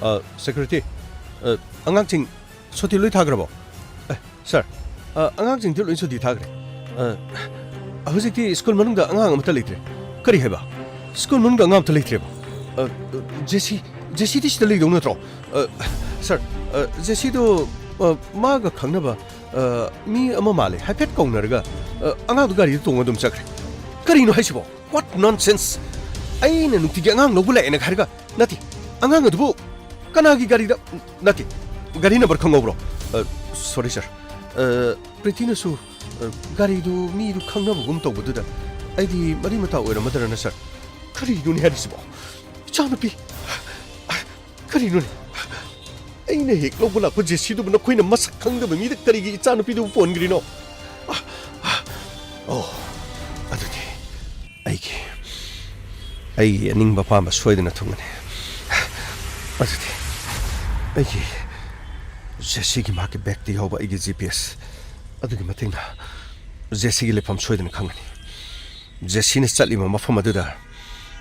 ꯑ, ꯁꯦꯀ꯭ꯌꯨꯔꯤꯇꯤ, ꯑ, ꯑꯉꯥꯡꯁꯤꯡ ꯁꯨꯇꯤ ꯂꯣꯏ ꯊꯥꯈ꯭ꯔꯕꯣ? ꯑꯦ, ꯁꯥꯔ, ꯑ, ꯑꯉꯥꯡꯁꯤꯡꯗꯤ ꯂꯣꯏ ꯁꯨꯇꯤ ꯊꯥꯈ꯭ꯔꯦ꯫ ꯑ, ꯍꯧꯖꯤꯛꯇꯤ ꯁ꯭ꯀꯨꯜ ꯃꯅꯨꯡꯗ ꯑꯉꯥꯡ ꯑꯃꯠꯇ ꯂꯩꯇ꯭ꯔꯦ꯫ ꯀꯔꯤ ꯍꯥꯏꯕ? ꯁ꯭ꯀꯨꯜ ꯃꯅꯨꯡꯗ ꯑꯉꯥꯡ ꯑꯃꯠꯇ ꯂꯩꯇ꯭ꯔꯦꯕ? ꯑ, ꯖꯦꯁꯤ, ꯖꯦꯁꯤꯗꯤ ꯁꯤꯗ ꯂꯩꯗꯧ ꯅꯠꯇ꯭ꯔꯣ? ꯑ, ꯁꯥꯔ, ꯑ, ꯖꯦꯁꯤꯗꯣ, ꯑ, ꯃꯥꯒ ꯈꯪꯅꯕ, ꯑ, ꯃꯤ ꯑꯃ ꯃꯥꯜꯂꯦ꯫ ꯍꯥꯏꯐꯦꯠ ꯀꯧꯅꯔꯒ, ꯑ, ꯑꯉꯥꯡꯗꯣ ꯒꯥꯔꯤꯗ ꯇꯣꯡꯉ ꯑꯗꯨꯝ ꯆꯠꯈ꯭ꯔꯦ꯫ ꯀꯔꯤꯅꯣ ꯍꯥꯏꯁꯤꯕꯣ? What nonsense! ꯑꯩꯅ ꯅꯨꯡꯇꯤꯒꯤ ꯑꯉꯥꯡ ꯂꯧꯕ ꯂꯥꯛꯑꯦꯅ ꯍꯥꯏꯔꯒ, ꯅꯠꯇꯦ, ꯑꯉꯥꯡ ꯑꯗꯨꯕꯨ ꯀꯅꯥꯒꯤ ꯒꯥꯔꯤꯗ, ꯅꯠꯇꯦ, ꯒꯥꯔꯤ ꯅꯝꯕꯔ ꯈꯪꯍꯧꯕ꯭ꯔꯣ? ꯑ, sorry, sir꯫ ꯑ, ꯄ꯭ꯔꯤꯇꯤꯅꯁꯨ, ꯑ, ꯒꯥꯔꯤꯗꯨ ꯃꯤꯗꯨ ꯈꯪꯅꯕꯒꯨꯝ ꯇꯧꯕꯗꯨꯗ ꯑꯩꯗꯤ ꯃꯔꯤ ꯃꯇꯥ ꯑꯣꯏꯔꯝꯃꯗ꯭ꯔꯅ, sir꯫ ꯀꯔꯤꯅꯣꯅꯦ ꯍꯥꯏꯔꯤꯁꯤꯕꯣ? ꯏꯆꯥꯅꯨꯄꯤ! ꯀꯔꯤꯅꯣꯅꯦ? ꯑꯩꯅ ꯍꯦꯛ ꯂꯧꯕ ꯂꯥꯛꯄ ꯖꯦꯁꯤꯗꯨꯕꯨ ꯅꯈꯣꯏꯅ ꯃꯁꯛ ꯈꯪꯗꯕ ꯃꯤꯗ ꯀꯔꯤꯒꯤ ꯏꯆꯥꯅꯨꯄꯤꯗꯨꯕꯨ ꯄꯣꯟꯈ꯭ꯔꯤꯅꯣ? ꯑꯣ, ꯑꯗꯨꯗꯤ ꯑꯩꯒꯤ, ꯑꯩꯒꯤ ꯑꯅꯤꯡꯕ ꯑꯄꯥꯝꯕ ꯁꯣꯏꯗꯅ ꯊꯨꯡꯒꯅꯤ꯫ ꯑꯗꯨꯗꯤ ꯑꯩꯒꯤ ꯖꯦꯁꯤꯒꯤ ꯃꯍꯥꯛꯀꯤ ꯕꯦꯒꯇ ꯌꯥꯎꯕ ꯑꯩꯒꯤ ꯖꯤ ꯄꯤ ꯑꯦꯁ ꯑꯗꯨꯒꯤ ꯃꯇꯦꯡꯅ ꯖꯦꯁꯤꯒꯤ ꯂꯩꯐꯝ ꯁꯣꯏꯗꯅ ꯈꯪꯒꯅꯤ꯫ ꯖꯦꯁꯤꯅ ꯆꯠꯂꯤꯕ ꯃꯐꯝ ꯑꯗꯨꯗ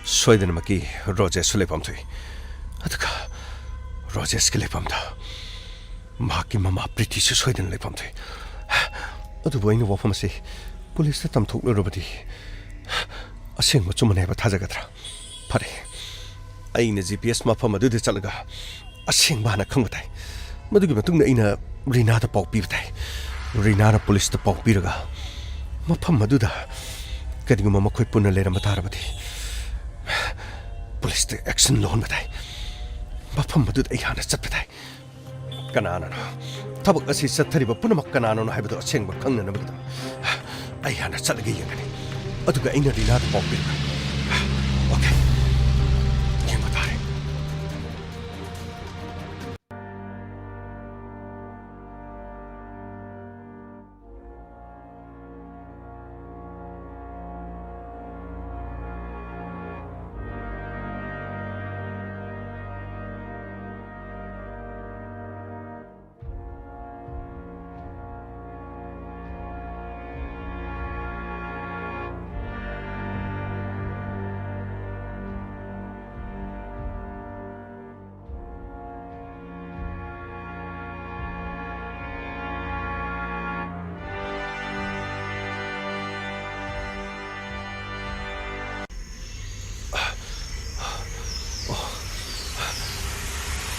ꯁꯣꯏꯗꯅꯃꯛꯀꯤ ꯔꯣꯖꯦꯁꯁꯨ ꯂꯩꯐꯝ ꯊꯣꯛꯏ꯫ ꯑꯗꯨꯒ ꯔꯣꯖꯦꯁꯀꯤ ꯂꯩꯐꯝꯗ ꯃꯍꯥꯛꯀꯤ ꯃꯃꯥ ꯄ꯭ꯔꯤꯇꯤꯁꯨ ꯁꯣꯏꯗꯅ ꯂꯩꯐꯝ ꯊꯣꯛꯏ꯫ ꯑꯗꯨꯕꯨ ꯑꯩꯅ ꯋꯥꯐꯝ ꯑꯁꯤ ꯄꯨꯂꯤꯁꯇ ꯇꯝꯊꯣꯛꯂꯨꯔꯕꯗꯤ ꯑꯁꯦꯡꯕ ꯑꯆꯨꯝꯕꯅꯤ ꯍꯥꯏꯕ ꯊꯥꯖꯒꯗ꯭ꯔꯥ? ꯐꯔꯦ, ꯑꯩꯅ GPS ꯃꯐꯝ ꯑꯗꯨꯗ ꯆꯠꯂꯒ ꯑꯁꯦꯡꯕ ꯍꯥꯟꯅ ꯈꯪꯕ ꯇꯥꯏ꯫ ꯃꯗꯨꯒꯤ ꯃꯇꯨꯡꯗ ꯑꯩꯅ ꯔꯤꯅꯥꯗ ꯄꯥꯎ ꯄꯤꯕ ꯇꯥꯏ꯫ ꯔꯤꯅꯥꯅ ꯄꯨꯂꯤꯁꯇ ꯄꯥꯎ ꯄꯤꯔꯒ ꯃꯐꯝ ꯑꯗꯨꯗ ꯀꯔꯤꯒꯨꯝꯕ ꯃꯈꯣꯏ ꯄꯨꯟꯅ ꯂꯩꯔꯝꯕ ꯇꯥꯔꯕꯗꯤ ꯄꯨꯂꯤꯁꯇ action ꯂꯧꯍꯟꯕ ꯇꯥꯏ꯫ ꯃꯐꯝ ꯑꯗꯨꯗ ꯑꯩ ꯍꯥꯟꯅ ꯆꯠꯄ ꯇꯥꯏ꯫ ꯀꯅꯥꯅꯅꯣ ꯊꯕꯛ ꯑꯁꯤ ꯆꯠꯊꯔꯤꯕ ꯄꯨꯝꯅꯃꯛ ꯀꯅꯥꯅꯣꯅꯣ ꯍꯥꯏꯕꯗꯨ ꯑꯁꯦꯡꯕ ꯈꯪꯅꯅꯕꯒꯤꯗꯃꯛ ꯑꯩ ꯍꯥꯟꯅ ꯆꯠꯂꯒ ꯌꯦꯡꯒꯅꯤ꯫ ꯑꯗꯨꯒ ꯑꯩꯅ ꯔꯤꯅꯥꯗ ꯄꯥꯎ ꯄꯤꯔꯒ꯫ Okay, ꯌꯦꯡꯕ ꯇꯥꯔꯦ꯫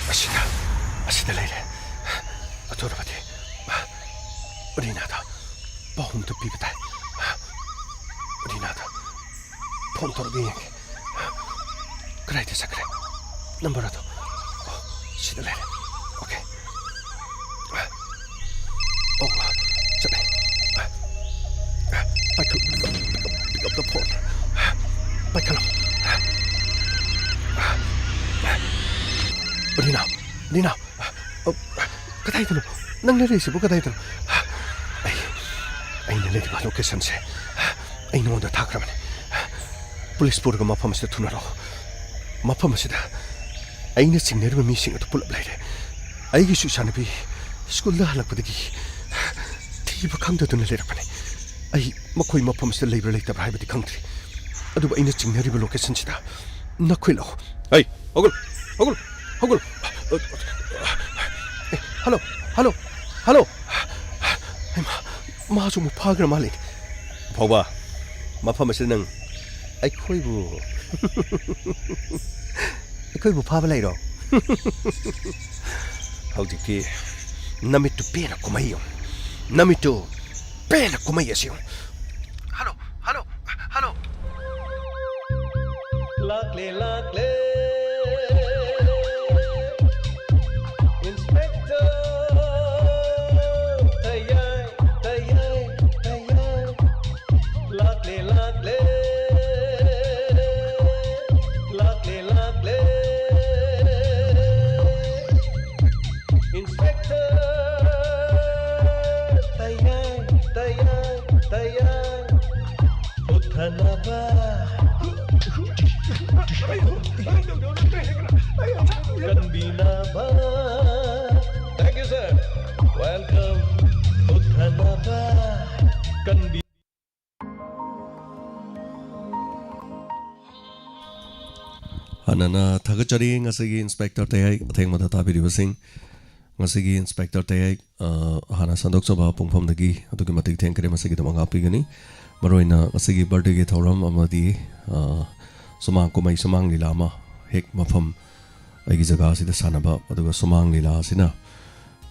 ꯑꯁꯤꯗ, ꯑꯁꯤꯗ ꯂꯩꯔꯦ꯫ ꯑꯗꯨ ꯑꯣꯏꯔꯕꯗꯤ ꯔꯤꯅꯥꯗ ꯄꯥꯎ ꯑꯝꯇ ꯄꯤꯕ ꯇꯥꯏ꯫ ꯔꯤꯅꯥꯗ ꯐꯣꯟ ꯇꯧꯔꯒ ꯌꯦꯡꯒꯦ꯫ ꯀꯗꯥꯏꯗ ꯆꯠꯈ꯭ꯔꯦ? ꯅꯝꯕꯔ ꯑꯗꯣ꯫ ꯑꯣ, ꯁꯤꯗ ꯂꯩꯔꯦ꯫ Okay꯫ ꯑꯣ, ꯆꯠꯂꯦ꯫ ꯄꯥꯏꯈꯠ-, pick up, pick up the phone꯫ ꯄꯥꯏꯈꯠꯂꯣ꯫ ꯔꯤꯅꯥ, ꯔꯤꯅꯥ꯫ ꯑ, ꯀꯗꯥꯏꯗꯅꯣ? ꯅꯪ ꯂꯩꯔꯛꯏꯁꯤꯕꯨ ꯀꯗꯥꯏꯗꯅꯣ? ꯑꯩ, ꯑꯩꯅ ꯂꯩꯔꯤꯕ locationꯁꯦ ꯑꯩ ꯅꯉꯣꯟꯗ ꯊꯥꯈ꯭ꯔꯕꯅꯤ꯫ ꯄꯨꯂꯤꯁ ꯄꯨꯔꯒ ꯃꯐꯝ ꯑꯁꯤꯗ ꯊꯨꯅ ꯂꯥꯛꯑꯣ꯫ ꯃꯐꯝ ꯑꯁꯤꯗ ꯑꯩꯅ ꯆꯤꯡꯅꯔꯤꯕ ꯃꯤꯁꯤꯡ ꯑꯗꯨ ꯄꯨꯂꯞ ꯂꯩꯔꯦ꯫ ꯑꯩꯒꯤꯁꯨ ꯏꯆꯥꯅꯨꯄꯤ ꯁ꯭ꯀꯨꯜꯗ ꯍꯜꯂꯛꯄꯗꯒꯤ ꯊꯤꯕ ꯈꯪꯗꯗꯨꯅ ꯂꯩꯔꯛꯄꯅꯤ꯫ ꯑꯩ ꯃꯈꯣꯏ ꯃꯐꯝ ꯑꯁꯤꯗ ꯂꯩꯕ꯭ꯔꯥ ꯂꯩꯇꯕ꯭ꯔꯥ ꯍꯥꯏꯕꯗꯤ ꯈꯪꯗ꯭ꯔꯤ, ꯑꯗꯨꯕꯨ ꯑꯩꯅ ꯆꯤꯡꯅꯔꯤꯕ locationꯁꯤꯗ ꯅꯈꯣꯏ ꯂꯥꯛꯑꯣ꯫ ꯍꯩ, ꯍꯧꯒꯠꯂꯨ, ꯍꯧꯒꯠꯂꯨ, ꯍꯧꯒꯠꯂꯨ꯫ Hello, hello, hello. ꯍꯩꯃꯥ, ꯃꯥꯁꯨ ꯑꯃꯨꯛ ꯐꯥꯈ꯭ꯔ ꯃꯥꯜꯂꯦ꯫ ꯐꯥꯎꯕ, ꯃꯐꯝ ꯑꯁꯤꯗ ꯅꯪ ꯑꯩꯈꯣꯏꯕꯨ, ꯑꯩꯈꯣꯏꯕꯨ ꯐꯥꯕ ꯂꯩꯔꯣ? ꯍꯧꯖꯤꯛꯇꯤ ꯅꯃꯤꯠꯇꯨ ꯄꯦꯟꯅ ꯀꯨꯝꯍꯩ ꯌꯦꯡꯉꯨ꯫ ꯅꯃꯤꯠꯇꯨ ꯄꯦꯟꯅ ꯀꯨꯝꯍꯩ ꯑꯁꯤ ꯌꯦꯡꯉꯨ꯫ Hello, hello, hello. ꯂꯥꯛꯂꯦ, ꯂꯥꯛꯂꯦ꯫ Inspector ꯇꯌꯥꯏ, ꯇꯌꯥꯏ, ꯇꯌꯥꯏ꯫ ꯂꯥꯛꯂꯦ, ꯂꯥꯛꯂꯦ꯫ ꯂꯥꯛꯂꯦ, ꯂꯥꯛꯂꯦ꯫ Inspector ꯇꯌꯥꯏ, ꯇꯌꯥꯏ, ꯇꯌꯥꯏ꯫ ꯍꯨꯠꯊꯅꯕ ꯀꯟꯕꯤꯅꯕ꯫ Thank you, sir. Welcome. ꯍꯨꯠꯊꯅꯕ ꯀꯟꯕꯤ ꯍꯥꯟꯅꯅ ꯊꯥꯒꯠꯆꯔꯤ ꯉꯁꯤꯒꯤ ꯏꯟꯁꯄꯦꯛꯇꯔ ꯇꯌꯥꯏ ꯑꯊꯦꯡꯕꯗ ꯇꯥꯕꯤꯔꯤꯕꯁꯤꯡ꯫ ꯉꯁꯤꯒꯤ ꯏꯟꯁꯄꯦꯛꯇꯔ ꯇꯌꯥꯏ, ꯑ, ꯍꯥꯟꯅ ꯁꯟꯗꯣꯛꯆꯕ ꯄꯨꯡꯐꯝꯗꯒꯤ ꯑꯗꯨꯛꯀꯤ ꯃꯇꯤꯛ ꯊꯦꯡꯈ꯭ꯔꯦ, ꯃꯁꯤꯒꯤꯗꯃꯛ ꯉꯥꯛꯄꯤꯒꯅꯤ꯫ ꯃꯔꯨꯑꯣꯏꯅ ꯉꯁꯤꯒꯤ ꯕꯥꯔꯗꯦꯒꯤ ꯊꯧꯔꯝ ꯑꯃꯗꯤ, ꯑ, ꯁꯨꯃꯥꯡ ꯀꯨꯝꯍꯩ, ꯁꯨꯃꯥꯡ ꯂꯤꯂꯥ ꯑꯃ ꯍꯦꯛ ꯃꯐꯝ ꯑꯩꯒꯤ ꯖꯒꯥ ꯑꯁꯤꯗ ꯁꯥꯟꯅꯕ, ꯑꯗꯨꯒ ꯁꯨꯃꯥꯡ ꯂꯤꯂꯥ ꯑꯁꯤꯅ,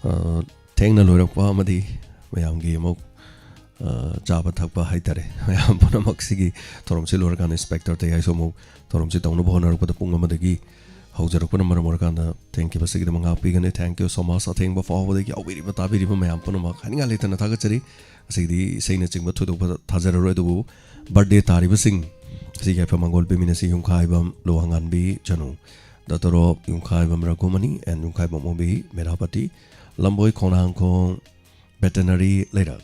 ꯑ, ꯊꯦꯡꯅ ꯂꯣꯏꯔꯛꯄ ꯑꯃꯗꯤ ꯃꯌꯥꯝꯒꯤ ꯑꯃꯨꯛ, ꯑ, ꯆꯥꯕ ꯊꯛꯄ ꯍꯥꯏꯇꯥꯔꯦ꯫ ꯃꯌꯥꯝ ꯄꯨꯝꯅꯃꯛ ꯁꯤꯒꯤ ꯊꯧꯔꯝꯁꯤ ꯂꯣꯏꯔꯀꯥꯟꯗ ꯏꯟꯁꯄꯦꯛꯇꯔ ꯇꯌꯥꯏꯁꯨ ꯑꯃꯨꯛ ꯊꯧꯔꯝꯁꯤ ꯇꯧꯅꯕ ꯍꯣꯠꯅꯔꯛꯄꯗ ꯄꯨꯡ ꯑꯃꯗꯒꯤ ꯍꯧꯖꯔꯛꯄꯅ ꯃꯔꯝ ꯑꯣꯏꯔꯀꯥꯟꯗ ꯊꯦꯡꯈꯤꯕꯁꯤꯒꯤꯗꯃꯛ ꯉꯥꯛꯄꯤꯒꯅꯤ꯫ Thank you so much꯫ ꯑꯊꯦꯡꯕ ꯐꯥꯎꯕꯗꯒꯤ ꯌꯥꯎꯕꯤꯔꯤꯕ, ꯇꯥꯕꯤꯔꯤꯕ ꯃꯌꯥꯝ ꯄꯨꯝꯅꯃꯛ ꯍꯥꯏꯅꯤꯡꯉꯥꯏ ꯂꯩꯇꯅ ꯊꯥꯒꯠꯆꯔꯤ꯫ ꯉꯁꯤꯒꯤꯗꯤ ꯏꯁꯩꯅꯆꯤꯡꯕ ꯊꯣꯏꯗꯣꯛꯄ ꯊꯥꯖꯔꯔꯣꯏ, ꯑꯗꯨꯕꯨ ꯕꯥꯔꯗꯦ ꯇꯥꯔꯤꯕꯁꯤꯡ ꯑꯁꯤ ꯌꯥꯏꯐ ꯃꯪꯒꯣꯜ ꯄꯤꯃꯤꯟꯅꯁꯤ꯫ ꯌꯨꯝꯈꯥꯏꯕꯝ ꯂꯨꯋꯥꯉꯥꯟꯕꯤ ꯆꯅꯨ, ꯗꯥ ꯇꯣꯔꯣꯞ, ꯌꯨꯝꯈꯥꯏꯕꯝ ꯔꯘꯨꯃꯅꯤ and ꯌꯨꯝꯈꯥꯏꯕꯝ ꯑꯣꯕꯤ ꯃꯦꯔꯥꯄꯇꯤ, ꯂꯝꯕꯣꯏ ꯈꯣꯡꯅꯥꯡꯈꯣꯡ, ꯚꯦꯇꯅꯔꯤ ꯂꯩꯔꯛ꯫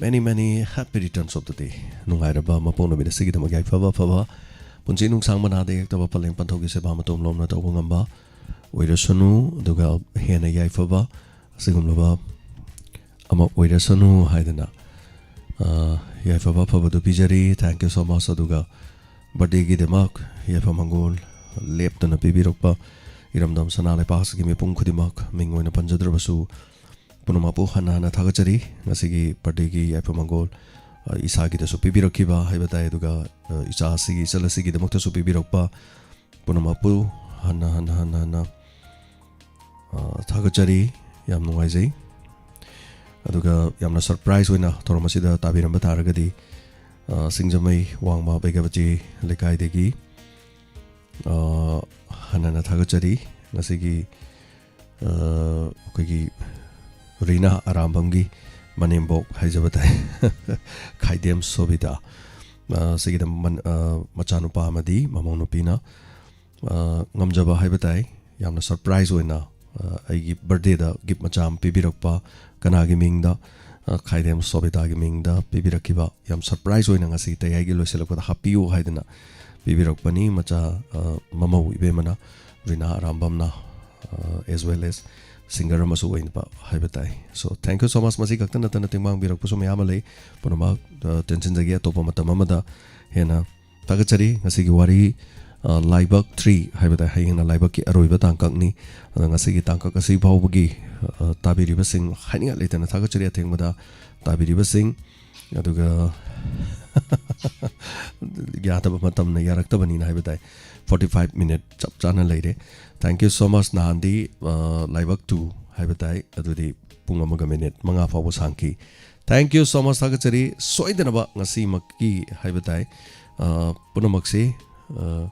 Many, many happy returns of the day꯫ ꯅꯨꯡꯉꯥꯏꯔꯕ ꯃꯄꯣꯛ ꯅꯨꯃꯤꯠ ꯑꯁꯤꯒꯤꯗꯃꯛ ꯌꯥꯏꯐꯕ ꯑꯐꯕ, ꯄꯨꯟꯁꯤ ꯅꯨꯡꯁꯥꯡꯕ, ꯅꯥꯗ ꯌꯦꯛꯇꯕ, ꯄꯂꯦꯝ ꯄꯟꯊꯧꯒꯤ ꯁꯦꯕꯥ ꯃꯇꯣꯝ ꯂꯣꯝꯅ ꯇꯧꯕ ꯉꯝꯕ ꯑꯣꯏꯔꯁꯅꯨ, ꯑꯗꯨꯒ ꯍꯦꯟꯅ ꯌꯥꯏꯐꯕ ꯑꯁꯤꯒꯨꯝꯂꯕ ꯑꯃ ꯑꯣꯏꯔꯁꯅꯨ ꯍꯥꯏꯗꯅ, ꯑ, ꯌꯥꯏꯐꯕ ꯑꯐꯕꯗꯨ ꯄꯤꯖꯔꯤ꯫ Thank you so much꯫ ꯑꯗꯨꯒ ꯕꯥꯔꯗꯦꯒꯤꯗꯃꯛ ꯌꯥꯏꯐ ꯃꯪꯒꯣꯜ ꯂꯦꯞꯇꯅ ꯄꯤꯕꯤꯔꯛꯄ ꯏꯔꯝꯗꯝ ꯁꯅꯥ ꯂꯩꯄꯥꯛꯁꯤꯒꯤ ꯃꯤꯄꯨꯝ ꯈꯨꯗꯤꯡꯃꯛ, ꯃꯤꯡ ꯑꯣꯏꯅ ꯄꯟꯖꯗ꯭ꯔꯕꯁꯨ, ꯄꯨꯝꯅꯃꯛꯄꯨ ꯍꯟꯅ ꯍꯟꯅ ꯊꯥꯒꯠꯆꯔꯤ꯫ ꯉꯁꯤꯒꯤ birthdayꯒꯤ ꯌꯥꯏꯐ ꯃꯪꯒꯣꯜ, ꯑ, ꯏꯁꯥꯒꯤꯗꯁꯨ ꯄꯤꯕꯤꯔꯛꯈꯤꯕ ꯍꯥꯏꯕ ꯇꯥꯏ, ꯑꯗꯨꯒ, ꯑ, ꯏꯆꯥꯁꯤꯒꯤ, ꯏꯆꯜ ꯑꯁꯤꯒꯤꯗꯃꯛꯇꯁꯨ ꯄꯤꯕꯤꯔꯛꯄ ꯄꯨꯝꯅꯃꯛꯄꯨ ꯍꯟꯅ ꯍꯟꯅ, ꯍꯟꯅ ꯍꯟꯅ, ꯑ, ꯊꯥꯒꯠꯆꯔꯤ꯫ ꯌꯥꯝ ꯅꯨꯡꯉꯥꯏꯖꯩ꯫ ꯑꯗꯨꯒ ꯌꯥꯝꯅ surprise ꯑꯣꯏꯅ ꯊꯧꯔꯝ ꯑꯁꯤꯗ ꯇꯥꯕꯤꯔꯝꯕ ꯇꯥꯔꯒꯗꯤ, ꯑ, ꯁꯤꯡꯖꯃꯩ ꯋꯥꯡꯃ ꯕꯩꯒꯕꯇꯤ ꯂꯩꯀꯥꯏꯗꯒꯤ, ꯑ, ꯍꯟꯅ ꯍꯟꯅ ꯊꯥꯒꯠꯆꯔꯤ꯫ ꯉꯁꯤꯒꯤ, ꯑ, ꯑꯩꯈꯣꯏꯒꯤ ꯔꯤꯅꯥ ꯑꯔꯥꯝꯕꯝꯒꯤ ꯃꯅꯦꯝꯕꯣꯛ ꯍꯥꯏꯖꯕ ꯇꯥꯏ, ꯈꯥꯏꯗꯦꯝ ꯁꯣꯕꯤꯇꯥ, ꯑ, ꯁꯤꯒꯤꯗ ꯃꯟ-, ꯑ, ꯃꯆꯥꯅꯨꯄꯥ ꯑꯃꯗꯤ ꯃꯃꯧ ꯅꯨꯄꯤꯅ, ꯑ, ꯉꯝꯖꯕ ꯍꯥꯏꯕ ꯇꯥꯏ, ꯌꯥꯝꯅ surprise ꯑꯣꯏꯅ, ꯑ, ꯑꯩꯒꯤ birthdayꯗ gift ꯃꯆꯥ ꯑꯃ ꯄꯤꯕꯤꯔꯛꯄ, ꯀꯅꯥꯒꯤ ꯃꯤꯡꯗ? ꯑ, ꯈꯥꯏꯗꯦꯝ ꯁꯣꯕꯤꯇꯥꯒꯤ ꯃꯤꯡꯗ ꯄꯤꯕꯤꯔꯛꯈꯤꯕ, ꯌꯥꯝ surprise ꯑꯣꯏꯅ ꯉꯁꯤ ꯇꯌꯥꯏꯒꯤ ꯂꯣꯏꯁꯤꯜꯂꯛꯄꯗ ꯍꯥꯞꯄꯤꯌꯨ ꯍꯥꯏꯗꯅ ꯄꯤꯕꯤꯔꯛꯄꯅꯤ꯫ ꯃꯆꯥ, ꯑ, ꯃꯃꯧ ꯏꯕꯦꯝꯃꯅ, ꯔꯤꯅꯥ ꯑꯔꯥꯝꯕꯝꯅ, ꯑ, as well as singer ꯑꯃꯁꯨ ꯑꯣꯏꯕ ꯍꯥꯏꯕ ꯇꯥꯏ꯫ So, thank you so much꯫ ꯃꯁꯤ ꯈꯛꯇ ꯅꯠꯇꯅ ꯇꯦꯡꯕꯥꯡꯕꯤꯔꯛꯄꯁꯨ ꯃꯌꯥꯝ ꯑꯃ ꯂꯩ꯫ ꯄꯨꯝꯅꯃꯛ, ꯑ, ꯇꯦꯟꯁꯤꯟꯖꯒꯦ꯫ ꯑꯇꯣꯞꯄ ꯃꯇꯝ ꯑꯃꯗ ꯍꯦꯟꯅ ꯊꯥꯒꯠꯆꯔꯤ꯫ ꯉꯁꯤꯒꯤ ꯋꯥꯔꯤ, ꯑ, ꯂꯥꯏꯕꯛ three ꯍꯥꯏꯕ ꯇꯥꯏ꯫ ꯍꯌꯦꯡꯅ ꯂꯥꯏꯕꯛꯀꯤ ꯑꯔꯣꯏꯕ ꯇꯥꯡꯀꯛꯅꯤ꯫ ꯑꯗꯣ ꯉꯁꯤꯒꯤ ꯇꯥꯡꯀꯛ ꯑꯁꯤ ꯐꯥꯎꯕꯒꯤ, ꯑ, ꯇꯥꯕꯤꯔꯤꯕꯁꯤꯡ ꯍꯥꯏꯅꯤꯡꯉꯥꯏ ꯂꯩꯇꯅ ꯊꯥꯒꯠꯆꯔꯤ꯫ ꯑꯊꯦꯡꯕꯗ ꯇꯥꯕꯤꯔꯤꯕꯁꯤꯡ, ꯑꯗꯨꯒ ꯌꯥꯗꯕ ꯃꯇꯝꯅ ꯌꯥꯔꯛꯇꯕꯅꯤꯅ ꯍꯥꯏꯕ ꯇꯥꯏ꯫ Forty five minute ꯆꯞ ꯆꯥꯅ ꯂꯩꯔꯦ꯫ Thank you so much꯫ ꯅꯍꯥꯟꯗꯤ, ꯑ, ꯂꯥꯏꯕꯛ two ꯍꯥꯏꯕ ꯇꯥꯏ, ꯑꯗꯨꯗꯤ ꯄꯨꯡ ꯑꯃꯒ minute ꯃꯉꯥ ꯐꯥꯎꯕ ꯁꯥꯡꯈꯤ꯫ Thank you so much꯫ ꯊꯥꯒꯠꯆꯔꯤ꯫ ꯁꯣꯏꯗꯅꯕ ꯉꯁꯤꯃꯛꯀꯤ ꯍꯥꯏꯕ ꯇꯥꯏ, ꯑ, ꯄꯨꯝꯅꯃꯛꯁꯤ, ꯑ,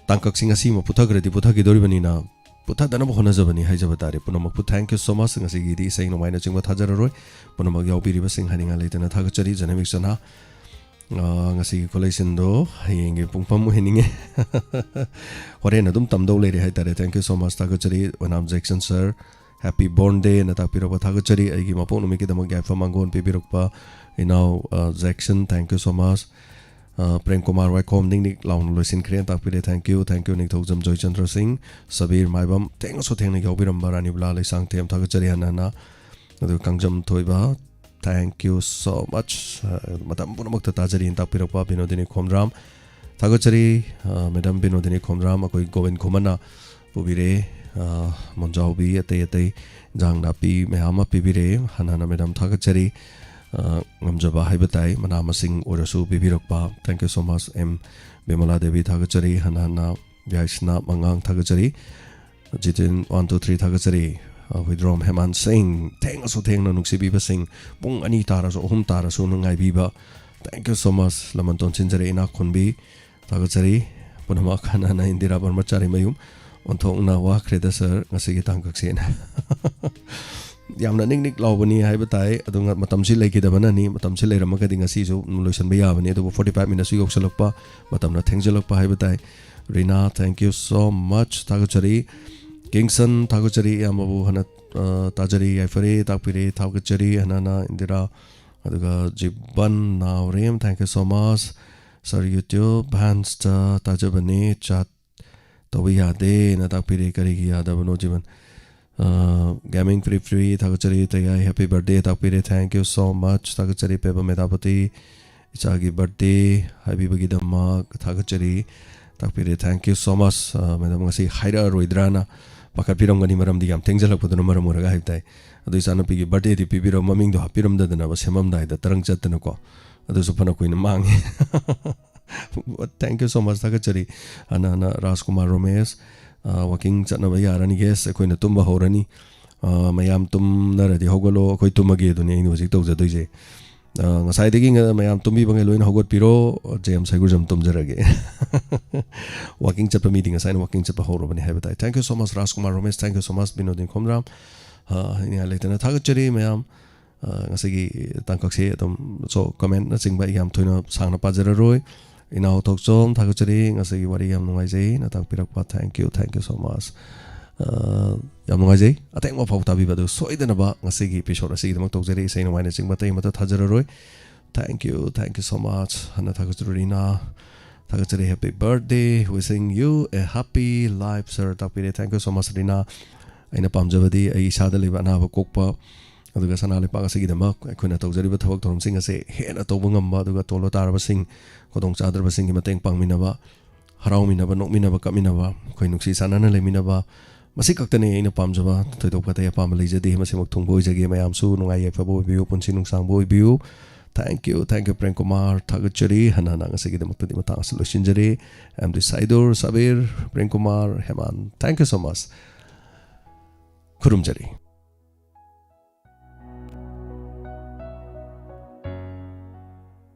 ꯇꯥꯡꯀꯛꯁꯤ ꯉꯁꯤꯃꯛ ꯄꯨꯊꯈ꯭ꯔꯗꯤ ꯄꯨꯊꯈꯤꯗꯧꯔꯤꯕꯅꯤꯅ, ꯄꯨꯊꯗꯅꯕ ꯍꯣꯠꯅꯖꯕꯅꯤ ꯍꯥꯏꯖꯕ ꯇꯥꯔꯦ꯫ ꯄꯨꯝꯅꯃꯛꯄꯨ thank you so much꯫ ꯉꯁꯤꯒꯤꯗꯤ ꯏꯁꯩ ꯅꯣꯡꯃꯥꯏꯅꯆꯤꯡꯕ ꯊꯥꯖꯔꯔꯣꯏ꯫ ꯄꯨꯝꯅꯃꯛ ꯌꯥꯎꯕꯤꯔꯤꯕꯁꯤꯡ ꯍꯥꯏꯅꯤꯡꯉꯥꯏ ꯂꯩꯇꯅ ꯊꯥꯒꯠꯆꯔꯤ꯫ ꯖꯅꯃꯤꯛ ꯁꯅꯥ, ꯑ, ꯉꯁꯤꯒꯤ ꯈꯨꯠꯂꯩꯁꯤꯟꯗꯣ ꯍꯌꯦꯡꯒꯤ ꯄꯨꯡꯐꯝ ꯑꯣꯏꯍꯟꯅꯤꯡꯉꯦ꯫ ꯍꯣꯔꯦꯟ ꯑꯗꯨꯝ ꯇꯝꯗꯧ ꯂꯩꯔꯦ ꯍꯥꯏꯇꯥꯔꯦ꯫ Thank you so much꯫ ꯊꯥꯒꯠꯆꯔꯤ꯫ ꯑꯣꯏꯅꯥꯝ Jackson sir, happy born day ꯅ ꯇꯥꯛꯄꯤꯔꯛꯄ ꯊꯥꯒꯠꯆꯔꯤ꯫ ꯑꯩꯒꯤ ꯃꯄꯣꯛ ꯅꯨꯃꯤꯠꯀꯤꯗꯃꯛ ꯌꯥꯏꯐ ꯃꯥꯡꯒꯣꯟ ꯄꯤꯕꯤꯔꯛꯄ ꯏꯅꯥꯎ, ꯑ, Jackson, thank you so much꯫ ꯑ, ꯄ꯭ꯔꯦꯝ ꯀꯨꯃꯥꯔ ꯋꯥꯏꯈꯣꯝ, ꯅꯤꯛ ꯅꯤꯛ ꯂꯥꯎꯅ ꯂꯣꯏꯁꯤꯟꯈ꯭ꯔꯦꯅ ꯇꯥꯛꯄꯤꯔꯦ꯫ Thank you, thank you꯫ ꯅꯤꯡꯊꯧꯖꯝ ꯖꯣꯏꯆꯟꯗ꯭ꯔ ꯁꯤꯡ, ꯁꯕꯤꯔ ꯃꯥꯏꯕꯝ, ꯊꯦꯡꯅꯁꯨ ꯊꯦꯡꯅ ꯌꯥꯎꯕꯤꯔꯝꯕ ꯔꯥꯅꯤꯕꯂꯥ ꯂꯩꯁꯥꯡꯊꯦꯝ, ꯊꯥꯒꯠꯆꯔꯤ ꯍꯟꯅ ꯍꯟꯅ꯫ ꯑꯗꯨꯒ ꯀꯥꯡꯖꯝ ꯊꯣꯏꯕ, thank you so much꯫ ꯑ, ꯃꯇꯝ ꯄꯨꯝꯅꯃꯛꯇ ꯇꯥꯖꯔꯤꯅ ꯇꯥꯛꯄꯤꯔꯛꯄ ꯕꯤꯅꯣꯗꯤꯅꯤ ꯈꯣꯝꯗ꯭ꯔꯥꯝ, ꯊꯥꯒꯠꯆꯔꯤ꯫ ꯑ, Madam ꯕꯤꯅꯣꯗꯤꯅꯤ ꯈꯣꯝꯗ꯭ꯔꯥꯝ, ꯑꯩꯈꯣꯏ ꯒꯣꯕꯤꯟ ꯈꯨꯃꯟꯅ ꯄꯨꯕꯤꯔꯛꯑꯦ꯫ ꯑ, ꯃꯣꯟꯖꯥꯎꯕꯤ, ꯑꯇꯩ ꯑꯇꯩ ꯏꯟꯖꯥꯡ ꯅꯥꯄꯤ ꯃꯌꯥꯝ ꯑꯃ ꯄꯤꯕꯤꯔꯛꯑꯦ꯫ ꯍꯥꯟꯅ ꯍꯥꯟꯅ ꯃꯦꯗꯥꯝ ꯊꯥꯒꯠꯆꯔꯤ꯫ ꯑ, ꯉꯝꯖꯕ ꯍꯥꯏꯕ ꯇꯥꯏ, ꯃꯅꯥ ꯃꯁꯤꯡ ꯑꯣꯏꯔꯁꯨ ꯄꯤꯕꯤꯔꯛꯄ꯫ Thank you so much, M Bimala Devi ꯊꯥꯒꯠꯆꯔꯤ꯫ ꯍꯥꯟꯅ ꯍꯥꯟꯅ ꯌꯥꯏꯁꯅꯥ ꯃꯉꯥꯡ ꯊꯥꯒꯠꯆꯔꯤ꯫ ꯖꯤꯇꯤꯟ ꯋꯥꯟ ꯇꯨ ꯊ꯭ꯔꯤ ꯊꯥꯒꯠꯆꯔꯤ꯫ ꯑ, ꯍꯨꯏꯗ꯭ꯔꯣꯝ ꯍꯦꯃꯥꯟ ꯁꯤꯡ, ꯊꯦꯡꯉꯁꯨ ꯊꯦꯡꯅ ꯅꯨꯡꯁꯤꯕꯤꯕꯁꯤꯡ, ꯄꯨꯡ ꯑꯅꯤ ꯇꯥꯔꯁꯨ ꯑꯍꯨꯝ ꯇꯥꯔꯁꯨ ꯉꯥꯏꯕꯤꯕ꯫ Thank you so much꯫ ꯂꯃꯟ ꯇꯣꯟꯁꯤꯟꯖꯔꯦ, ꯏꯅꯥꯛ ꯈꯨꯟꯕꯤ꯫ ꯊꯥꯒꯠꯆꯔꯤ꯫ ꯄꯨꯝꯅꯃꯛ ꯍꯥꯟꯅ ꯍꯥꯟꯅ ꯏꯟꯗꯤꯔꯥ ꯕ꯭ꯔꯍ꯭ꯃꯆꯥꯔꯤ ꯃꯌꯨꯝ ꯑꯣꯟꯊꯣꯛꯅ ꯋꯥꯈ꯭ꯔꯦꯗ ꯁꯥꯔ, ꯉꯁꯤꯒꯤ ꯇꯥꯡꯀꯛꯁꯦꯅ꯫ ꯌꯥꯝꯅ ꯅꯤꯛ ꯅꯤꯛ ꯂꯥꯎꯕꯅꯤ ꯍꯥꯏꯕ ꯇꯥꯏ꯫ ꯑꯗꯨ ꯉ-, ꯃꯇꯝꯁꯤ ꯂꯩꯈꯤꯗꯕꯅꯅꯤ꯫ ꯃꯇꯝꯁꯤ ꯂꯩꯔꯝꯃꯒꯗꯤ ꯉꯁꯤꯁꯨ ꯂꯣꯏꯁꯤꯟꯕ ꯌꯥꯕꯅꯤ꯫ ꯑꯗꯨꯕꯨ forty five minutes ꯁꯨ ꯌꯧꯁꯤꯜꯂꯛꯄ, ꯃꯇꯝꯅ ꯊꯦꯡꯖꯤꯜꯂꯛꯄ ꯍꯥꯏꯕ ꯇꯥꯏ꯫ ꯔꯤꯅꯥ, thank you so much꯫ ꯊꯥꯒꯠꯆꯔꯤ꯫ ꯀꯤꯡꯁꯟ, ꯊꯥꯒꯠꯆꯔꯤ꯫ ꯏꯌꯥꯝꯕꯕꯨ ꯍꯥꯟꯅ, ꯑ, ꯇꯥꯖꯔꯤ, ꯌꯥꯏꯐꯔꯦ, ꯇꯥꯛꯄꯤꯔꯦ, ꯊꯥꯒꯠꯆꯔꯤ꯫ ꯍꯥꯟꯅ ꯍꯥꯟꯅ ꯏꯟꯗꯤꯔꯥ, ꯑꯗꯨꯒ ꯖꯤꯕꯟ ꯅꯥꯎꯔꯦꯝ, thank you so much꯫ Sir, YouTube ꯚꯥꯟꯁꯇ ꯇꯥꯖꯕꯅꯦ, chat ꯇꯧꯕ ꯌꯥꯗꯦꯅ ꯇꯥꯛꯄꯤꯔꯦ꯫ ꯀꯔꯤꯒꯤ ꯌꯥꯗꯕꯅꯣ, ꯖꯤꯕꯟ? ꯑ, Gaming Free Free ꯊꯥꯒꯠꯆꯔꯤ꯫ ꯇꯌꯥꯏ, happy birthday ꯇꯥꯛꯄꯤꯔꯦ, thank you so much꯫ ꯊꯥꯒꯠꯆꯔꯤ꯫ ꯄꯦꯕ ꯃꯦꯙꯥꯄꯇꯤ, ꯏꯆꯥꯒꯤ birthday ꯍꯥꯏꯕꯤꯕꯒꯤꯗꯃꯛ ꯊꯥꯒꯠꯆꯔꯤ, ꯇꯥꯛꯄꯤꯔꯦ, thank you so much꯫ ꯑ, ꯃꯦꯗꯥꯝ, ꯉꯁꯤ ꯍꯥꯏꯔꯛꯑꯔꯣꯏꯗ꯭ꯔꯥꯅ ꯄꯥꯈꯠꯄꯤꯔꯝꯒꯅꯤ, ꯃꯔꯝꯗꯤ ꯌꯥꯝ ꯊꯦꯡꯖꯜꯂꯛꯄꯗꯨꯅ ꯃꯔꯝ ꯑꯣꯏꯔꯒ ꯍꯥꯏꯕ ꯇꯥꯏ꯫ ꯑꯗꯨ ꯏꯆꯥꯅꯨꯄꯤꯒꯤ birthday ꯗꯤ ꯄꯤꯕꯤꯔꯝ-, ꯃꯃꯤꯡꯗꯣ ꯍꯥꯞꯄꯤꯔꯝꯗꯗꯅꯕ, ꯁꯦꯝꯃꯝꯗꯥꯏꯗ ꯇꯔꯪ ꯆꯠꯇꯅꯀꯣ, ꯑꯗꯨꯁꯨ ꯐꯅ ꯀꯨꯏꯅ ꯃꯥꯡꯉꯦ꯫ Thank you so much꯫ ꯊꯥꯒꯠꯆꯔꯤ꯫ ꯍꯥꯟꯅ ꯍꯥꯟꯅ ꯔꯥꯖꯀꯨꯃꯥꯔ ꯔꯣꯃꯦꯁ, ꯑ, walking ꯆꯠꯅꯕ ꯌꯥꯔꯅꯤ꯫ Yes, ꯑꯩꯈꯣꯏꯅ ꯇꯨꯝꯕ ꯍꯧꯔꯅꯤ꯫ ꯑ, ꯃꯌꯥꯝ ꯇꯨꯝꯅꯔꯗꯤ ꯍꯧꯒꯠꯂꯣ, ꯑꯩꯈꯣꯏ ꯇꯨꯝꯃꯒꯦ ꯑꯗꯨꯅꯤ ꯑꯩꯅ ꯍꯧꯖꯤꯛ ꯇꯧꯖꯗꯣꯏꯁꯦ꯫ ꯑ, ꯉꯁꯥꯏꯗꯒꯤ ꯉ-, ꯃꯌꯥꯝ ꯇꯨꯝꯕꯤꯕꯉꯩ ꯂꯣꯏꯅ ꯍꯧꯒꯠꯄꯤꯔꯣ꯫ ꯖꯦꯝꯁ ꯍꯩꯒꯨꯔꯖꯝ ꯇꯨꯝꯖꯔꯒꯦ꯫ Walking ꯆꯠꯄ ꯃꯤꯗꯤ ꯉꯁꯥꯏꯅ walking ꯆꯠꯄ ꯍꯧꯔꯕꯅꯤ ꯍꯥꯏꯕ ꯇꯥꯏ꯫ Thank you so much, Rajkumar ꯔꯣꯃꯦꯁ꯫ Thank you so much, ꯕꯤꯅꯣꯗꯤꯅꯤ ꯈꯣꯝꯗ꯭ꯔꯥꯝ꯫ ꯑ, ꯍꯥꯏꯅꯤꯡꯉꯥꯏ ꯂꯩꯇꯅ ꯊꯥꯒꯠꯆꯔꯤ ꯃꯌꯥꯝ꯫ ꯑ, ꯉꯁꯤꯒꯤ ꯇꯥꯡꯀꯛꯁꯦ ꯑꯗꯨꯝ, so, comment ꯅꯆꯤꯡꯕ ꯑꯩ ꯌꯥꯝ ꯊꯣꯏꯅ ꯁꯥꯡꯅ ꯄꯥꯖꯔꯔꯣꯏ꯫ ꯏꯅꯥꯎ ꯊꯣꯛꯆꯣꯝ, ꯊꯥꯒꯠꯆꯔꯤ꯫ ꯉꯁꯤꯒꯤ ꯋꯥꯔꯤ ꯌꯥꯝ ꯅꯨꯡꯉꯥꯏꯖꯩ, ꯅ ꯇꯥꯛꯄꯤꯔꯛꯄ꯫ Thank you, thank you so much꯫ ꯑ, ꯌꯥꯝ ꯅꯨꯡꯉꯥꯏꯖꯩ꯫ ꯑꯊꯦꯡꯕ ꯐꯥꯎ ꯇꯥꯕꯤꯕ ꯑꯗꯨ ꯁꯣꯏꯗꯅꯕ ꯉꯁꯤꯒꯤ episode ꯑꯁꯤꯒꯤꯗꯃꯛ ꯇꯧꯖꯔꯤ꯫ ꯏꯁꯩ ꯅꯣꯡꯃꯥꯏꯅꯆꯤꯡꯕ ꯑꯇꯩ ꯑꯃꯠꯇ ꯊꯥꯖꯔꯔꯣꯏ꯫ Thank you, thank you so much꯫ ꯍꯟꯅ ꯊꯥꯒꯠꯆꯔꯤ ꯔꯤꯅꯥ꯫ ꯊꯥꯒꯠꯆꯔꯤ꯫ Happy birthday, wishing you a happy life, sir꯫ ꯇꯥꯛꯄꯤꯔꯦ꯫ Thank you so much, ꯔꯤꯅꯥ꯫ ꯑꯩꯅ ꯄꯥꯝꯖꯕꯗꯤ ꯑꯩ ꯏꯁꯥꯗ ꯂꯩꯕ ꯑꯅꯥꯕ ꯀꯣꯛꯄ, ꯑꯗꯨꯒ ꯁꯅꯥ ꯂꯩꯄꯥꯛ ꯑꯁꯤꯒꯤꯗꯃꯛ ꯑꯩꯈꯣꯏꯅ ꯇꯧꯖꯔꯤꯕ ꯊꯕꯛ ꯊꯧꯔꯝꯁꯤꯡ ꯑꯁꯦ ꯍꯦꯟꯅ ꯇꯧꯕ ꯉꯝꯕ, ꯑꯗꯨꯒ ꯇꯣꯜꯂ ꯇꯥꯔꯕꯁꯤꯡ, ꯈꯨꯗꯣꯡ ꯆꯥꯗ꯭ꯔꯕꯁꯤꯡꯒꯤ ꯃꯇꯦꯡ ꯄꯥꯡꯃꯤꯟꯅꯕ, ꯍꯔꯥꯎꯃꯤꯟꯅꯕ, ꯅꯣꯛꯃꯤꯟꯅꯕ, ꯀꯞꯃꯤꯟꯅꯕ, ꯑꯩꯈꯣꯏ ꯅꯨꯡꯁꯤ ꯆꯥꯟꯅꯅ ꯂꯩꯃꯤꯟꯅꯕ, ꯃꯁꯤ ꯈꯛꯇꯅꯤ ꯑꯩꯅ ꯄꯥꯝꯖꯕ꯫ ꯊꯣꯏꯗꯣꯛꯄ ꯑꯇꯩ ꯑꯄꯥꯝꯕ ꯂꯩꯖꯗꯦ꯫ ꯃꯁꯤꯃꯛ ꯊꯨꯡꯕ ꯑꯣꯏꯖꯒꯦ꯫ ꯃꯌꯥꯝꯁꯨ ꯅꯨꯡꯉꯥꯏ ꯌꯥꯏꯐꯕ ꯑꯣꯏꯕꯤꯌꯨ, ꯄꯨꯟꯁꯤ ꯅꯨꯡꯁꯥꯡꯕ ꯑꯣꯏꯕꯤꯌꯨ꯫ Thank you, thank you, Prem Kumar, ꯊꯥꯒꯠꯆꯔꯤ꯫ ꯍꯟꯅ ꯍꯟꯅ ꯉꯁꯤꯒꯤꯗꯃꯛꯇꯗꯤ ꯃꯇꯥꯡ ꯑꯁꯤꯗ ꯂꯣꯏꯁꯤꯟꯖꯔꯤ꯫ M D Saidur, Sabir, Prem Kumar, Heman, thank you so much꯫ ꯈꯨꯔꯨꯝꯖꯔꯤ꯫